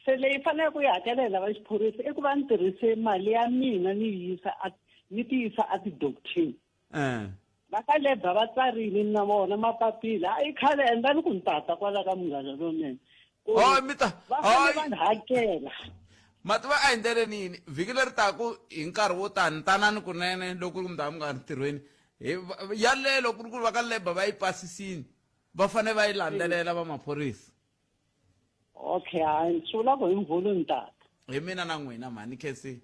[SPEAKER 3] Se leyi faneleke ku yi hakelela va xiphorisa i ku va ni tirhise mali ya mina ni yi yisa a ni ti yisa a tidocteni.
[SPEAKER 1] Eh.
[SPEAKER 3] Va ka labour va tsarile na vona mapapila a yi khale and va ni ku ni tata kwala ka Munghana Lonene. Ku
[SPEAKER 1] Oh, mi ta
[SPEAKER 3] va fanele va ni hakela.
[SPEAKER 1] Ma tiva a hi ndleleni yini vhiki leri taku hi nkarhi wo tani tanani kunene loko ku ri ku mi ta va mi nga ri ntirhweni hi yaleyo ku ri ku va ka labour va yi pasisini va fanele va yi landzelela va maphorisa.
[SPEAKER 3] Okay, hayi swi vula ku hi mvhulu ni tata.
[SPEAKER 1] Hi mina na n'wina mhani Khensile.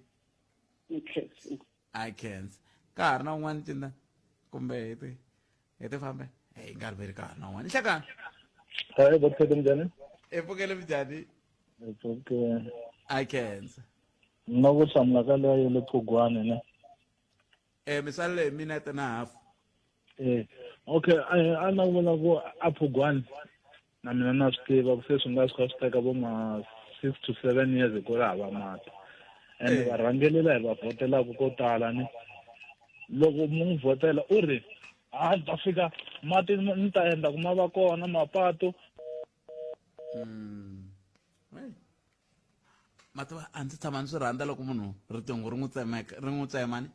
[SPEAKER 3] Ni Khensile.
[SPEAKER 1] I khensa. Ka ha ri na un'wana cinda kumbe hi ti hi ti fambe? Hey, nga ri veri ka ha ri na un'wana. Nhlekani.
[SPEAKER 5] Hayi, Botphete njhani?
[SPEAKER 1] I pfukele minjhani?
[SPEAKER 5] Hi pfukile.
[SPEAKER 1] I khensa.
[SPEAKER 5] Na ku hlamula ka leya ya le Phugwane ne.
[SPEAKER 1] Eh, mi salele hi minete na hafu.
[SPEAKER 5] Eh, okay, a na vula ku a Phugwane na mina na swi tiva ku se swi nga swi kha swi teka vo ma 6 to 7 years hi ku ri hava mati. And
[SPEAKER 1] Eh.
[SPEAKER 5] varhangeri la hi va vhotelaka ko tala ni loko mi n'wi vhotela u ri a ni ta fika mati ni ta endla ku ma va kona mapatu.
[SPEAKER 1] Ma tiva a ndzi tshama ni swi rhandza loko munhu riqingho ri n'wi tsemeka ri n'wi tsema ni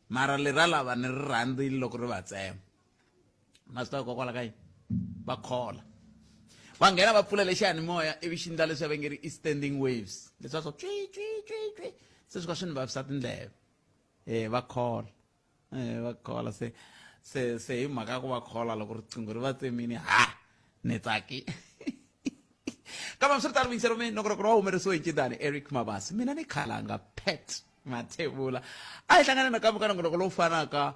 [SPEAKER 1] mara lera lava ni ri rhandzile loko ri va tsema ma swi tiva hikokwalaho ka yini va khola va nghena va pfula lexiyanimoya ivi xi ndla leswi va nge ri i standing waves leswiya swo tswi tswi tswi tswi se swi ka swi ni vavisa tindleve e va khola e va khola se se se hi mhaka ya ku va khola loko riqingho ri va tsemini ha ni tsaki kambe swi ri tano muyingiseri mi nongonoko wa humelerisiwe hi ncindani Eric Mabasa mina ni khalanga Pat Mathebula a hi hlangane nakambe ka nongonoko lowu fanaka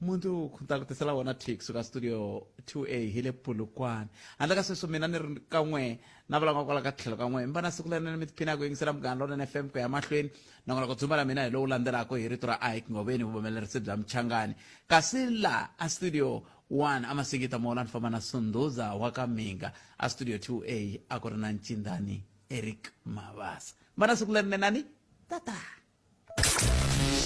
[SPEAKER 1] mundzuku ni ta ku tisela wona t kusuka studio 2A hi le Polokwane handle ka sweswo mina ni ri ka n'we na valanga kwala ka tlhelo ka n'we mi va na siku lerinene mi tiphina ku yingisela Munghana Lonene FM ku ya mahlweni nongonoko dzumba la mina hi lowu landzelaka hi rito ra Ike Ngoveni vuhumelerisi bya Mchangani kasi la a studio 1 a Masingita Mola ni famba na Sunduza wa ka Minga a studio 2A a ku ri na Ncindani Eric Mabasa va na siku lerinene tata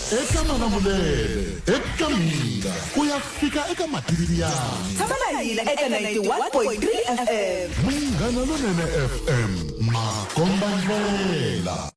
[SPEAKER 2] Eka Malamulele, eka Minga, ku ya fika eka Mativiani.
[SPEAKER 8] Tshama na hina eka 91.3 FM.
[SPEAKER 2] Munghana Lonene FM, makombandlela.